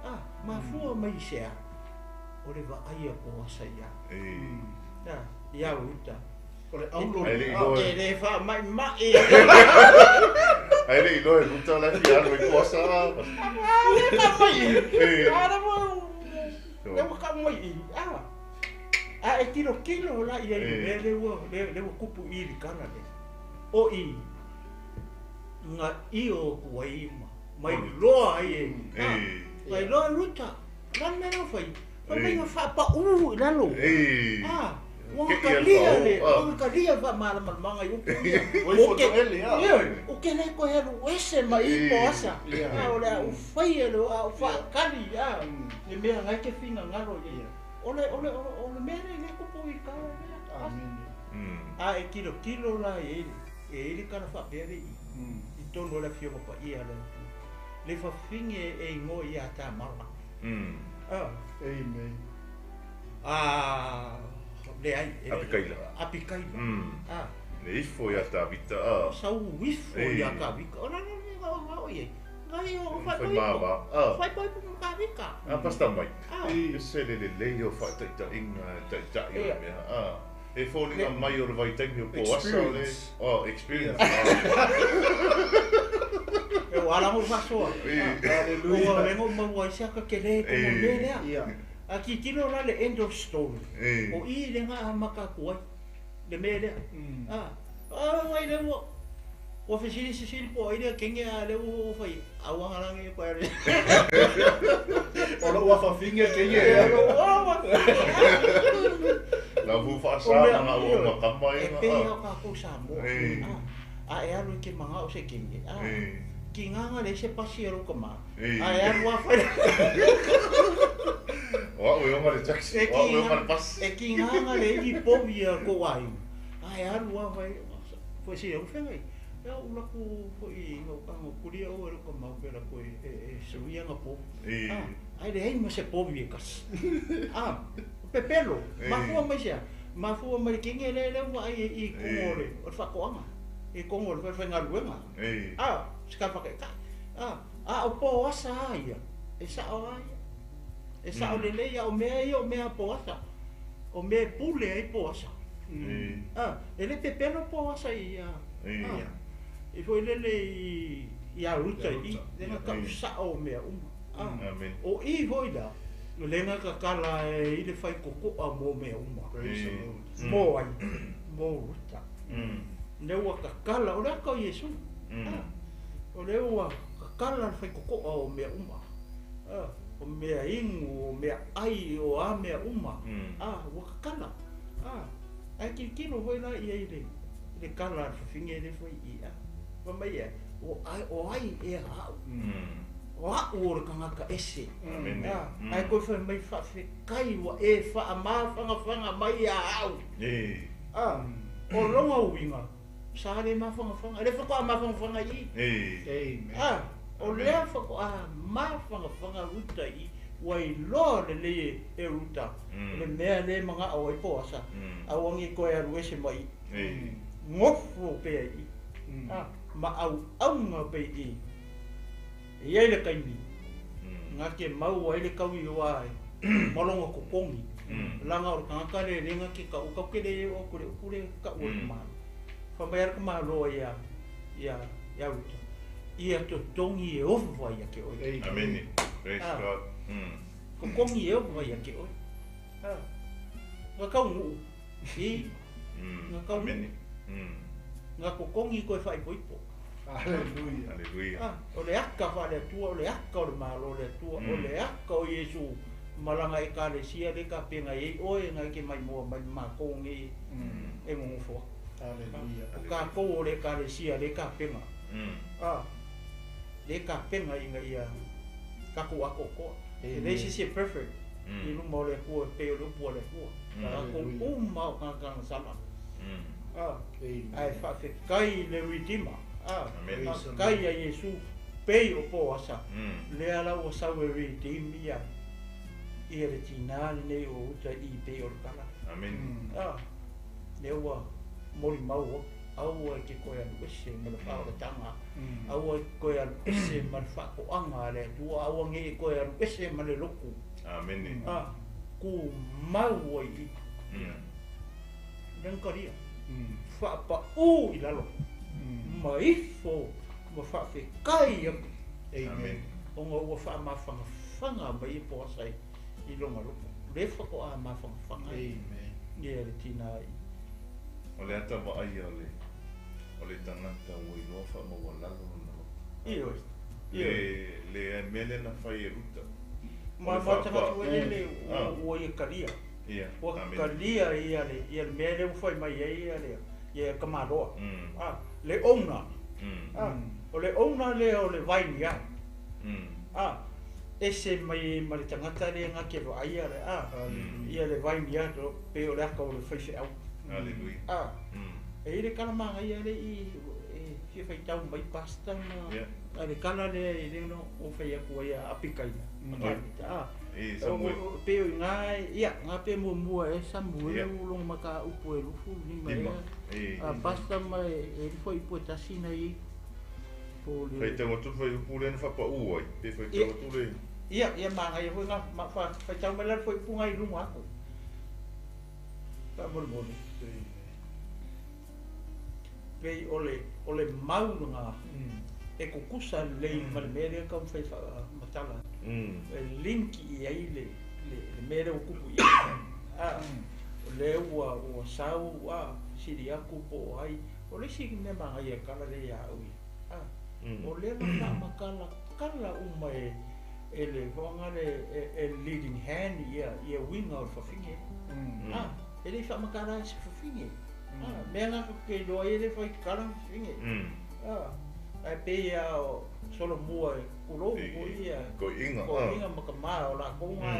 A, mafua mai i se a? O le vaai a Poasa ia. A, ia Ruta. O le aulo le a. E le faamaimai. Ae le i iloa e Ruta la e fia alu ai Poasa. A, lea tau mai i. A, lea ua tau mai i. A. A e tilotilo la i ai i le mea lea ua, lea ua tupu i i le tala lea, o i na io atu ai ma, ma iloa ai e, a, na iloa e Ruta, o le a le mea lea ua fai? Fai mai na faapaū i lalo, a, ua gatalia le, ua gatalia le faamalamalamaga i upu ia. Ua ifo toele, a. Ioe, ou te le toe alu ese ma i po asa, a, o le a ou faia le, a ou faatali, a, le mea na e te finagalo i ai. O le, o le, o le mea lea lea tupu i le tala lea. Amene. A e tilotilo la e i ai le tala faapea le i, i totonu o le Afioga Paia a le Atua. Le fafine e igoa ia Tamara. Ah. Amen. Ah, leai. Apikaila. Apikaila. Ah. Le ifo ia Tavita. Sau ifo ia Tavita. O la le mea o i ai. Vai o Fai faaipoipo. mava. Ah. Faaipoipo ma kavika. Ah, Pastor Mike. Ah. E se le lelei o faataitaiga e taitai o le Ia. mea. Ah. E foliga mai o le vaitaimi o Poasa o le... Experience. Oh, experience. E o ala mo faasoa. Eh. Hallelujah. Ua lengo maua ai se aka kele ko mo Eh. mea lea. Ia. A tilotilo la le end of story. Eh. O i le ga amaka atu ai le mea lea. Mm. Ah, ah ai le ua ua fesili sisili po ai lea kenge a le ua fai auagalagi koe le. O lou afafiga keia E ea. lo ua. La fu O faasa mea, na ngā ua makama E ia. pei Ah. o kākou Samoa. Eh. Ah, a e alu i ke manga o se kenge. Ah, Eh. ki nganga le se pasi e lou ka ma. Eh. A e alu a fai. O au e onga le taxi. E O au ki e onga le nganga bus. e ki nganga le i povi a ko ai. A e alu a fai. Foi si e ufengai. Ia ula ku foi ngau ka ngau kuria o e lou ka mau pera koe e e suia nga po. Eh. Ah, ai le ai ma se povi e kasi. Ah, pepelo. Eh. Mafua mai sea. Mafua mai kenge le le ua ai i kongo Eh. le o le whakoanga. I kongo le whaiwhaingaluenga. Eh. Ah, se ka whake ka. Ah, ah o po asa a ia. E sao a ia. E sao Mm. lele ia o mea ia o mea po asa. O mea pule ai po asa. Eh. Ah, e le pepelo po asa i a. Eh. Ah, i foi lele i i a ruta Ia i. ruta. Lenga ka Eh. sao o mea uma. Ah. Amen. O i foi la, o lenga ka kala e i le whai kokoa mō mea uma. Praise the Eh. Lord. Mm. Mō ai, mō ruta. Mm. Le ua kakala, o le aka o Iesu. Mm. Ah, o le ua kakala le whai kokoa o mea uma. Ah, o mea ingu, o mea ai, o a mea uma. Mm. Ah, ua kakala. Ah, ai kilikilo hoi la ia i le, i le kala le whawhinge le whai i a. Wa mai ia, o ai, o ai e au. Mm. O au o le kangaka ese. Amen. Ah, Mm. ai koe whai mai whawhekai ua e wha mawhangawhanga mai a au. Eh. Ah, o longa uinga, sa le mawhangawhanga, le whakoa mawhangawhanga i. Eh. Amen. Ah, o lea whakoa mawhangawhanga ruta i, ua i loa le le e ruta. Mm. Le mea le manga au ai po asa. Mm. Au angi koe aru ese mai, Eh. ngofo pea i. Mm. Ah, ma au aunga pe i. E iai le kaimi, Mm. ngā ke mau ai le kaui o ai, malonga kokongi. Mm. Langa o le kangaka le lenga ke ka ukau ke le o kule ukule ka ua Mm. mm. malo. Whamai ara ka malo ia, ia, ia ruta. Ia totongi e ofu vai ia ke oi. Amen. Amen. Praise Ah. God. Mm. Kokongi e ofu vai ia ke oi. Ah. Ngā kau nguu. I, Mm. Ngā kau Amen. Mm. ngā kokongi koe whaipoipo. Hallelujah. Hallelujah. Ah, o le aka wha le atua, o le aka o le malo le atua, Mm. o le aka o Iesu. Malanga e ka le sia le ka penga e oe ngai ke mai mua mai mākou ngi Mm. e ngongofua. Hallelujah. O kākou o le ekalesia le kapenga. Mm. Ah, le kapenga inga ia kākou akokoa. E Amen. le sisi e perfect. Mm. I luma o le Atua e pei o le upu a le Atua. Mm. Kākou Hallelujah. uma o kangakanga sala. Mm. Ah, Amen. ae faafekai le Redeemer. Ah, Amen. faafekai ia Iesu pei o po asa. Mm. Lea la ua sau e redeem ia ia le tinā lenei o uta i pei o le kala. Amen. Mm. Ah, lea ua moli mau atu. Aua e ke koe alu ese ma le whaoratanga. Mm. Aua e ke koe alu ese ma le whakoanga a le Atua. Aua nge e koe alu ese ma le loku. Amen. Ah, ku mau ai i. Mm. Lengaria. Mm. Whaapa u i lalo. Mm. Ma ifo ma whaafekai aku. Amen. Amen. Onga ua wha mawhangawhanga mai e po asai i longa loko. Le whako a mawhangawhanga i Amen. ia le tina i. O le ata wa ai o le o le tangata ua iloa faamaualalo lona loto. I oi. I oi. Le le mea lea na fai e ruta. Ma O le ma whaapa- tagata ua lele Ah. ua ia kalia. Ia. Ua Amen. kalia ia le ia le mea le ua fai mai ai ia le ia kamaloa. Mm. Ah, le owner. Mm. Ah, o le owner lea o le vaini ai. Mm. Ah, ese mai ma le tagata le ngā ke vaai ia le ah, Hallelujah. ia le vaini ai to pe o le aka o le whaiwheau. Hallelujah. Ah, Mm. e i le kala manga ia le i e fia whaitau mai pasta ma Yeah. a le kala le i le no o whai aku ai a apikaina. Mm. Ah, E o Samuel. o- pe o i ngā ia ngā pe mua mua e Samuel Yeah. longo maka upu e lufu ni mai Lima. e E. a pasta ma e e lifo i po tasi na i Po le Faitau atu le fuaiupu lea na faapaū ai, pe faitau atu le. Ia, ia manaia foi na faitau mai la le fuaiupu i luga atu. Faamolemole. Pei o le mau lena e tutusa lelei ma le mea lea e taumafai e faamatala atu. E link i ai le mea lea ua tupu i ai. O lea ua sau fesili atu po o ai. O le isi mea manaia e tala lea ia au ia. O lea na faamatalatala uma e le foaga le e leading hand ia uiga o le fafine. E le i faamatala ai se fafine. Mea na tatou te iloa ai e le fai tatala ni fafine. Ae pei lava o solomua e tulou foi ia toeaiina ma tama o latou na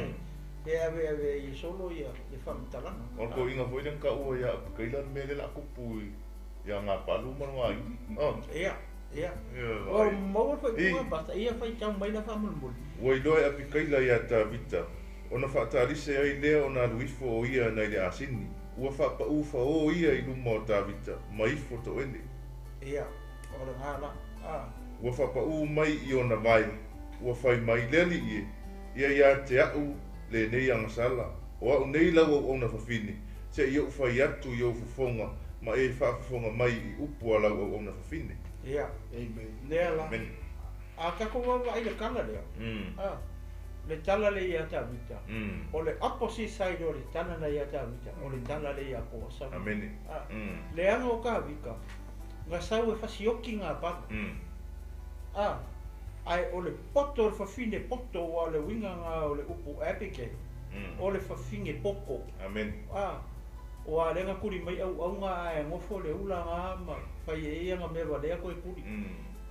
e aveave ai e solo ia le faamatalaga. O le toeaiina foi lea na taua ia Apikaila le mea lea o le a tupu ia Gapalu ma lona aiga. Ia, ia. Ua maua le faaiuga basta ia faitau mai la faamolemole. Ua iloa e Apikaila iā Tavita, ona faatalise ai lea ona alu ifo o ia nai le asini. Ua faapaū faō ia i luma o Tavita, ma ifo toele. Ia, o lena la. Ua faapaū mai i ona vae, ua fai mai le alii e, ia iā te a'u lenei agasala, o a'u nei lau auauna fafine, se'i ou fai atu i ou fofoga ma e faafofoga mai i upu a lau auauna fafine. Ia, Amen. Lea la. Amen. A tatou vaavaai i le tala lea, le tala lea ia Tavita, o le opposite side o le tala na ia Tavita, o le tala lea ia Koa. Amen. Leaga o Tavita, na sau e fasioki ngā palu. Ae o le poto o le fafine poto ua o le uiga ngā o le upu Abigail, o le fafine poto. Amen. Ua lea na tuli mai auauna ae nofo le ula ngā ma fai e ia nga mea valea koe tuli.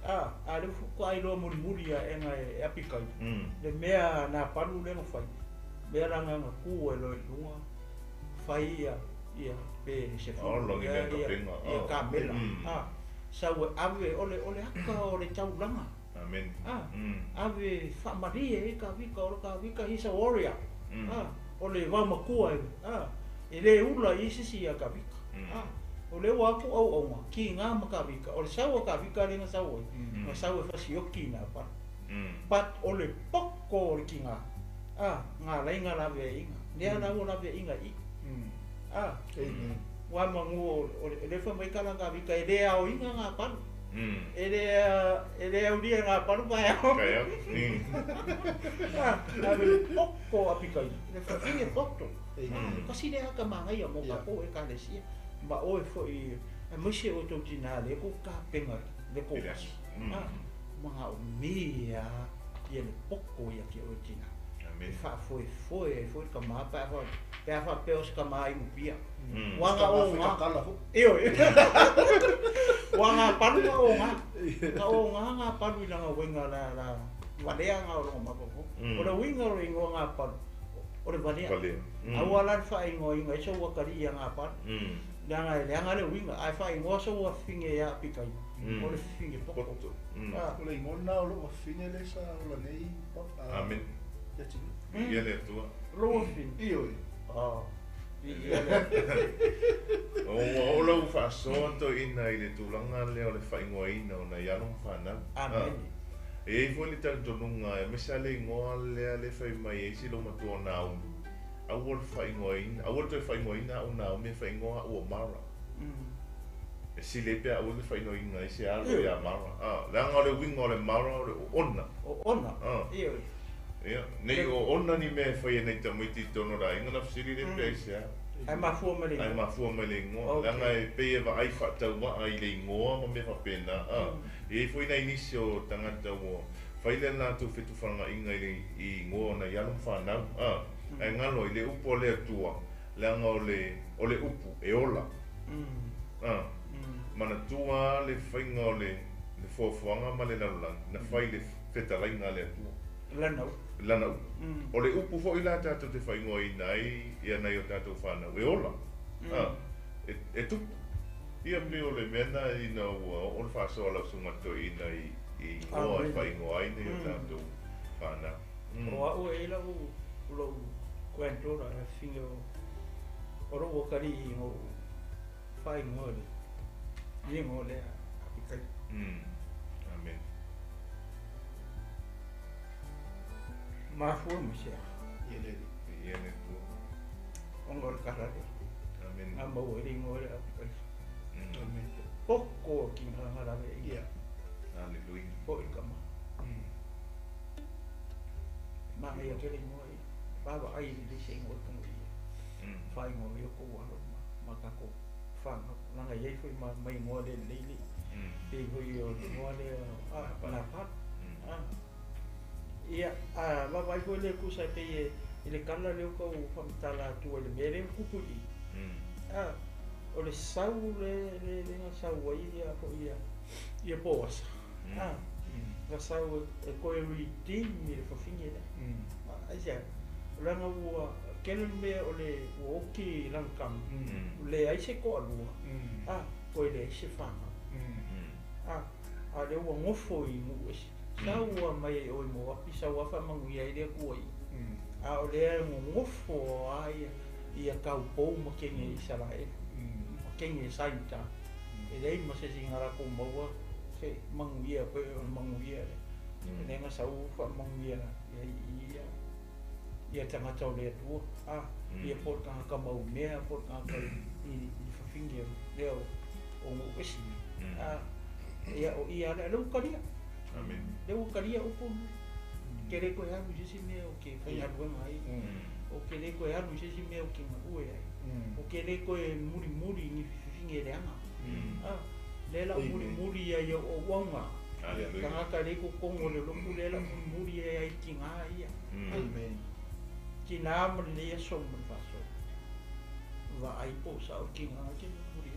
A le faatoa iloa mulimuli aega e Apikaila, le mea nā palu lea na fai, mea la nga na tu e loa i luga, fai ia ia pe se Oh, ia, lagi mea ia, kapenga. ia kamela. Sau e ave o le aka o le taulaga. Amen. Ave faamalie e Kavika, o le Kavika he's a warrior. O le vaumakua e, e le ula i isi ia Kavika. O le ua atu auauna, ki ngā ma Kavika. O le sau a Kavika le nga sau ai. Nga sau e fasioki nā palu. But o le poko o le ki ngā. Ngā lai ngā lawe e inga. Nea la ua lawe inga i. Amen. Wa mangu o le wha mai kala Kavika e le ao inga ngā palu. E le aulia ngā palu pa ao. Kai au. Ave le poko Apikaila. Le whawhinge poto. Amen. Kasi le haka mangaia mo ka po e kalesia. Ma oe foi e maise o tau tina le ko ka penga le ko Yes. Mga o mea ia le poko ia ki oe tina. Amen. E faafoefoe ai foi ka maa pe a pe a faapea o se ka maa inupia. Ua ngā o ngā. Kala fo. Ioe. Ua ngā palu ngā o ngā. Ngā o ngā ngā palu i langa uiga la la valea ngā o longa mapofo. O le uiga o le ingoa ngā palu. O le valea. Valea. Aua la le faaigoaina ai so ua kali'i ia ngā palu. Leaga e leaga le uiga ae faaigoa so ua fafine ia Apikaila. O le fafine poto. Poto. O le igoa lena o lou fafine lea sa ola nei. Amen. Ia tino. Ia le Atua. Lou fafine. Ioe. Ia le O ua oo lau faasoa toeaina i le tulaga lea o le faaigoaina o nai alo ma fanau. Amen. E iai foi le talitonuga e aemaise lava le igoa lea le fai mai ai si loumatua o Naomi. Aua le faaigoaina, aua le toe faaigoaina a'u Naomi e faaigoa a'u o Mara. E sili ai pe a'u le faaigoaina ai se alo ia Mara. Leaga o le uiga o le Mara o le oona. Oona. Ioe. Ia, nei oona ni mea e fai e nai tamaiti i totonu o le aiga na fesili lea pe aisea. Ae mafua mai le igoa. Ae mafua mai le igoa. Leaga e pei e vaai faatauaa i le igoa ma mea faapena. E iai foi nai nisi o tagata ua fai le latou fetufalagaiga i le igoa o nai alo ma fanau. Ae galo i le upu a le Atua, leaga o le o le upu e ola. Manatua le faiga o le le foafoaga ma le lalolagi na fai i le fetalaiga a le Atua. Lana upu. Lana upu. O le upu foi la tatou te faaigoaina ai ia nai o tatou fanau e ola. E tupu. Ia pei o le mea lena ina ua oo le faasoa a lau susuga toeaina i igoa e faaigoa ai nai o tatou fanau. O a'u e i ai la'u lou granddaughter e fafine o lou akalii na ou faaigoa i le igoa lea Apikaila. Amen. Mafua ma se Ia le Alii. Viia le Atua. Ona o le kala lea. Amen. Nga maua ai le igoa lea Apikaisa. Amen. Poko o kina nga lave i. Ia. Hallelujah. Po i kama. Manaia tele igoa ia. Vaavaai lelei se igoa e tagoia. Faaigoa ai o kou alo ma tatou fanau. Leaga e i ai foi ma igoa le lelei le pei foi o le igoa lea Napal. Ia, a vaavaai foi lea tusa e pei e le kala lea ua tau faamatala atu ai i le mea lea ua tupu i i. O le sau le na sau ai ia foi ia Poasa. Na sau e toe redeem i le fafine lea. Aisea? Leaga ua tele le mea o le ua oti lana tama, leai se toalua, toe leai se fanau. A o lea ua nofo i nuu ese. Sau lava mai e oe Moapi, sau lava faamanuia ai le Atua i i. A o lea e nonofo lava ia taupou ma kene Isaraelu, ma kene sa i uta. E leai ma se isi na latou maua se manuia pei o le manuia lea. Lea na sau faamanuia ai i ia tagata o le Atua, ia po o le tagata maumea, po o le tagata i fafine lea o nuu ese. Ia o ia lea, lea ua talia. Lea ua talia upu nei. Ke le toe alu i se isi mea ou te faigaluega ai, ou te le toe alu i se isi mea ou te galue ai, ou te le toe mulimuli i ni fifine leaga. Lea la ou mulimuli ai i au auauna, tagata e leai totonu o le lotu, lea la ou mulimuli ai i tina ia. Tina ma lenei aso ma le faasoa. Vaai po o sao le tina e te mulimuli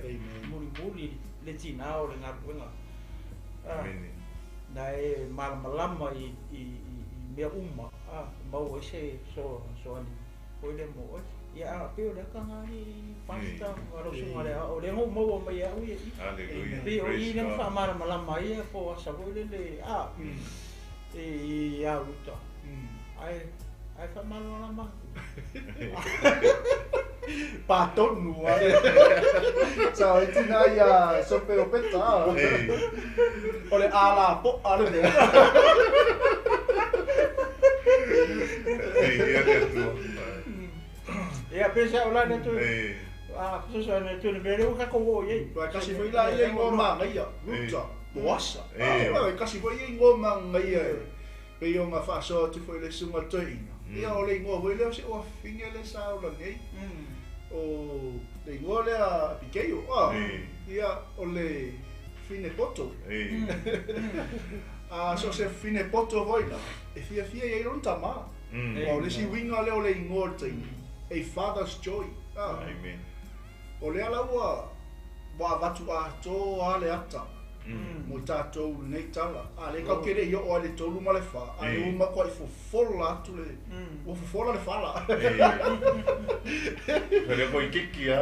ai. Mulimuli le tina o le galuega. Na e malamalama i mea uma, maua ai se fesoasoani foi lea mo oe. Ia, a pei o le ata lena alii Pastor ma lau susuga lea, o lea na ou maua mai e au ia i i. Pei o i lea na faamalamalama ai ia Poasa foi lele, ia Ruta. Ae, ae faamalamalama atu. Patonu lava le sao ai tina ia sope o peta. O le ala po'a le mea. Viia le Atua. Ia, pe sa o la le tu. Fesoasoani atu i le mea lea ua tatou oo i ai. Ua kasi foi la ia igoa manaia, Ruta, Poasa. Ua kasi foi ia igoa manaia e pei ona faasoa atu foi le susuga i le toeaina. Ia o le igoa foi lea o si ou afafine lea sa ola nei. O le igoa lea Abigail. Ia o le fine poto. A so o se fine poto foi la, e fiafia i ai lona tama. Aua o le isi uiga lea o le igoa o le taimi, a father's joy. O lea la ua avatu atoa lava le ata mo tatou i lenei tala. A lea tatou te le i oo lava i le 3 ma le 4, a lea ua matuai fofola atu le, ua fofola le fala. O lea foi kiki a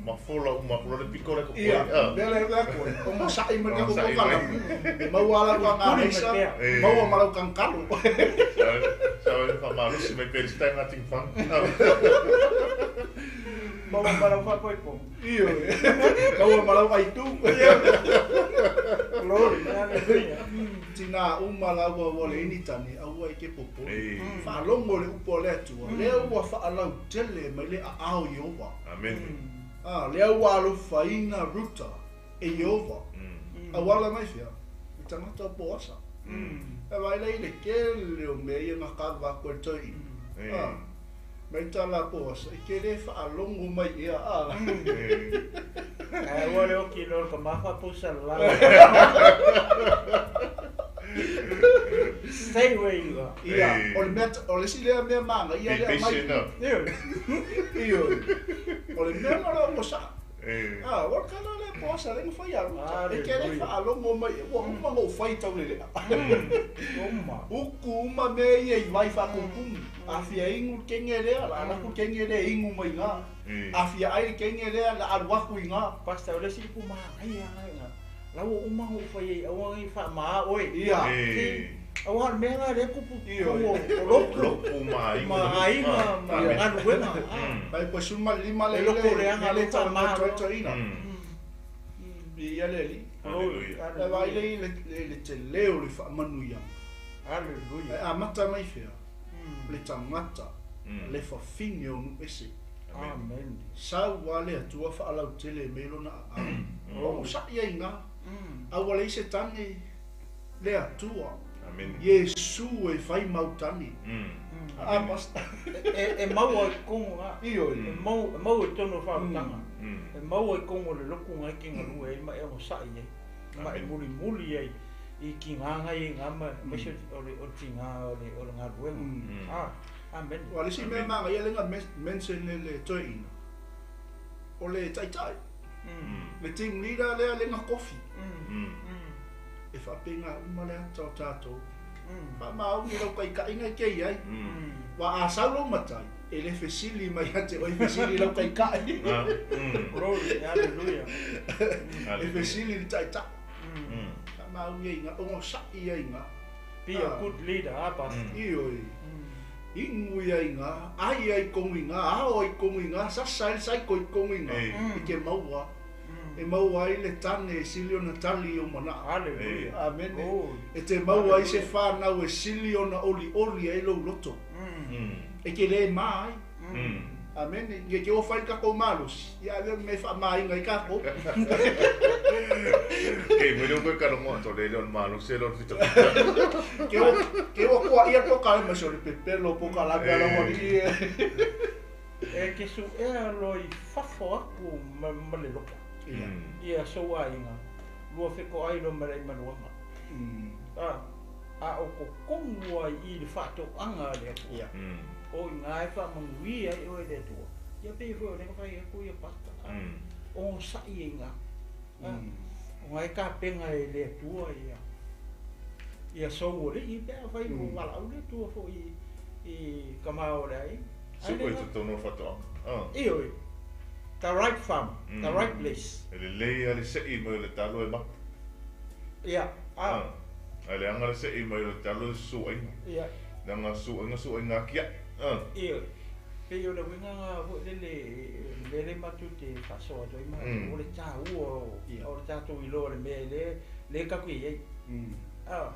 ma fola uma atu loa le pito lea totoe. Ia, mea lea e atu ai, onosai mai le tatou kokalame, e maua lava lau kagalaisa, maua ma lau kagakalo. Sao e faamalosi mai pea i le taga tingfang. Maua ma lau faapoipoga. Ioe, maua ma lau aitu. Glory, hallelujah. Tina uma laua ua leai ni tane, aua e ke popole. Faalogo le upu a le Atua, lea ua faalautele mai le aao Ieova. Amen. Lea ua alofaina Ruta e Ieova. Auala mai fea? Le tagata o Poasa. E vaai la i le tele o mea ia na kava atu ai le toeaina. Mai tala a Poasa, e te le faalogo mai ea, a. Ae ua le oki loa le tama faapousa le lalo. Stay where you are. Ia, o le mea, o le isi lea mea manaia lea Be aumai. patient enough. Ioe. O le mea lena o le onosai. A, ua le tala lea Poasa lea na fai ia Ruta. E te le faalogo mai ea, ua uma ona ou fai taulelea. Uma. Uku uma mea ia i vai faatumutumu. A fia inu le kenge lea, la alu atu le kenge lea e inu mai i ina. A fia ai le kenge lea, la alu atu i ina. Pastor, o le isi upu manaia lena i ina, la ua uma ona ou fai ai, aua ne i faama oe. Ia. Aua o le mea lena lea e tupu i totonu o lotu. Lotu ma aiga. Ma aiga ma galuega. Mai po 15 le E loko leaga le le faama toetoeina. Viia le Alii. Haleluia. Le vaai lea i le tele o le faamanuiaga. Haleluia. Ae amata mai fea? Le tagata, le fafine o nuu ese. Amen. Sau lava le Atua faalautele mai lona aao. Onosai ai i ina. A ua leai se tane le Atua. Amen. Iesu e fai mau tane. A Pastor. E maua i totonu na. Ioe. E maua i totonu o le faaolataga. E maua i totonu o le lotu na e te galue ai ma e onosai ai. Ma e mulimuli ai i tiga na i ina ma aemaise o le tiga o le galuega. Amen. Aua o le isi mea manaia lea na mention e le toeaina, o le taitai, le team leader lea lea na tofi. E faapena uma le ata o tatou. Faamaoni lau taitaiga e te i ai. Aua a sau lou matai, e le fesili mai ia te oe, e fesili i lau taitai. Glory, hallelujah. E fesili i le taitai. Faamaoni ai i ina, onosai ai i ina. Be a good leader, a Pastor. Ioe. Inu ia i ina, ai ai tonu i ina, ao ai tonu i ina, sasa ai le saiko i tonu i ina, e te maua. E maua ai le tane e sili ona tali i ou manao. Hallelujah. Amene. E te maua ai se fanau e sili ona olioli ai lou loto. E te le ma ai. Amene. Ia te o fai le tatou malosi, ia avea ma mea e faamaina ai tatou. Kei mai leo koe kalogoa to le leo malosi e leo fitafita. Ke o koa ia poka ma se o le pepelo poka la mea lau alii e. E te suea loa i fafo atu ma le loto. Ia sou aiga, lua fetoai loa ma le aimaluaga. A o totonu ai i le faatoaga a le Atua. O i ina e faamanuia ai oe e le Atua. Ia pei foi o lea na fai atu ia Pastor. Onosai ai i ina. O na e tapena e le Atua ia ia sou alii pe afai ua valaau le Atua foi i tama o le aiga. Su'e i totonu o le faatoaga. Ioe. The right farm, the right place. E lelei lava le se'i mai o le talo e mapu. Ia, a. Ae leaga le se'i mai o le talo e susu'aiga. Ia. Leaga susu'aiga su'aiga atia'e. Ioe. Pei o le uiga na foi lele o le mea lea matou te faasoa atu ai matou, o le taua o le tatou iloa i le mea lea lea tatou te i ai. A.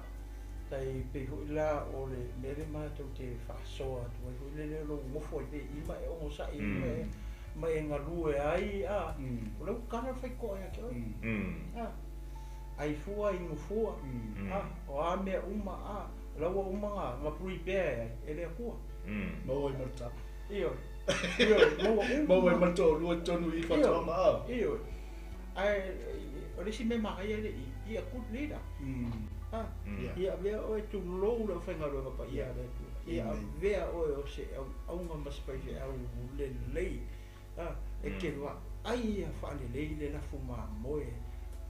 Tai pei foi la o le mea lea matou te faasoa atu ai foi lele o lou nofo ai pea i i ma e onosai ai ma e galue ai, a, o lea ua kala le faitoa ia te oe. A, ai fua inu fua, a, o a mea uma, a, o la ua uma na prepare ai e le Atua. Maua ai ma le tala. Ioe, ioe, maua uma. Maua ai ma le toalua i totonu i i faatoaga, a. Ioe, ae o le isi mea manaia le i, be a good leader. A, ia avea oe tulou le aufaigaluega paia a le Atua. Ia avea oe o se auauna ma se faifeau lelei, a, e te vaai ia faalelei le lafu mamoe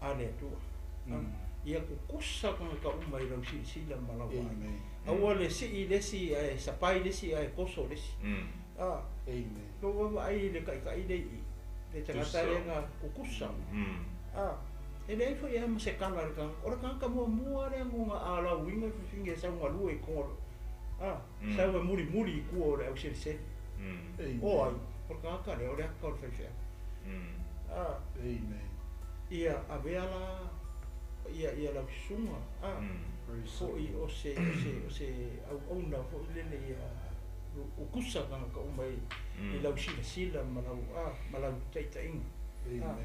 a le Atua. A, ia tutusa tagata uma i lau silasila ma lau vaai. Aua le sii le isi ae sapai le isi ae toso le isi. A, lou vaavaai i le taitai lea i i, le tagata lea na tutusa. A, e leai foi lava ma se tala a le tagata. O le tagata muamua lea na ona alauina le fifine e sau galue i totonu o le, a, sau e mulimuli i tua o le auselesele. O ai? O le tagata lea o le ata o le faifeau. A, ia avea la ia ia lau susuga, a, foi o se o se o se auauna foi lele ia utusa tagata uma i lau silasila ma lau a ma lau taitaiga. A,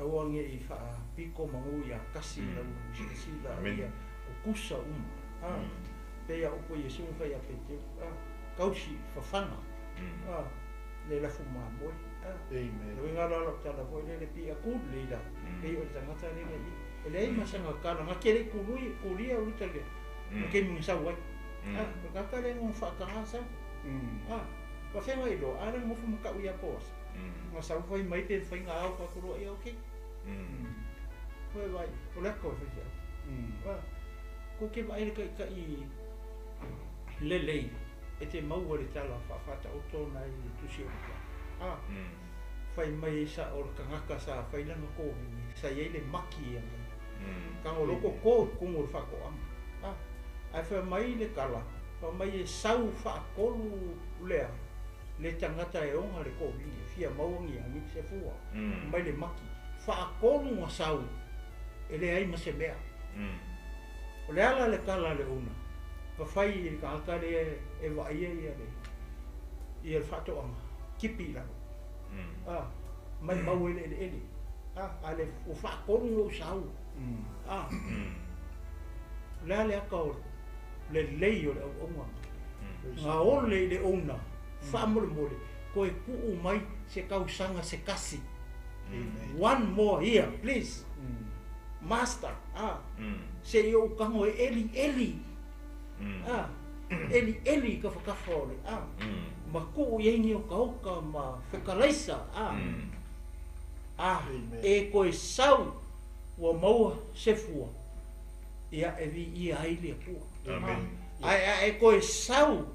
aua ne i faapito manu ia tasi lau silasila ia tutusa uma. A, pei a upu a Iesu na fai ia Peteru, a, tausi fafaga, a, le lafu mamoe. A, le uiga la o lau tala foi lele, be a good leader, pei o le tagata lea na i, e leai ma sana tala, na te le i tului, tulia o Luta i le taimi na sau ai. A, o le tagata lea na ona faataga sau. A, faafeagai loa, a lea na nofo ma tau ia Boasa. Na sau fai mai pe mafai ona ao atu loa, ia okay. Oi vai, o le ata o le faifeau. A, ko te vaai le taitai lelei e te maua le tala faafaataoto na i le tusi o Luka. A, fai mai sa o le tagata sa fai lana kovine, sa i ai le maki ia mai. Tago loko ko i totonu o le faatoaga. A, ae fai mai le tala, fai mai e sau faatolu lea le tagata e ona le kovine, fia maua ni agi se fua, mai le maki. Faatolu na sau e leai ma se mea. O le ala le tala a le owner, na fai i le tagata lea e vaaia ia le ia le faatoaga, tipi i lalo. A, maimau ai le eleele. A, a le ua faatolu na ou sau. A, o le a le ata o lelei o le auauna. Na ole i le owner, faamolemole, toe tuu mai se tausaga se tasi. One more year, please. Master, a, se i ou tago e elieli, a, elieli i tafatafa o le, a, ma tuu i ai ni otaota ma fetalaisa, a, a, e toe sau ua maua se fua, ia e viia ai le Atua. Amen. Ae a e toe sau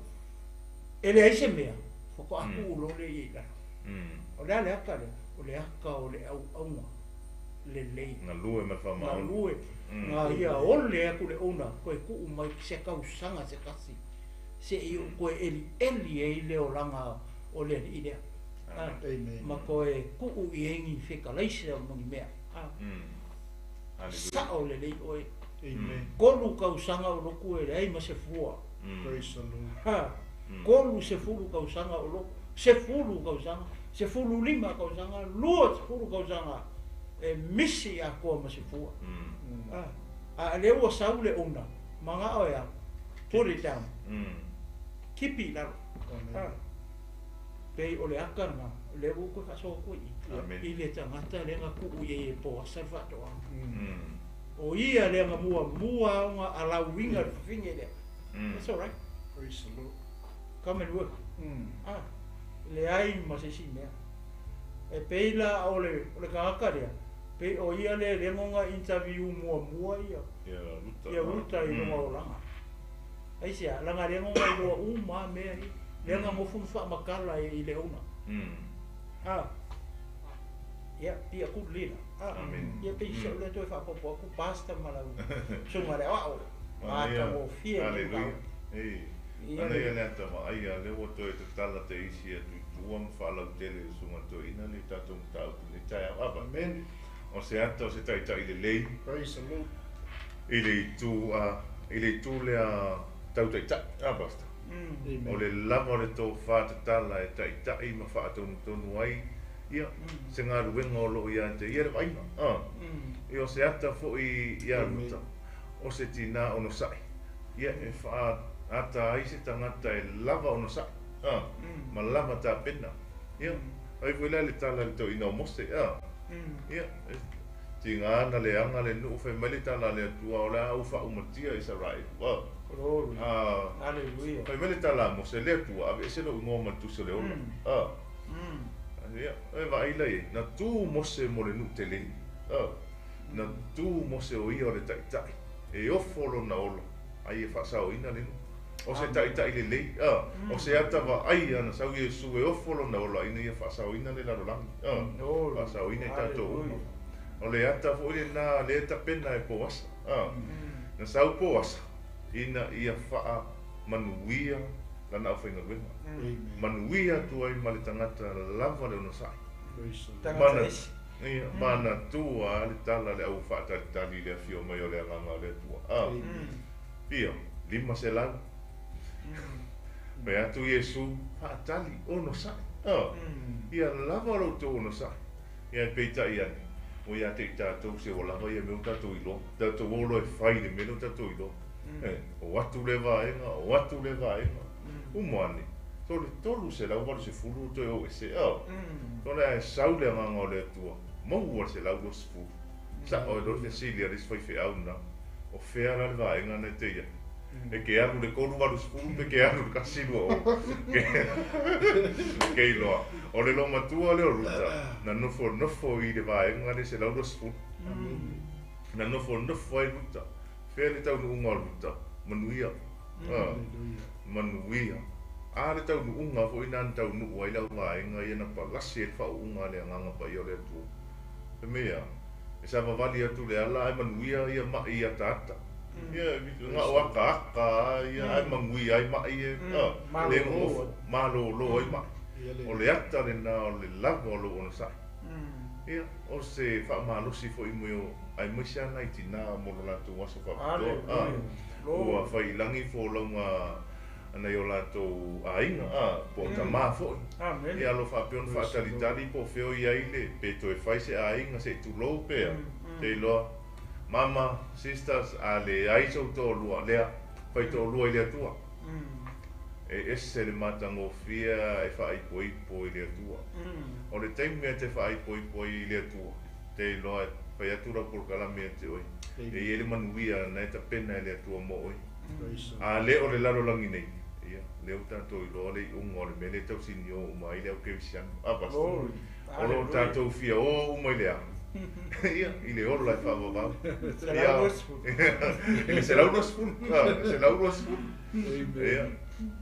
e leai se mea, faatoa tuu loa lea i ai i lalo. O le a le ata lea? O le ata o le auauna lelei. Galue ma le faamaoni. Galue, na ia ole atu le owner toe tuu mai se tausaga se tasi se i ou toe elieli ai le olaga o le alii lea. Amen. Ma toe tuu i ai ni fetalaisa ma ni mea. Sao lelei oe. Amen. 3 tausaga o lotu e leai ma se fua. Praise the Lord. 30 tausaga o lotu, 10 tausaga, 15 tausaga, 20 tausaga e misi atoa ma se fua. A lea ua sau le owner, manao e a, put it down. Kipi i lalo. Pei o le ata lena, lea ua ou toe faasoa atu ai i i le tagata lea na tuu i ai e Poasa le faatoaga. O ia lea na muamua ona alauina le fafine lea. That's all right. Praise the Lord. Come and work. Leai ma se isi mea. E pei la o le tagata lea, pei o ia le lea na interview muamua ia. Ia Ruta i lona olaga. Aisea, laga lea na iloa uma mea ia. Lea na nofo ma faamatala i le owner. Ia, be a good leader. Ia pei se o lea toe faapopo atu pastor ma lau susuga le aoao. Matagofie le Hallelujah. Ana ia le ata vaai a lea ua toe tatala te isi atu i tua ma faalautele le susuga toeaina le tatou mataupu i lenei taeao. Ava. Amen. O se ata o se taitai lelei. Praise the Lord. I le itu a i le itu lea tau taitai. A pastor. Amen. O le lava o le tofa tatala e taitai ma faatonutonu ai ia se galuega o loo ia te ia le vaaiga. Ia o se ata foi ia Ruta. O se tinā onosai. Ia e faaata ai se tagata e lava onosai. Ma lava tapena. Ia, ai foi la le tala i le toeaina o Mose. Ia, e tiga ana le aga le nuu fai mai le tala a le Atua o le a ou faaumatia Isaraelu. Glory. Hallelujah. Fai mai le tala a Mose, le Atua, aveese lou igoa ma le tusi o le ola. Ia, e vaai la i ai, na tu Mose mo le nuu tele. Na tu Mose o ia o le taitai, e ofo lona ola, ai e faasaoina le nuu. O se taitai lelei, o se ata vaai ana sau Iesu e ofo lona ola ina ia faasaoina le lalolagi. Faasaoina i tatou uma. O le ata foi lena lea tapena e Poasa. Na sau Poasa, ina ia faamanuia lana aufaigaluega. Manuia atu ai ma le tagata lava le onosai. Praise the Lord. Tagata esi. Ia, manatua le tala le au faatalitali i le afio mai o le agaga o le Atua. Ia, 500. Fai atu Iesu, faatali, onosai. Ia lava lo outou onosai. Ia e peitai ane, o ia te i tatou se ua lava ia mea o tatou iloa. Tatou o loa e fai le mea lea o tatou iloa. O atu le vaega, o atu le vaega. Uma ane, tole 380 toe o ese. Tole ae sau le agaga o le Atua, maua le 120. Sa o e loa fesili a le isi faifeau na, o fea la le vaega na e te ia. E ke alu le 380 pe ke alu le 120. Ke iloa. O le lomatua le o Ruta, na nofo nofo i le vaega le 120. Na nofo nofo ai Ruta. Fea le taunuuga o Ruta, manuia. Manuia. A le taunuuga foi na na taunuu ai lau vaega ia na palasi e le faauuga le agaga paia o le Atua. E mea, e savavali atu le ala ai manuia ia mai ia ataata. Ia, nga o aka aka, ia ai manuia ai mai e, le ngofo, malolo ai mai. O le ata le na o le lava o lou onosai. Ia, o se faamalosi foi mo aemaise lava nai tinā mo lo latou aso faapitoa, a, ua fai i lagi folauga a nai o latou aiga, a, po o tamā foi. Ia, o lo o faapea ona faatalitali po o fea o i ai le, pe toe fai se aiga se i tulou pea, te iloa, mama, sisters, a leai sou toalua, lea, fai toalua i le Atua. E ese le matagofie e faaipoipo i le Atua. O le taimi e te faaipoipo ai i le Atua, te iloa e fai atu lau polokalame ia te oe, e i ai le manuia na e tapena e le Atua mo oe. A le o le lalolagi nei, ia, lea ua tatou iloa le iuga o le mea lea e tausinio uma ai le au kerisiano. A, Pastor? O lo o tatou fia o uma i le a? Ia, i le ola e faavavau. Ia, i le 120, a, 120. Ia,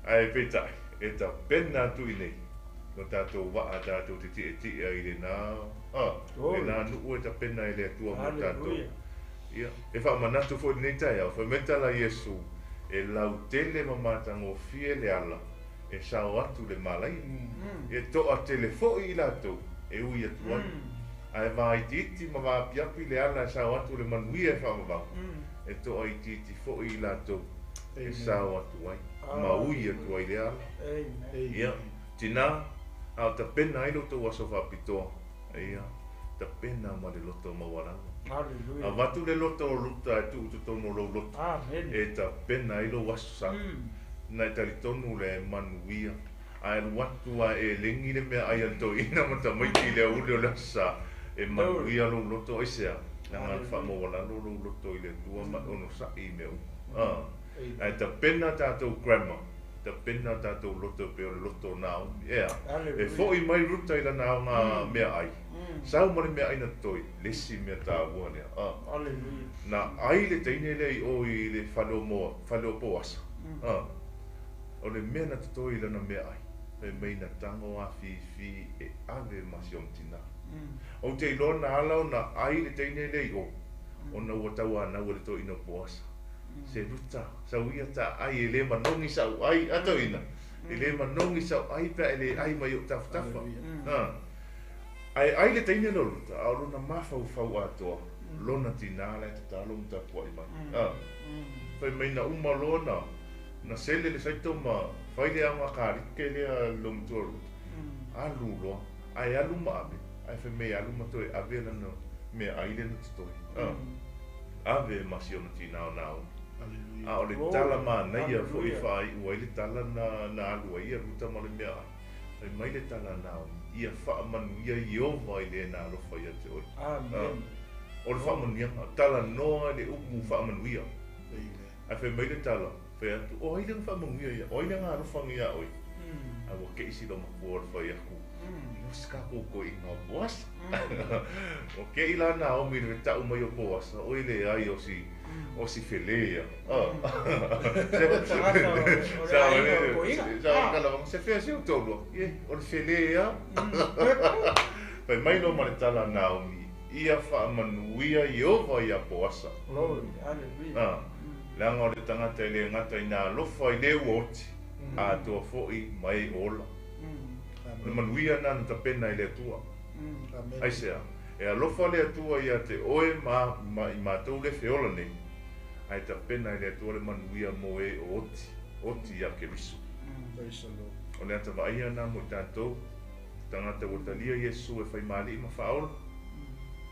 ae peitai, e tapena atu i inei lo tatou vaa tatou te tietie ai i lena, a, lena nuu e tapena e le Atua mo tatou. Ia, e faamanatu foi i lenei taeao, fai mai le tala a Iesu, E lautele ma matagofie le ala e sao atu le malaia. E toatele foi i latou e ui atu ai. Ae vaitiiti ma vaapiapi le ala e sao atu le manuia e faavavau, e toaitiiti foi i latou e sao atu ai ma ui atu ai lea ala. Ia, tinā, a o tapena ai lo outou aso faapitoa, ia, tapena ma le loto maualalo. Avatu le loto o Ruta e tuu i totonu o lou loto, e tapena ai lou aso sa. Na e talitonu le manuia, a e alu atu a e elegi le meaai a le toeaina ma tamaiti i le aoauli o le aso sa, e manuia lou loto. Aisea? Leaga e faamaualalo lou loto i le Atua ma e onosai i mea uma. Ae tapena tatou grammar, tapena tatou loto e pei o le loto o Naomi. Ea, e foi mai Ruta i lana aoga meaai, sau ma le meaai na totoe, le isi mea taua lea. Na ai le teine lea i o i le fale o Moa, fale o Poasa. O le mea na totoe i lana meaai, fai mai na tago afifi e ave ma si ona tinā. Ou te iloa na ala ona ai le teine lea i o, ona ua tauanau e le toeaina o Poasa. Se Ruta, sau ia ta ai e le manogi sau ai, a toeaina, e le manogi sau ai pe a e le ai mai i ou tafatafa. Ae ai le teine lea o Ruta, a o lona mafaufau atoa, lona tinā la e tatalo ma tapuai mai. Fai mai na uma loa na, na sele le saito ma fai le aoga karike lea a le matua o Ruta. Alu loa, ae alu ma ave, ae fai mai e alu ma toe ave lana meaai lea na totoe. Ave ma si ona tinā o Naomi. A o le tala manaia foi e faaiu ai le tala na, na alu ai ia Ruta ma le meaai. Fai mai le tala a Naomi, Ia faamanuia Ieova i le na alofa ia te oe. O le faamanuiaga, talanoa i le upu faamanuia. Ae fai mai le tala, fai atu, O ai lea na faamanuia ia? O ai lea na alofa nei iā oe? Ae ua kei si loma kua o le fai atu, Ua se tatou toeaina o Poasa. Ua kei la Naomi i le fetau mai o Poasa, oi leai o si, o si fele ia. Se fea si o toalua? Ie, o le fele ia. Fai mai loa ma le tala a Naomi, Ia faamanuia Ieova iā Poasa. Leaga o le tagata e le gata i nā alofa i le ua oti, atoa foi ma e ola. O le manuia lena na tapena e le Atua. Aisea? E alofa le Atua ia te oe ma, ma i matou le feola nei, ae tapena e le Atua le manuia mo e o oti, oti ia Keriso. O le ata vaaia lena mo i tatou, tagata ua talia Iesu e fai ma Alii ma Faaola,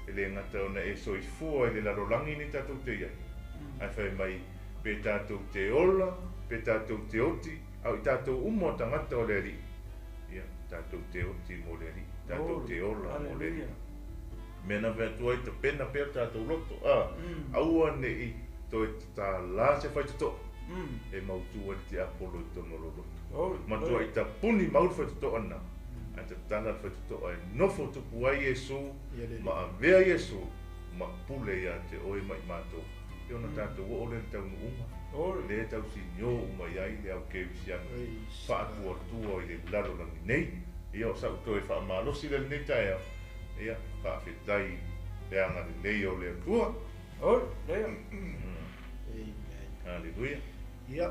e le gata ona e soifua i le lalolagi nei tatou te i ai, ae fai mai, pe tatou te ola, pe tatou te oti, a o i tatou uma o tagata o le Alii, ia, tatou te oti mo le Alii, tatou te ola mo le Alii. Mea na fai atu ai, tapena pea lo tatou loto, a, aua ne i toe tatala se faitotoa e mautu ai le tiapolo i totonu o lou loto. Matuai tapuni mau le faitotoa lena, ae tatala le faitotoa e nofo tupu ai Iesu ma avea Iesu ma pule ia te oe ma i matou. E ona tatou oo lea i le taunuuga, lea e tausinio uma i ai le au kerisiano faatuatua i le lalolagi nei. Ia, o sa'u toe faamalosi lea i lenei taeao, ia, faafetai le agalelei o le Atua. Haleluia. Ia,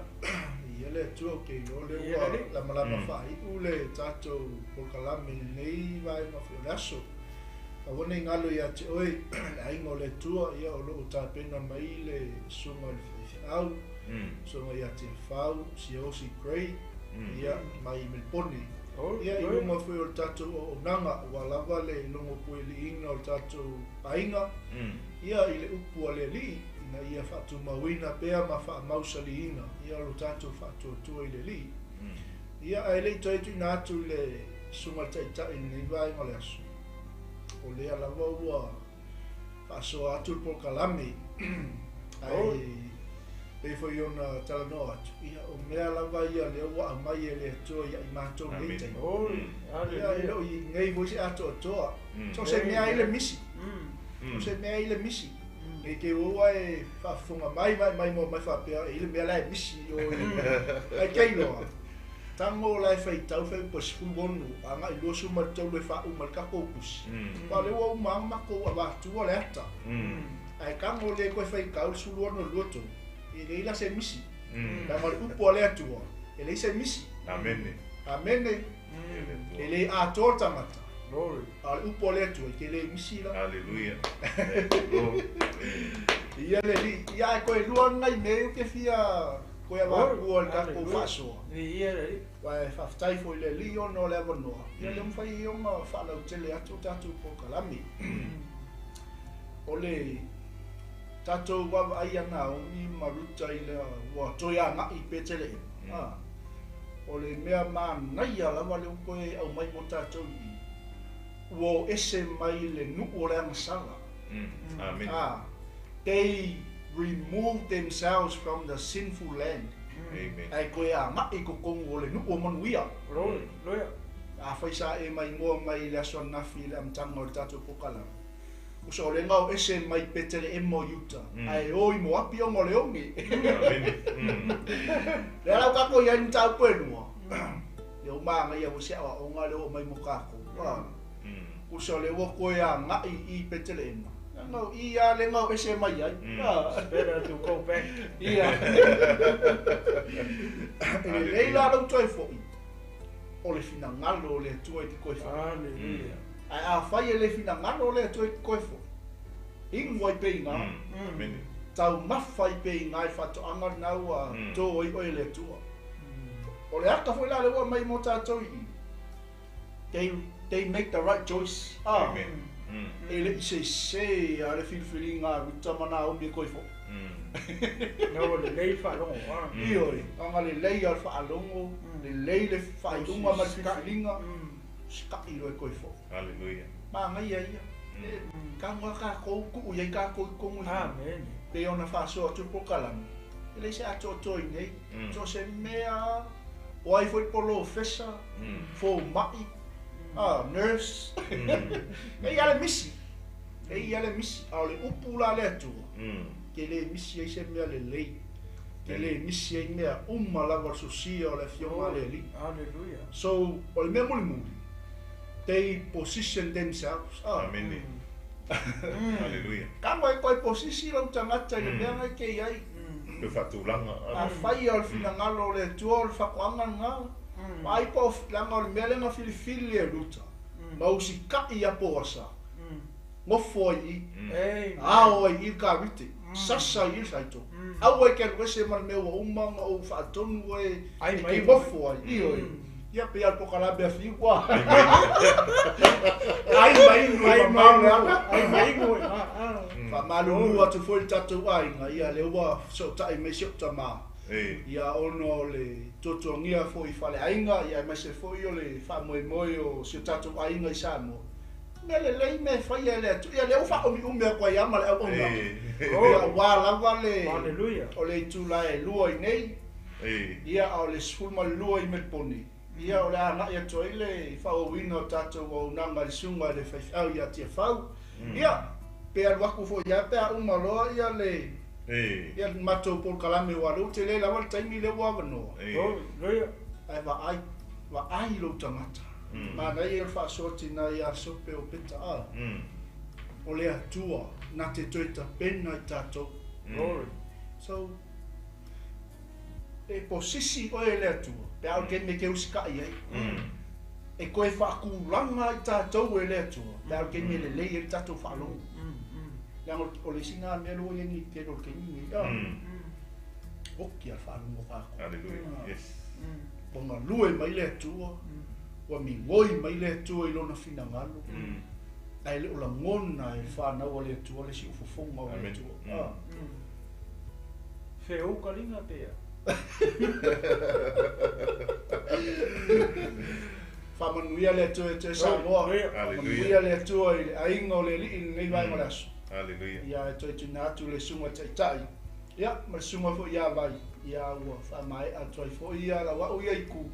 ia le Atua ou te iloa lea ua lamalama faaiu le tatou polokalame i lenei vaega foi o le aso. Aua ne i galo ia te oe le aiga o le Atua, ia o lo o tapena mai le Susuga i le Faifeau, Susuga ia Tiafau Siaosi Gray, ia, mai Melipone. Ia, i luma foi o le tatou auaunaga, ua lava le logopueliina o le tatou aiga, ia, i le upu a le Alii, ina ia faatumauina pea ma faamausaliina, ia, lo tatou faatuatua i le Alii. Ia, ae le i toe tuuina atu i le Susuga i le Taitai i lenei vaega o le aso, o lea lava ua faasoa atu le polokalame, ae pei foi ona talanoa atu, ia, o mea lava ia lea ua aumai e le Atua ia i matou nei taimi. Ia, e le o i nei foi se atoatoa. So se mea ai le misi. So se mea ai le misi. Nei te ua e faafofoga mai mai mai mai faapea e i le mea la e misi o i. Ai kei loa. Tago la e faitau fai upu e 16 agai 23 e faauma i le tatou tusi. Aua o lea ua uma lava ona matou avatua le ata. Ae tago lea toe faitau le 16 i le 23, e leai la se misi. Leaga o le upu a le Atua, e leai se misi. Amene. Amene. E le atoa le tagata. A o le upu a le Atua, e te le misi la. Aleluia. Ia le alii. Ia ae toe lua nai mea ia ou te fia toe avatua i le tatou faasoa. Aua e faafetai foi i le Alii ona o le avanoa, ia lea ua mafai ai ona faalautele atu tatou polokalame. O le tatou vaavaai ia Naomi ma Ruta i le ua toe agai i Peteleema, o le mea manaia lava lea ua toe aumai mo tatou i i, ua o ese mai le nuu o le agasala. Amene. They remove themselves from the sinful land. Amen. Ae toe agai i totonu o le nuu o manuia. Afai sa e maimoa mai i le aso ananafi i le amataga o le tatou polokalame, uso o le gao ese mai Peteleema o Iuta, ae o i Moapi ona o le oge. Amene. Lea la ua tatou i ai i le mataupu e lua, lea ua manaia foi se aoaoga lea ua aumai mo tatou. Uso o lea ua toe agai i Peteleema, i a le gao ese mai ai. It's better to go back. Ia. E lelei la lou toe foi, o le finagalo o le Atua i te toe foi. Hallelujah. Ae afai e le finagalo o le Atua i te toe foi, inu ai pea i ina, Amene. taumafa ai pea i ina i le faatoaga lena ua to ai oe e le Atua. O le ata foi la lea ua aumai mo tatou i i, they make the right choice. Amen. E le i sese a le filifiliga a Ruta ma Naomi e toe foi. Na ua lelei le faalogo. Ioe, aga lelei a le faalogo, lelei le faaiuga ma le filifiliga, sika'i loa e toe foi. Hallelujah. Manaia ia. Tago lava tatou, tuu i ai tatou i totonu i i. Amene. Pei ona faasoa atu le polokalame, e leai se atoatoa i nei. So se mea, o ai foi polofesa, fomai, nurse, e ia le misi. E ia le misi. A o le upu la le Atua, ke le misi ai se mea lelei. Ke le misi ai mea uma lava o le sosia o le afioga a le Alii. Hallelujah. So, o le mea mulimuli, they position themselves. Amene. Hallelujah. Tago e toe posisi lau tagata i le mea na e te i ai. Toe faatulaga. Afai o le finagalo o le Atua o le faatoaga lena, vaai po o leaga o le mea lea na filifili e Ruta, ma usikai ia Poasa, nofo ai i i, ao ai i le karite, sasa ai i le saito, aua e te alu ese ma le mea ua uma ona ou faatonu oe Ai e mai te mai. nofo ai. Ioe. Ia pei a le polokalame a Fiu. Ai mai inu e Ai mamao le mai ala. ai mai inu e Faamalulu atu foi le tatou aiga, ia lea ua fesootai mai si ou tamā. Ia ona o le tuatuagia foi i faleaiga, ia aemaise foi o le faamoemoe o si o tatou aiga i Samoa. Mea lelei mea e faia e le Atua. Ia lea ua faaomiumi atu ai lava ma le auaunaga. Ia aua lava le Hallelujah. o le itula e 2 i nei, ia a o le 12 i Melipone, ia o le agai atu ai le faaauauina o tatou auaunaga i le susuga i le faifeau ia Tiafau. Ia, pe alu atu foi ia pe a uma loa ia le ia le matou polokalame aua o lea ua tele lava le taimi lea ua avanoa. Hallelujah. Ae vaai, vaai lou tagata. Manaia ia le faasoa tina ia Sope o Peta a. O le Atua na te toe tapena i tatou. Glory. So, e posisi oe e le Atua, pe a o le taimi e te usikai ai. E toe faatulaga ai tatou e le Atua pe a o le taimi e lelei ai le tatou faalogo. Leaga o le isi lena mea lea ua i ai nei i le tele o le taimi lenei, a oti lava le faalogo a tatou. Hallelujah. Yes. Ua galue mai le Atua, ua migoi mai le Atua i Lona finagalo, ae le o lagona e le fanau a le Atua le siufofoga o le Atua. A. Feou kaliga pe a. Faamanuia le Atua ia te oe Samoa. Faamanuia le Atua i le aiga o le Alii i lenei vaega o le aso. Hallelujah. Ia e toe tuuina atu le susuga i le Taitai, ia ma le susuga foi ia Vai, ia ua faamaea atu ai foi ia lau au ia itu.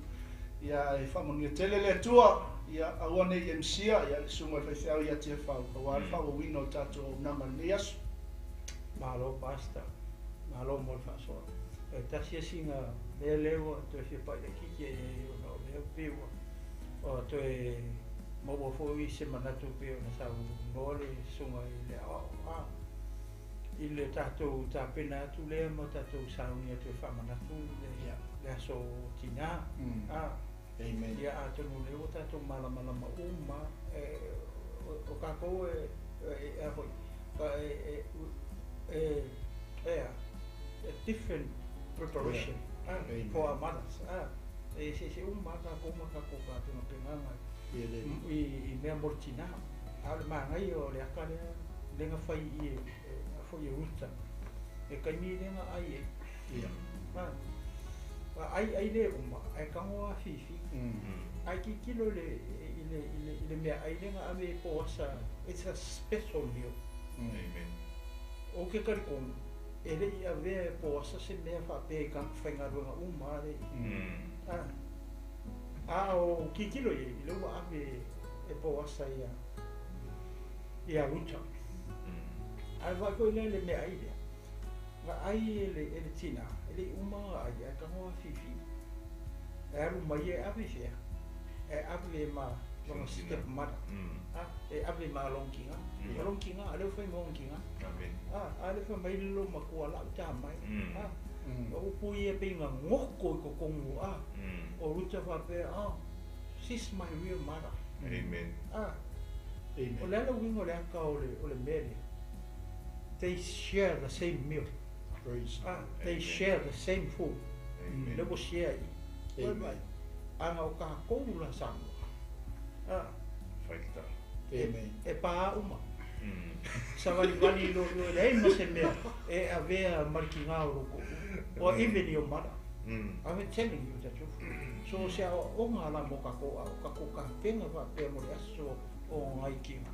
Ia e faamanuia tele le Atua, ia aua ne i e misia ia le susuga i le faifeau ia Tiafau aua le faaauauina o le tatou auaunaga i lenei aso. Malo Pastor, malo mo le faasoa. E tasi lava sina mea lea ua toe fia pai laitiiti ai ona o lea pei ua toe maua foi se manatu pei ona saunoa le susuga i le aoao a i le tatou tapena atu lea ma tatou sauni atu e faamanatu le aso tinā. A Amen. Ia atonu o lea ua tatou malamalama uma o tatou e a foi e e a different preparation for our mothers. E eseese uma lava tatou ma tatou tapenapenaga i mea mo le tinā. A o le manaia o le aka lea lea na fai i e foi e Ruta e taimi lea na ai ai. Ai ai le uma ae tago lava fifi. Ae tilotilo i le meaai lea na ave e Poasa, it's a special meal. Amen. Ou te talitonu e le i avea e Poasa se mea faapea i tagata faigaluega uma lea. A o tilotilo i ai, lea ua ave e Poasa ia Ruta. Ae vaai foi lea i le meaai lea, na ai e le tinā, e le i uma ona ai, ae tago lava fifi. E alu mai e ave i fea? E ave ma lona step mother. E ave ma lona tinā. O lona tinā, a lea ua fai ma lona tinā. A lea fai mai le loomatua lau ta mai. O upu ia pei na goto i totonu o Ruta faapea, oh, she's my real mother. Amen. O le a le uiga o le aka o le mea lea? They share the same meal. Praise. They share the same food. Lea ua share i. Amen. Ana o tatou la Samoa. Faita. Amen. E pā uma. Savalivali lo lo leai ma se mea e avea ma le tiga o lou toalua. Or even your mother. I'm telling you the truth. So se aoaoga la mo tatou a o tatou tapena faapea mo le aso o ngai tiga.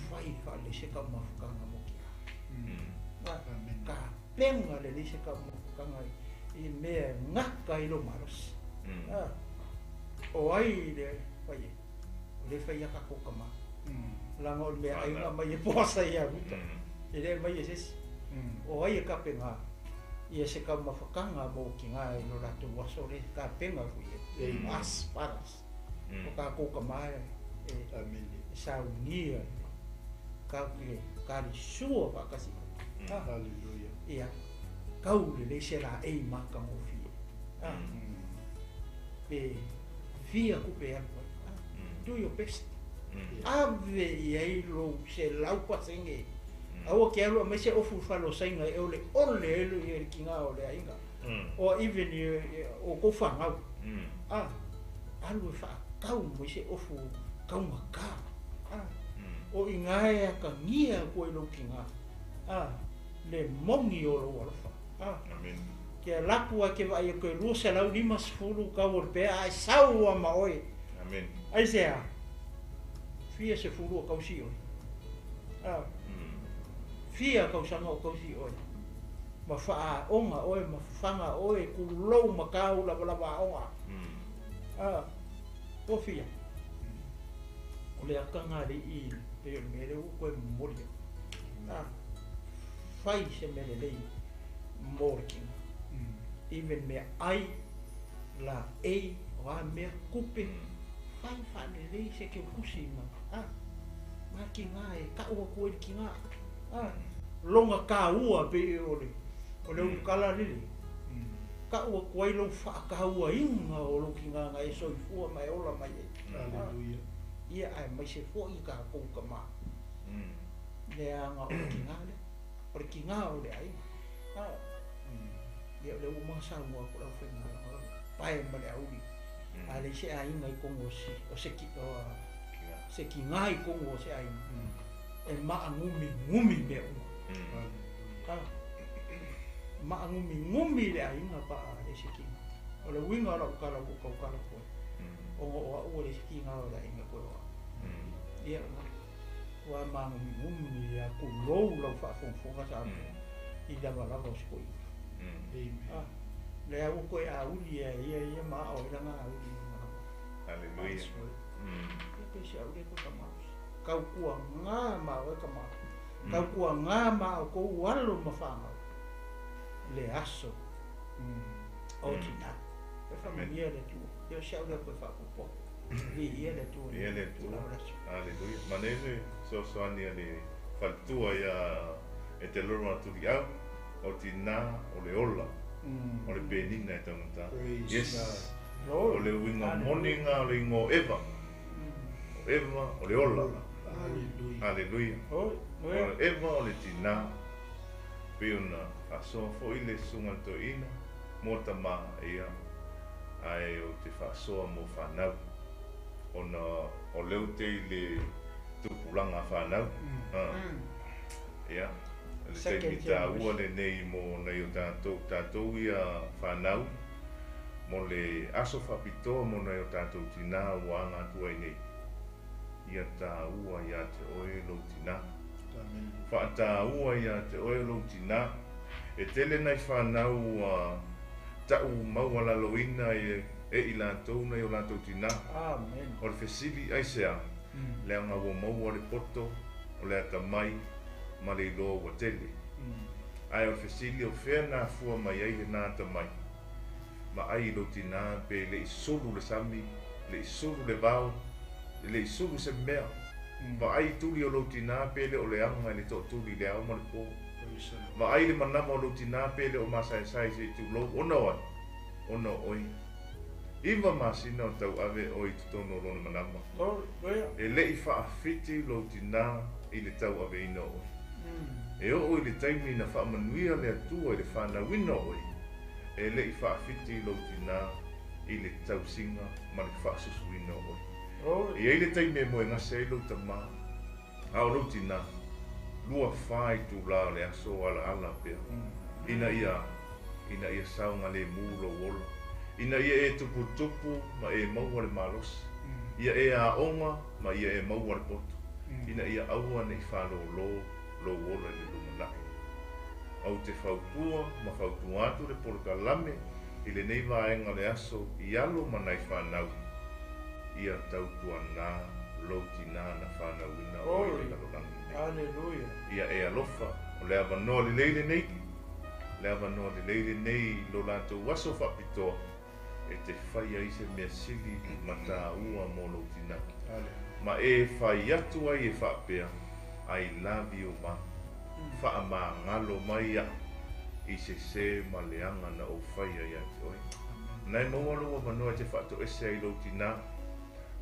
Fai faalelei se taumafataga mo tiga. Tapena lelei se taumafataga i mea e gata ai lou malosi. O ai le fai ai? O le fai ia tatou tama. Leaga o le meaai na aumai e Poasa ia Ruta. E le aumaia e se isi. O ai e tapena ia se taumafataga mo tiga i lo latou aso le tapena foi e us fathers. O tatou tama e saunia tatou te talisua faatasi. Hallelujah. Ia tau lelei se laei matagofie. Pe fia tupe alu ai. Do your best. Ave i ai lou 100%. Aua ke alu aumai se ofu i fale o Saina e ole ole ai le le tiga o le aiga. Or even o kou fanau. Alu e faatau mai se ofu taugata. O i ina e atagia atu ai lou tiga le moni o lou alofa. Amen. Ke alu atu lava e te vaai atu e 250 tau o le pea ae sau lava ma oe. Amen. Aisea? Fia sefulu o tausi oe. Fia tausaga o tausi oe. Ma faaaoga oe, ma fafaga oe, tulou ma tau lavalava aoga. Ua fia? O le aka lena alii pei o le mea lea ua toe momoli atu. Fai se mea lelei mo le tiga. Even meaai, laei, o a mea, tupe, fai faalelei se teutusi ma ma tiga e tau atu ai le tiga. Lona taua pei o le ulukala lele. Ta'u atu ai lou fa'atāuaina o lou tinā na e soifua ma e ola mai ai. Aleluia. Ia aemaise fo'i tatou tamā leaga o le tinā lea, o le tinā o le aiga. Ia o lea ua uma ona saunoa atu le aufaigaluega o le pae ma le auli, a leai se aiga i totonu o se se tinā i totonu o se aiga, e maaguminumi mea uma. Maaguminumi le aiga pa a leai se tinā. O le uiga o lau tala ua ou tautala atu ai, ona o au ua leai se tinā o le aiga toe o au. Ia, ua maaguminumi ia tulou lau faafogafoga Samoa i lavalava o si toeaina. Lea ua toe auli e ia ia ma ao ai lana auli i luga lava. Hallelujah. Ia pe si auli e toe tamalosi. Tautuaga ma oe tama. Tautuaga ma outou alo ma fanau le aso o tinā. Ia faamanuia le Atua. Ia o si au lea toe faaopoopo atu. Viia le Atua i Viia le Atua. tulaga o le aso. Hallelujah. Manaia le fesoasoani a le faletua ia Eteloro Tuliau, o tinā o le ola, o le penina e taugata. Praise Yes. God. O le uiga moni lena o le igoa o Eva. O Eva o le ola. Hallelujah. Hallelujah. Oi, O le Eva o le tinā, pei ona faasoa foi le susuga i le toeaina mo tamā ia, ae ou te faasoa mo fanau, ona o lea ou te i le tupulaga a fanau. Ia, o le taimi Second tāua generation. lenei mo nai o tatou, tatou ia fanau, mo le aso faapitoa mo nai o tatou tinā ua aga atu ai nei. Ia tāua iā te oe lou tinā. Amen. Fa'atāua iā te oe lou tinā. E tele nai fanau ua ta'u maualaloina e e i latou nai o latou tinā. Amen. O le fesili aisea, leaga ua maua le poto o le atamai ma le iloa ua tele. Ae o le fesili o fea na afua mai ai lenā atamai. Vaai i lou tinā pe le'i sulu le sami, le'i sulu le vao, le'i sulu se mea. Vaai i tuli o lou tinā pe le o leaga i le to'atuli i le ao ma le pō. Praise the Lord. Vaai i le manava o lou tinā pe le o masaesae se'i tulou, ona o ai, ona o oe. 9 masina o tauave oe i totonu o lona manava. Hallelujah. E le'i fa'afiti lou tinā i le tauaveina o oe. E oo i le taimi na fa'amanuia le Atua i le fanauina o oe, e le'i fa'afiti lou tinā i le tausiga ma le fa'asusuina o oe. E i ai le taimi e moegase ai lou tamā, a o lou tinā, 24 itulā o le aso o alaala pea. Ina ia, ina ia saogalēmū lou ola. Ina ia e tuputupu ma e maua le malosi. Ia e aoga ma ia e maua le poto. Ina ia aua ne'i fālōlō lou ola i le lumanai. Ou te fautua ma fautua atu le polokalame i lenei vaega o le aso i alo ma nai fanau. Ia tautuanā lou tinā na fanauina oe i le lalolagi nei. Hallelujah. Ia e alofa, o le avanoa lelei lenei, le avanoa lelei lenei i lo latou aso faapitoa, e te fai ai se mea sili ma tāua mo lou tinā. Ma e fai atu ai e faapea, I love you ma, fa'amagalo mai a'u i sesē ma leaga na ou faia iā te oe. Na e maua lou avanoa e te fa'ato'ese ai lou tinā,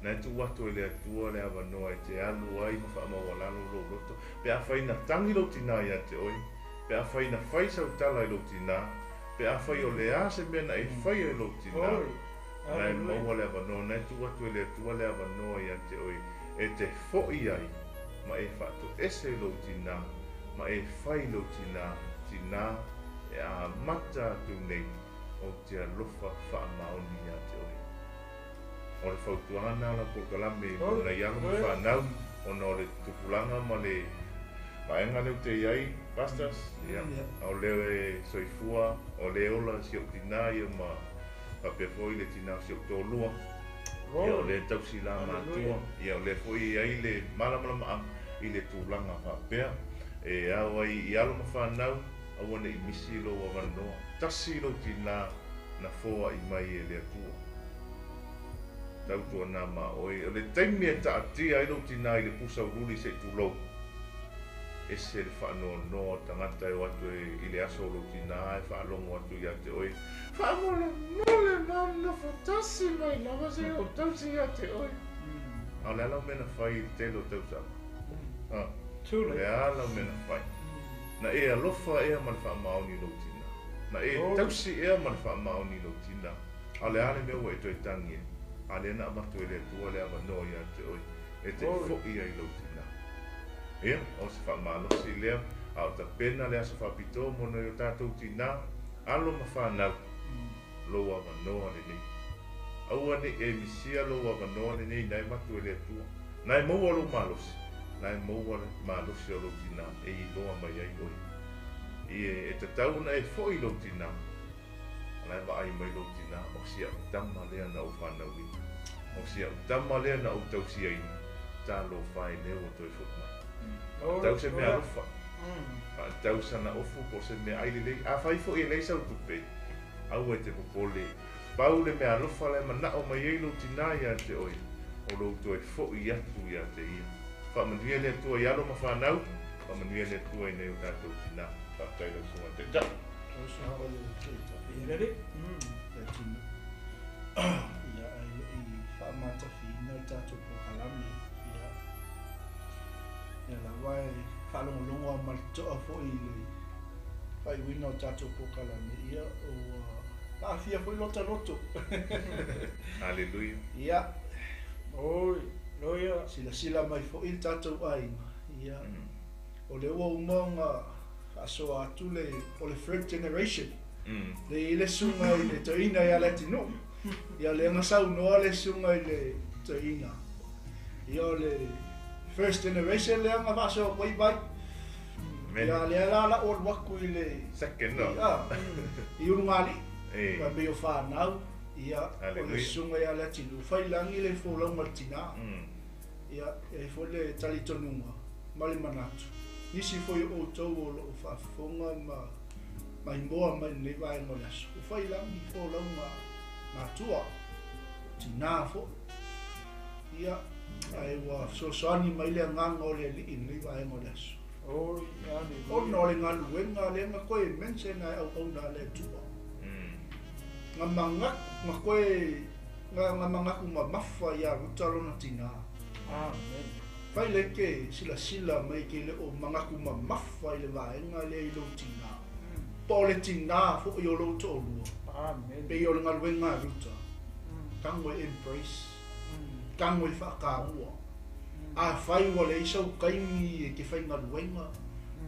na e tuu atu e le Atua le avanoa e te alu ai ma fa'amaualalo lou loto, pe afai na tagi lou tinā iā te oe, pe afai na fai sautala i lou tinā, pe afai o le a se mea na e faia i lou tinā, na e maua le avanoa, na e tuu atu e le Atua le avanoa iā te oe, e te fo'i ai, ma e fa'ato'ese i lou tinā, ma e fai lou tinā, tinā e amata atu nei, ou te alofa fa'amaoni iā te oe. O le fautuaga lena o lau polokalame mo nai alo ma fanau, ona o le tupulaga ma le vaega lea ou te i ai, pastors, ia, o lea e soifua, o lea e ola si ou tinā ia ma faapea foi le tinā o si ou toalua, ia o lea e tausi la matua, ia o lea foi e i ai le malamalamaaga i le tulaga faapea, e ao ai i alo ma fanau, aua ne'i misi lou avanoa, tasi lou tinā na foa'i mai e le Atua. Tautuanā ma oe, o le taimi e ta'atia ai lou tinā i le pusa ululi se'i tulou, e Ese le faanoanoa o tagata e o atu i le aso o lou tinā e faalogo atu ia te oe, Faamolemole ma nofo tasi mai lava seia ou tausi ia te oe. A o le a lau mea na fai i le tele o tausaga? A, o le a lau mea na fai? Na e alofa ea ma le faamaoni i lou tinā? Na e tausi ea ma le faamaoni i lou tinā? A o le a le mea ua e toe tagi ai? A lea na avatu e le Atua le avanoa ia te oe e te foʻi ai i lou tinā. Ia, o se faamalosi lea, a o tapena le aso faapitoa mo nai o tatou tinā, alo ma fanau, lou avanoa lenei. Aua ne i e misia lou avanoa lenei na e avatu e le Atua. Na e maua lou malosi, na e maua le malosi o lou tinā e iloa mai ai oe. Ie, e tatau ona e foʻi i lou tinā, A la e vaai mai lou tinā, o si a'u tama lea na ou fanauina, o si a'u tama lea na ou tausiaina, talofa e lea ua toe foʻi mai. Faatau se mea alofa, faatau sana ofu po o se meaai lelei. Afai foi e leai sau tupe, aua e te popole, pau le mea alofa la e manao mai ai lou tinā ia te oe, o lou toe foʻi atu ia te ia. Faamanuia le Atua i alo ma fanau, faamanuia le Atua i nai o tatou tinā. Faafetai lau Susuga i le Taitai. Ia ae le i faamatafiina le tatou polokalame, ia, ia lava e faalogologo lava ma le totoa foi i le faaiuina o tatou polokalame, ia ua aafia foi lota loto. Haleluia. Ia. Oi, loia. Silasila mai foi le tatou aiga, ia, o lea ua uma ona faasoa atu le, o le third generation, le i ai le susuga i le toeaina ia Leatinuu, ia lea na saunoa le susuga i le toeaina, ia o le first generation lea na faasoa atu ai vai, ia lea la la'u alu atu i le second no. I Ulugalii, e pei o fanau, ia o le susuga ia Leatinuu, Faiilagi le folauga a le tina, ia e i ai foi le talitonuga ma le manatu, nisi foi o outou o lo o faafofoga ma maimoa mai lenei vaega o le aso, ua fai lagi folauga matua, tinā foi. Ia, ae ua fesoasoani mai le agaga o le Alii i lenei vaega o le aso. Ona o le galuega lea na toe mention e auauna a le Atua. Na manatu, na toe, na manatu mamafa ia Ruta lona tinā. Amen. Fai lea e te silasila mai e te le o manatu mamafa i le vaega lea i lou tinā. Po o le tinā foi o lou toalua. Amen. Pei o le galuega a Ruta, tago e embrace, tago e faataua. Afai ua leai sau taimi e te faigaluega,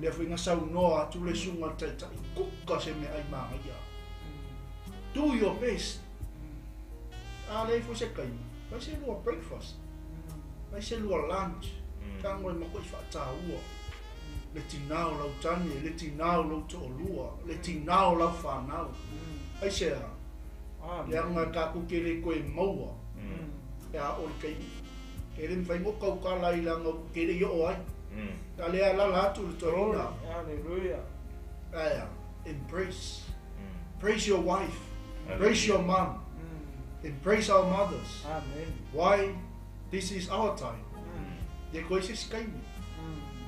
lea foi na saunoa atu le susuga i le Taitai, kuka se meaai manaia. Do your best. A leai foi se taimi, fai se lua breakfast, fai se lua lunch, tago e matuai faataua le tinā o lau tane, le tinā o lou toalua, le tinā o lau fanau. Aisea? Leaga tatou te le toe maua pe a oo i le taimi. E le mafai ona tautala ai leaga ou te le i oo ai. A lea alaala atu le toeaina. Hallelujah. Aea, embrace. Embrace your wife. Embrace your mom. Embrace our mothers. Amen. Why? This is our time. E koe se isi taimi.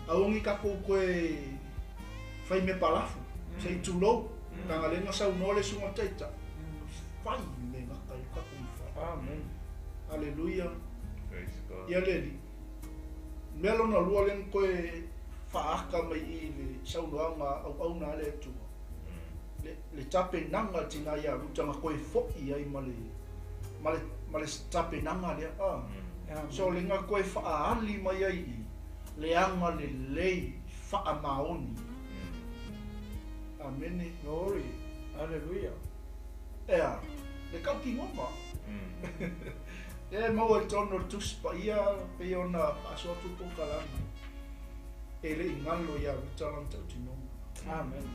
Aua nei tatou toe fai mea palafu, se i tulou, leaga lea na saunoa le susuga Taitai, fai me gata i tatou mafai. Amen. Aleluia. Praise God. Ia le Alii. Mea lona lua lea na toe faaata mai i i le saunoaga auauna a le Atua, le, le tapenaga a le tina ia Ruta na toe foʻi ai ma le, ma le, ma le tapenaga lea. Ah. So le na toe faaali mai ai i le agalelei faamaoni. Amene. Glory. Hallelujah. Ea, le tautinoga. Lea e maua i totonu o le Tusi Paia pei ona faasoa atu polokalame, e le i galo ia Ruta lana tautinoga. Amen.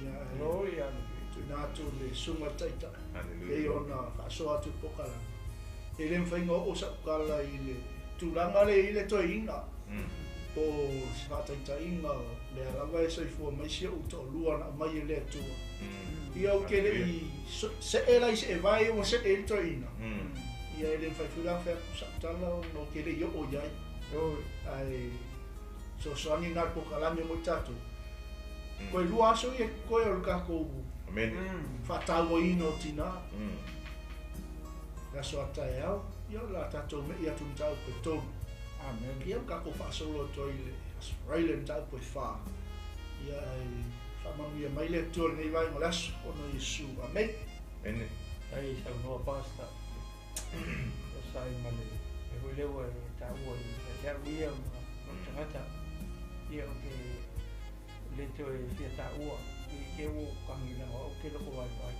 Ia, e Glory, hallelujah. tuuina atu le Susuga i le Taitai, Hallelujah. pei ona faasoa atu polokalame. E le mafai ona oo sau tala i le tulaga lea i le toeaina, po o se faataitaiga, o lea lava e soifua mai si ou toalua na aumai e le Atua. Ia ou te le i see la i seevae ua see ai le toeaina, ia e le mafai foi la ona fai atu sau tala ona ou te le i oo i ai. Ae Fesoasoani lena i le polokalame mo i tatou. Toe 2 aso ia e totoe o le tatou faatauaina o tinā. Le aso a taeao, ia o le a tatou me'i atu i le mataupu e 3. Amen. Ia ma tatou faasolo atu ai i le aso Faraile i le mataupu e 4. Ia ae faamanuia mai le Atua i lenei vaega o le aso, ona o Iesu. Amene. Amene. Ai saunoa Pastor. O sa ai ma le mea foi lea ua e taua ia te au ia ma lou tagata. Ia ou te le toe fia taua i te ua ou tagi leaga o au ou te lotovaivai.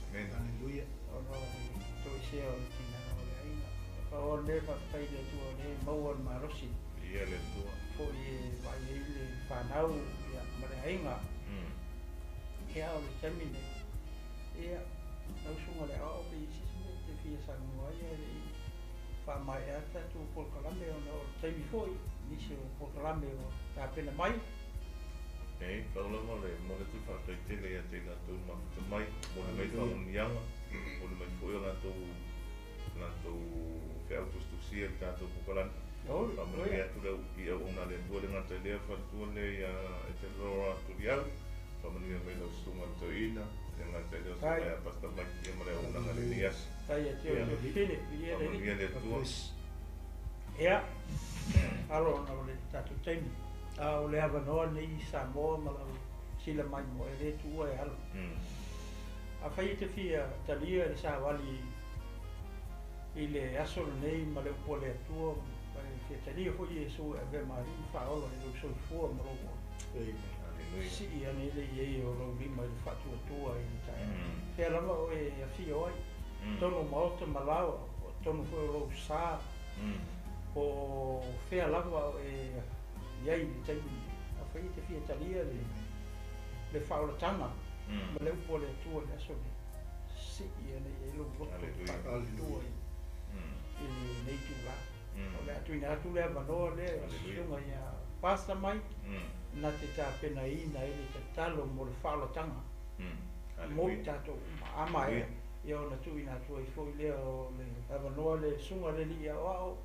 Amen. Hallelujah. Ona o le toesea o le tina o le aiga. Pau o le mea faafetai i le Atua o lea e maua le malosi. Viia le Atua. Foi e vaai ai le fanau ia ma le aiga. Ia o le taimi nei, ia lau susuga i le aoao pe i ai se isi mea e te fia saunoa ai ae le i faamaea le tatou polokalame ona o le taimi foi, nisi o polokalame ua tapena mai. E pau lava le momoli atu le faafetai tele ia te i latou na mafuta mai, momoli mai faamanuiaga, momoli mai foi o latou feau tusitusia i le tatou polokalame. Faamanuia atu le i auauna a le Atua le gata i lea faletua lea ia Etelora Tuliau, faamanuia mai lau susuga i le toeaina, le gata i lea o susuga ia Pastor Mike ia ma le auaunaga i lenei aso. Faamanuia le Atua. Ia, alo ona o le tatou taimi. A o le avanoa lenei i Samoa ma lau sila maimoa e le tuua e alo. Afai e te fia talia le savali i le aso lenei ma le upu a le Atua, ma e fia talia foi Iesu e avea ma alii ma faaola i lou soifua ma lou ola. Hallelujah. Sii ane le i ai o lou lima i le faatuatua i le taeao. Fea lava oe e afio ai, tonu maota ma laoa, o tonu foi o lou sa, po o fea lava oe i ai i le taimi lenei. Afai e te fia talia le faaolataga ma le upu a le Atua i le aso lenei, sii ane i ai lou loto i le faatuatua i lenei itula. O le a tuuina atu le avanoa lea i le susuga ia Pastor Mike, na te tapenaina ai le tatalo mo le faaolataga mo i tatou uma. A maea, ia ona tuuina atu ai foi lea o le avanoa le susuga le alii aoao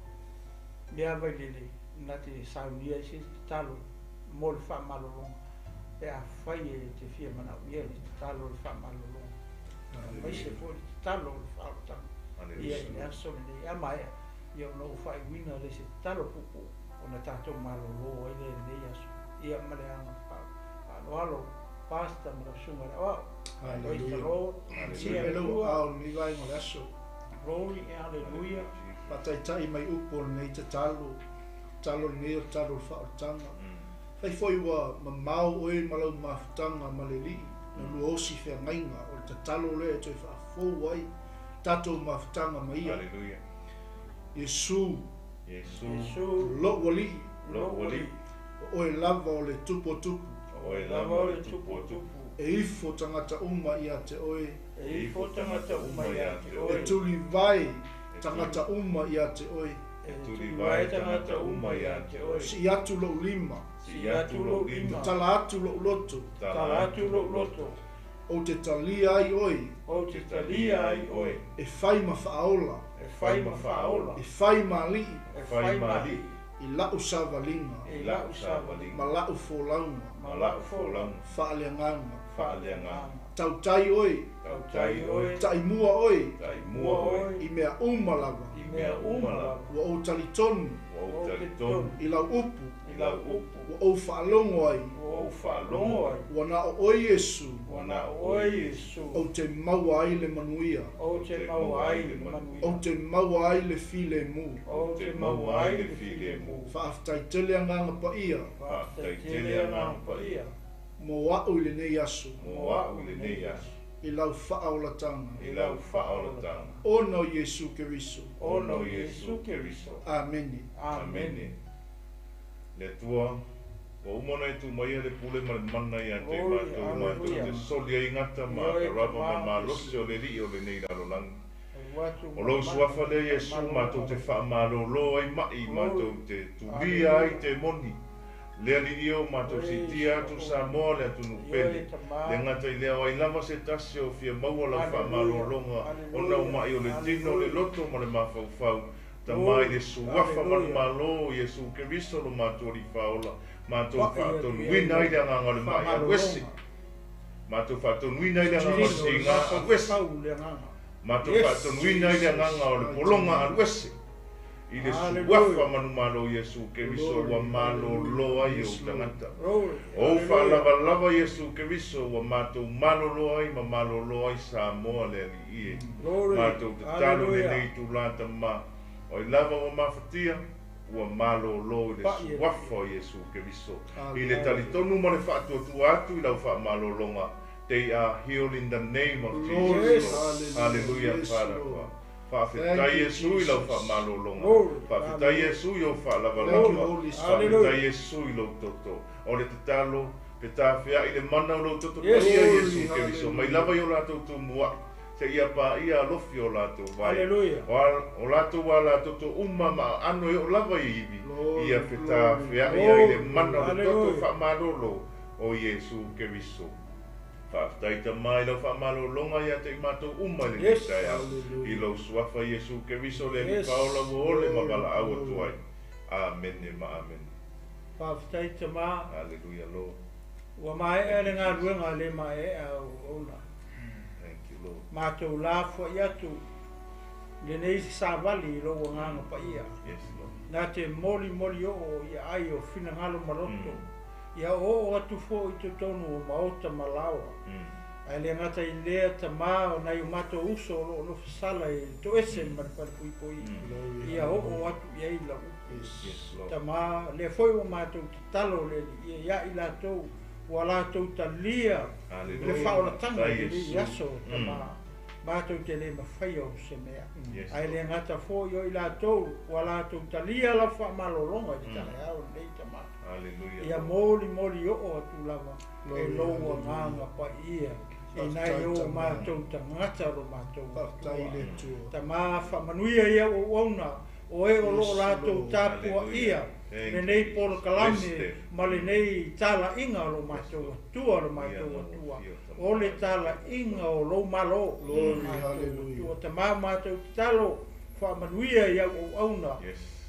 mea vailele na te saunia ai se tatalo mo le faamalologa pe afai e te fia manaomia le tatalo o le faamalologa. Aemaise foi le tatalo o le faaolataga ia i le aso lenei. A maea, ia ona ou faaiuina le se tatalo puupuu ona tatou malolo ai lea i lenei aso. Ia ma le agaga faaaloalo, Pastor ma lau susuga i le aoao. Praise the Hallelujah. Lord. Sii mai lou aao i lenei vaega o le aso. Glory, hallelujah. Faataitai mai upu o lenei tatalo, tatalo lenei o tatalo o le faaolataga. Fai foi ua mamao oe ma lau mafutaga ma le alii, na lua osi feagaiga o le tatalo lea e toe faafou ai tatou mafutaga ma ia. Hallelujah. Iesu, Iesu, Iesu, lou alii, lou alii, o oe lava o le tupu o tupu, o oe lava o le tupu o tupu, e ifo tagata uma ia te oe, e ifo tagata uma ia te oe, e tulivae tagata uma ia te oe, e tulivae tagata uma ia te oe, sii atu lou lima, sii atu lou lima, tatala atu lou loto, tatala atu lou loto, ou te talia ai oe, ou te talia ai oe, e fai ma faaola, e fai ma faaola, e fai ma alii, e fai ma alii, i lau savaliga, i lau savaliga, ma lau folauga, ma lau folauga, faaleagaga, faaleagaga, tautai oe, tautai oe, taimua oe, taimua oe, i mea uma lava, i mea uma lava, ua ou talitonu, ua ou talitonu, i lau upu, i lau upu, ua ou faalogo ai, ua ou faalogo ai, ua na o oe Iesu, ua na o oe Iesu, ou te maua ai le manuia, ou te maua ai le manuia, ou te maua ai le filemu, ou te maua ai le filemu. Faafetai tele agaga paia, faafetai tele agaga paia, mo au i lenei aso, mo au i lenei aso, i lau faaolataga, i lau faaolataga, ona o Iesu Keriso, ona o Iesu Keriso. Amene. Amene. Le Atua, ua uma ona e tuu mai le pule ma le mana ia te matou, matou te soli ai gata ma akarava ma malosi o le alii o lenei lalolagi. O lou suafa lea Iesu matou te faamalolo ai mai, matou te tulia ai te moni. Le alii o matou sitia atu Samoa le atunuu pele. Le gata i lea o ai lava se tasi o fia maua lau faamalologa, ona o mai o le tino, le loto ma le mafaufau. Tama i le suafa ma le malo, Iesu Keriso lo matou alii faaola. Matou faatonuina ai le agaga o le mai alu ese. Matou faatonuina ai le agaga o le siga alu ese. Matou faatonuina ai le agaga o le pologa alu ese. I le suafa manumalo o Iesu Keriso ua malolo ai ou tagata. O ou faalavalava Iesu Keriso ua matou malolo ai ma malolo ai Samoa le Alii e. Matou tatalo i lenei itula Tama, o ai lava ua mafatia, ua malolo i le suafa o Iesu Keriso. I le talitonu ma le faatuatua atu i lau faamalologa, they are healed in the name of Jesus Lord. Hallelujah Father God. Faafetai Iesu i lau faamalologa. Faafetai Iesu i ou faalavalava. Faafetai Iesu i lou toto. O le tatalo, pe tafeai le mana o lou toto paia Iesu Keriso mai lava i o latou tumuai, seia paia alofi o latou vai. O latou alatoto uma ma aano e oo lava i ivi, ia fetafeai ai le mana o le toto faamalolo o Iesu Keriso. Faafetai Tama i lau faamalologa ia te i matou uma i lenei taeao, i lou suafa Iesu Keriso le Alii Paola ua ole ma valaau atu ai. Amene ma amene. Faafetai Tama. Hallelujah Lord. Ua maea le galuega le maeaea o auauna. Thank you Lord. Matou lafoai atu lenei savali i lou agaga paia. Yes Lord. Na te molimoli oo i aai o finagalo ma loto. Ia oo atu foi i totonu o maota ma laoa. Ae le gata i lea, Tama, o nai o matou uso o lo o nofo sala i le toese ma le falepuipui, ia oo atu i ai lau upu. Tama, lea foi ua matou tatalo le Alii ia i latou ua latou talia le faaolataga i lenei aso, Tama, matou te le mafaia o se mea. Ae le gata foi o i latou ua latou talia lau faamalologa i le taeao lenei, Tama. Ia molimoli oo atu lava e lou agaga paia i nai o matou tagata o lo matou Atua. Tama, faamanuia i au auauna o e o lo o latou tapuaia lenei polokalame ma lenei talaiga o lo matou Atua, o lo matou Atua, o le talaiga o lou Malo. Matou Atua, Tama, matou tatalo, faamanuia i au auauna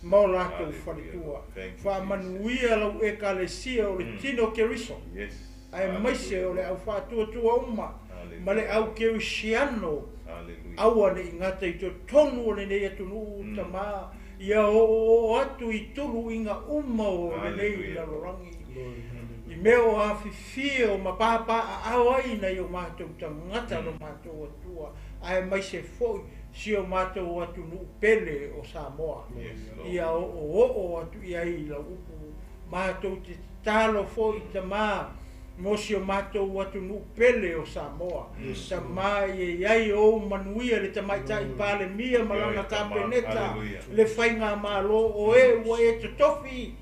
ma o latou faletua. Faamanuia lau Ekalesia o le tino o Keriso, aemaise o le au faatuatua uma ma le au kerisiano, aua ne i gata i totonu o lenei atunuu, Tama, ia oooo atu i tuluiga uma o lenei lalolagi, i mea o afifio ma papaaao ai nai o matou tagata lo matou Atua, aemaise foi si o matou atunuu pele o Samoa. Ia oooo atu i ai lau upu. Matou te tatalo foi, Tama, mo si o matou atunuu pele o Samoa. Tama, ia i ai ou manuia le Tamaitai Palemia ma lana Kapeneta, le faigamalo o e ua e totofi,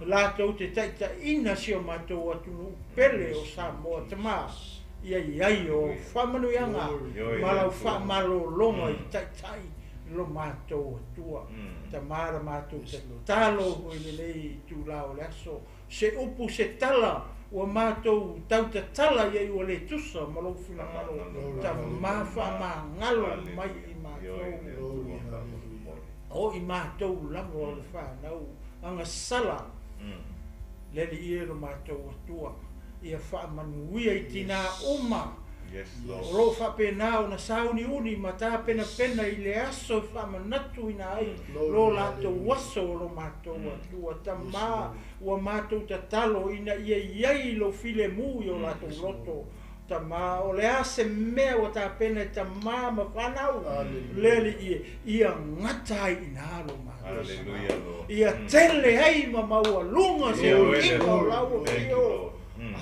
latou te taitaiina si o matou atunuu pele o Samoa. Tama, ia i ai ou faamanuiaga ma lau faamalologa i taitai lo matou Atua. Tama, la matou tatalo i lenei itula o le aso, se upu se tala ua matou tautatala i ai ua le tusa ma lou finagalo, Tama, faamagalo mai i matou, o i matou lava o le fanau agasala le Alii e lo matou Atua. Ia faamanuia i tinā uma o lo o faapena ona sauniuni ma tapenapena i le aso e faamanatuina ai lo latou aso o lo matou Atua. Tama, ua matou tatalo ina ia i ai lou filemu i o latou loto. Tama, o le a se mea ua tapena e tama ma fanau le Alii e, ia gata ai i ina lo matou finagalo, ia tele ai ma maualuga se uiga o lau afio,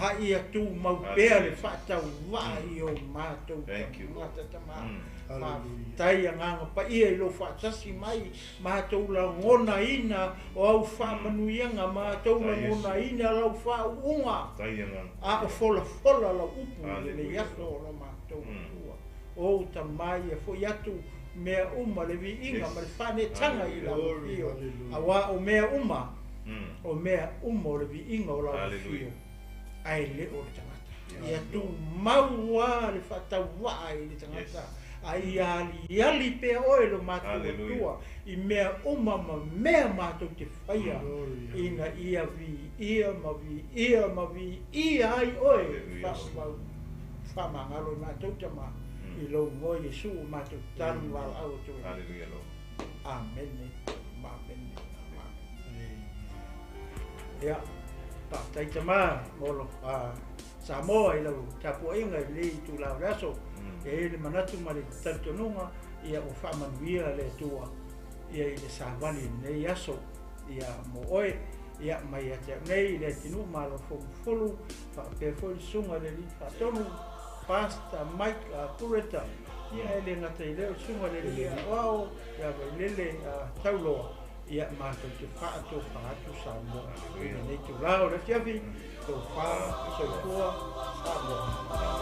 a ia tumau pea le faatauvaa i o matou tagata. Tama, faafetai agaga paia i lou faatasi mai, matou lagonaina o au faamanuiaga, matou lagonaina lau faauuga, a o folafola lau upu i lenei aso o lo matou Atua. O ou Tama, ia foi atu mea uma le viiga ma le faanetaga i lau afio, auā o mea uma, o mea uma o le viiga o lau afio, ae le o le tagata. Ia tumau lava le faatauvaa i le tagata. Ae ia aliali pea oe lo matou Atua i mea uma ma mea matou te faia, ina ia viia ma viia ma viia ai oe faamagalo i matou Tama, i lou igoa Iesu ua matou tatalo ma valaau atu ai. Amene, amene, amene. Ia, faafetai Tama mo lo Samoa i lau tapuaiga i lenei itula o le aso. E i ai le manatu ma le talitonuga ia ua faamanuia le Atua ia i le savali i lenei aso ia mo oe ia mai ia te au nei i le atunuu ma lona fomufulu faapea foi le susuga i le Alii Faatonu Pastor Mike Pureta ia e le gata i lea o le susuga i le Alii Aoao ia Vailele Tauloa ia matou te faatofa atu Samoa i lenei itula o le afiafi. Tofa, soifua, Samoa.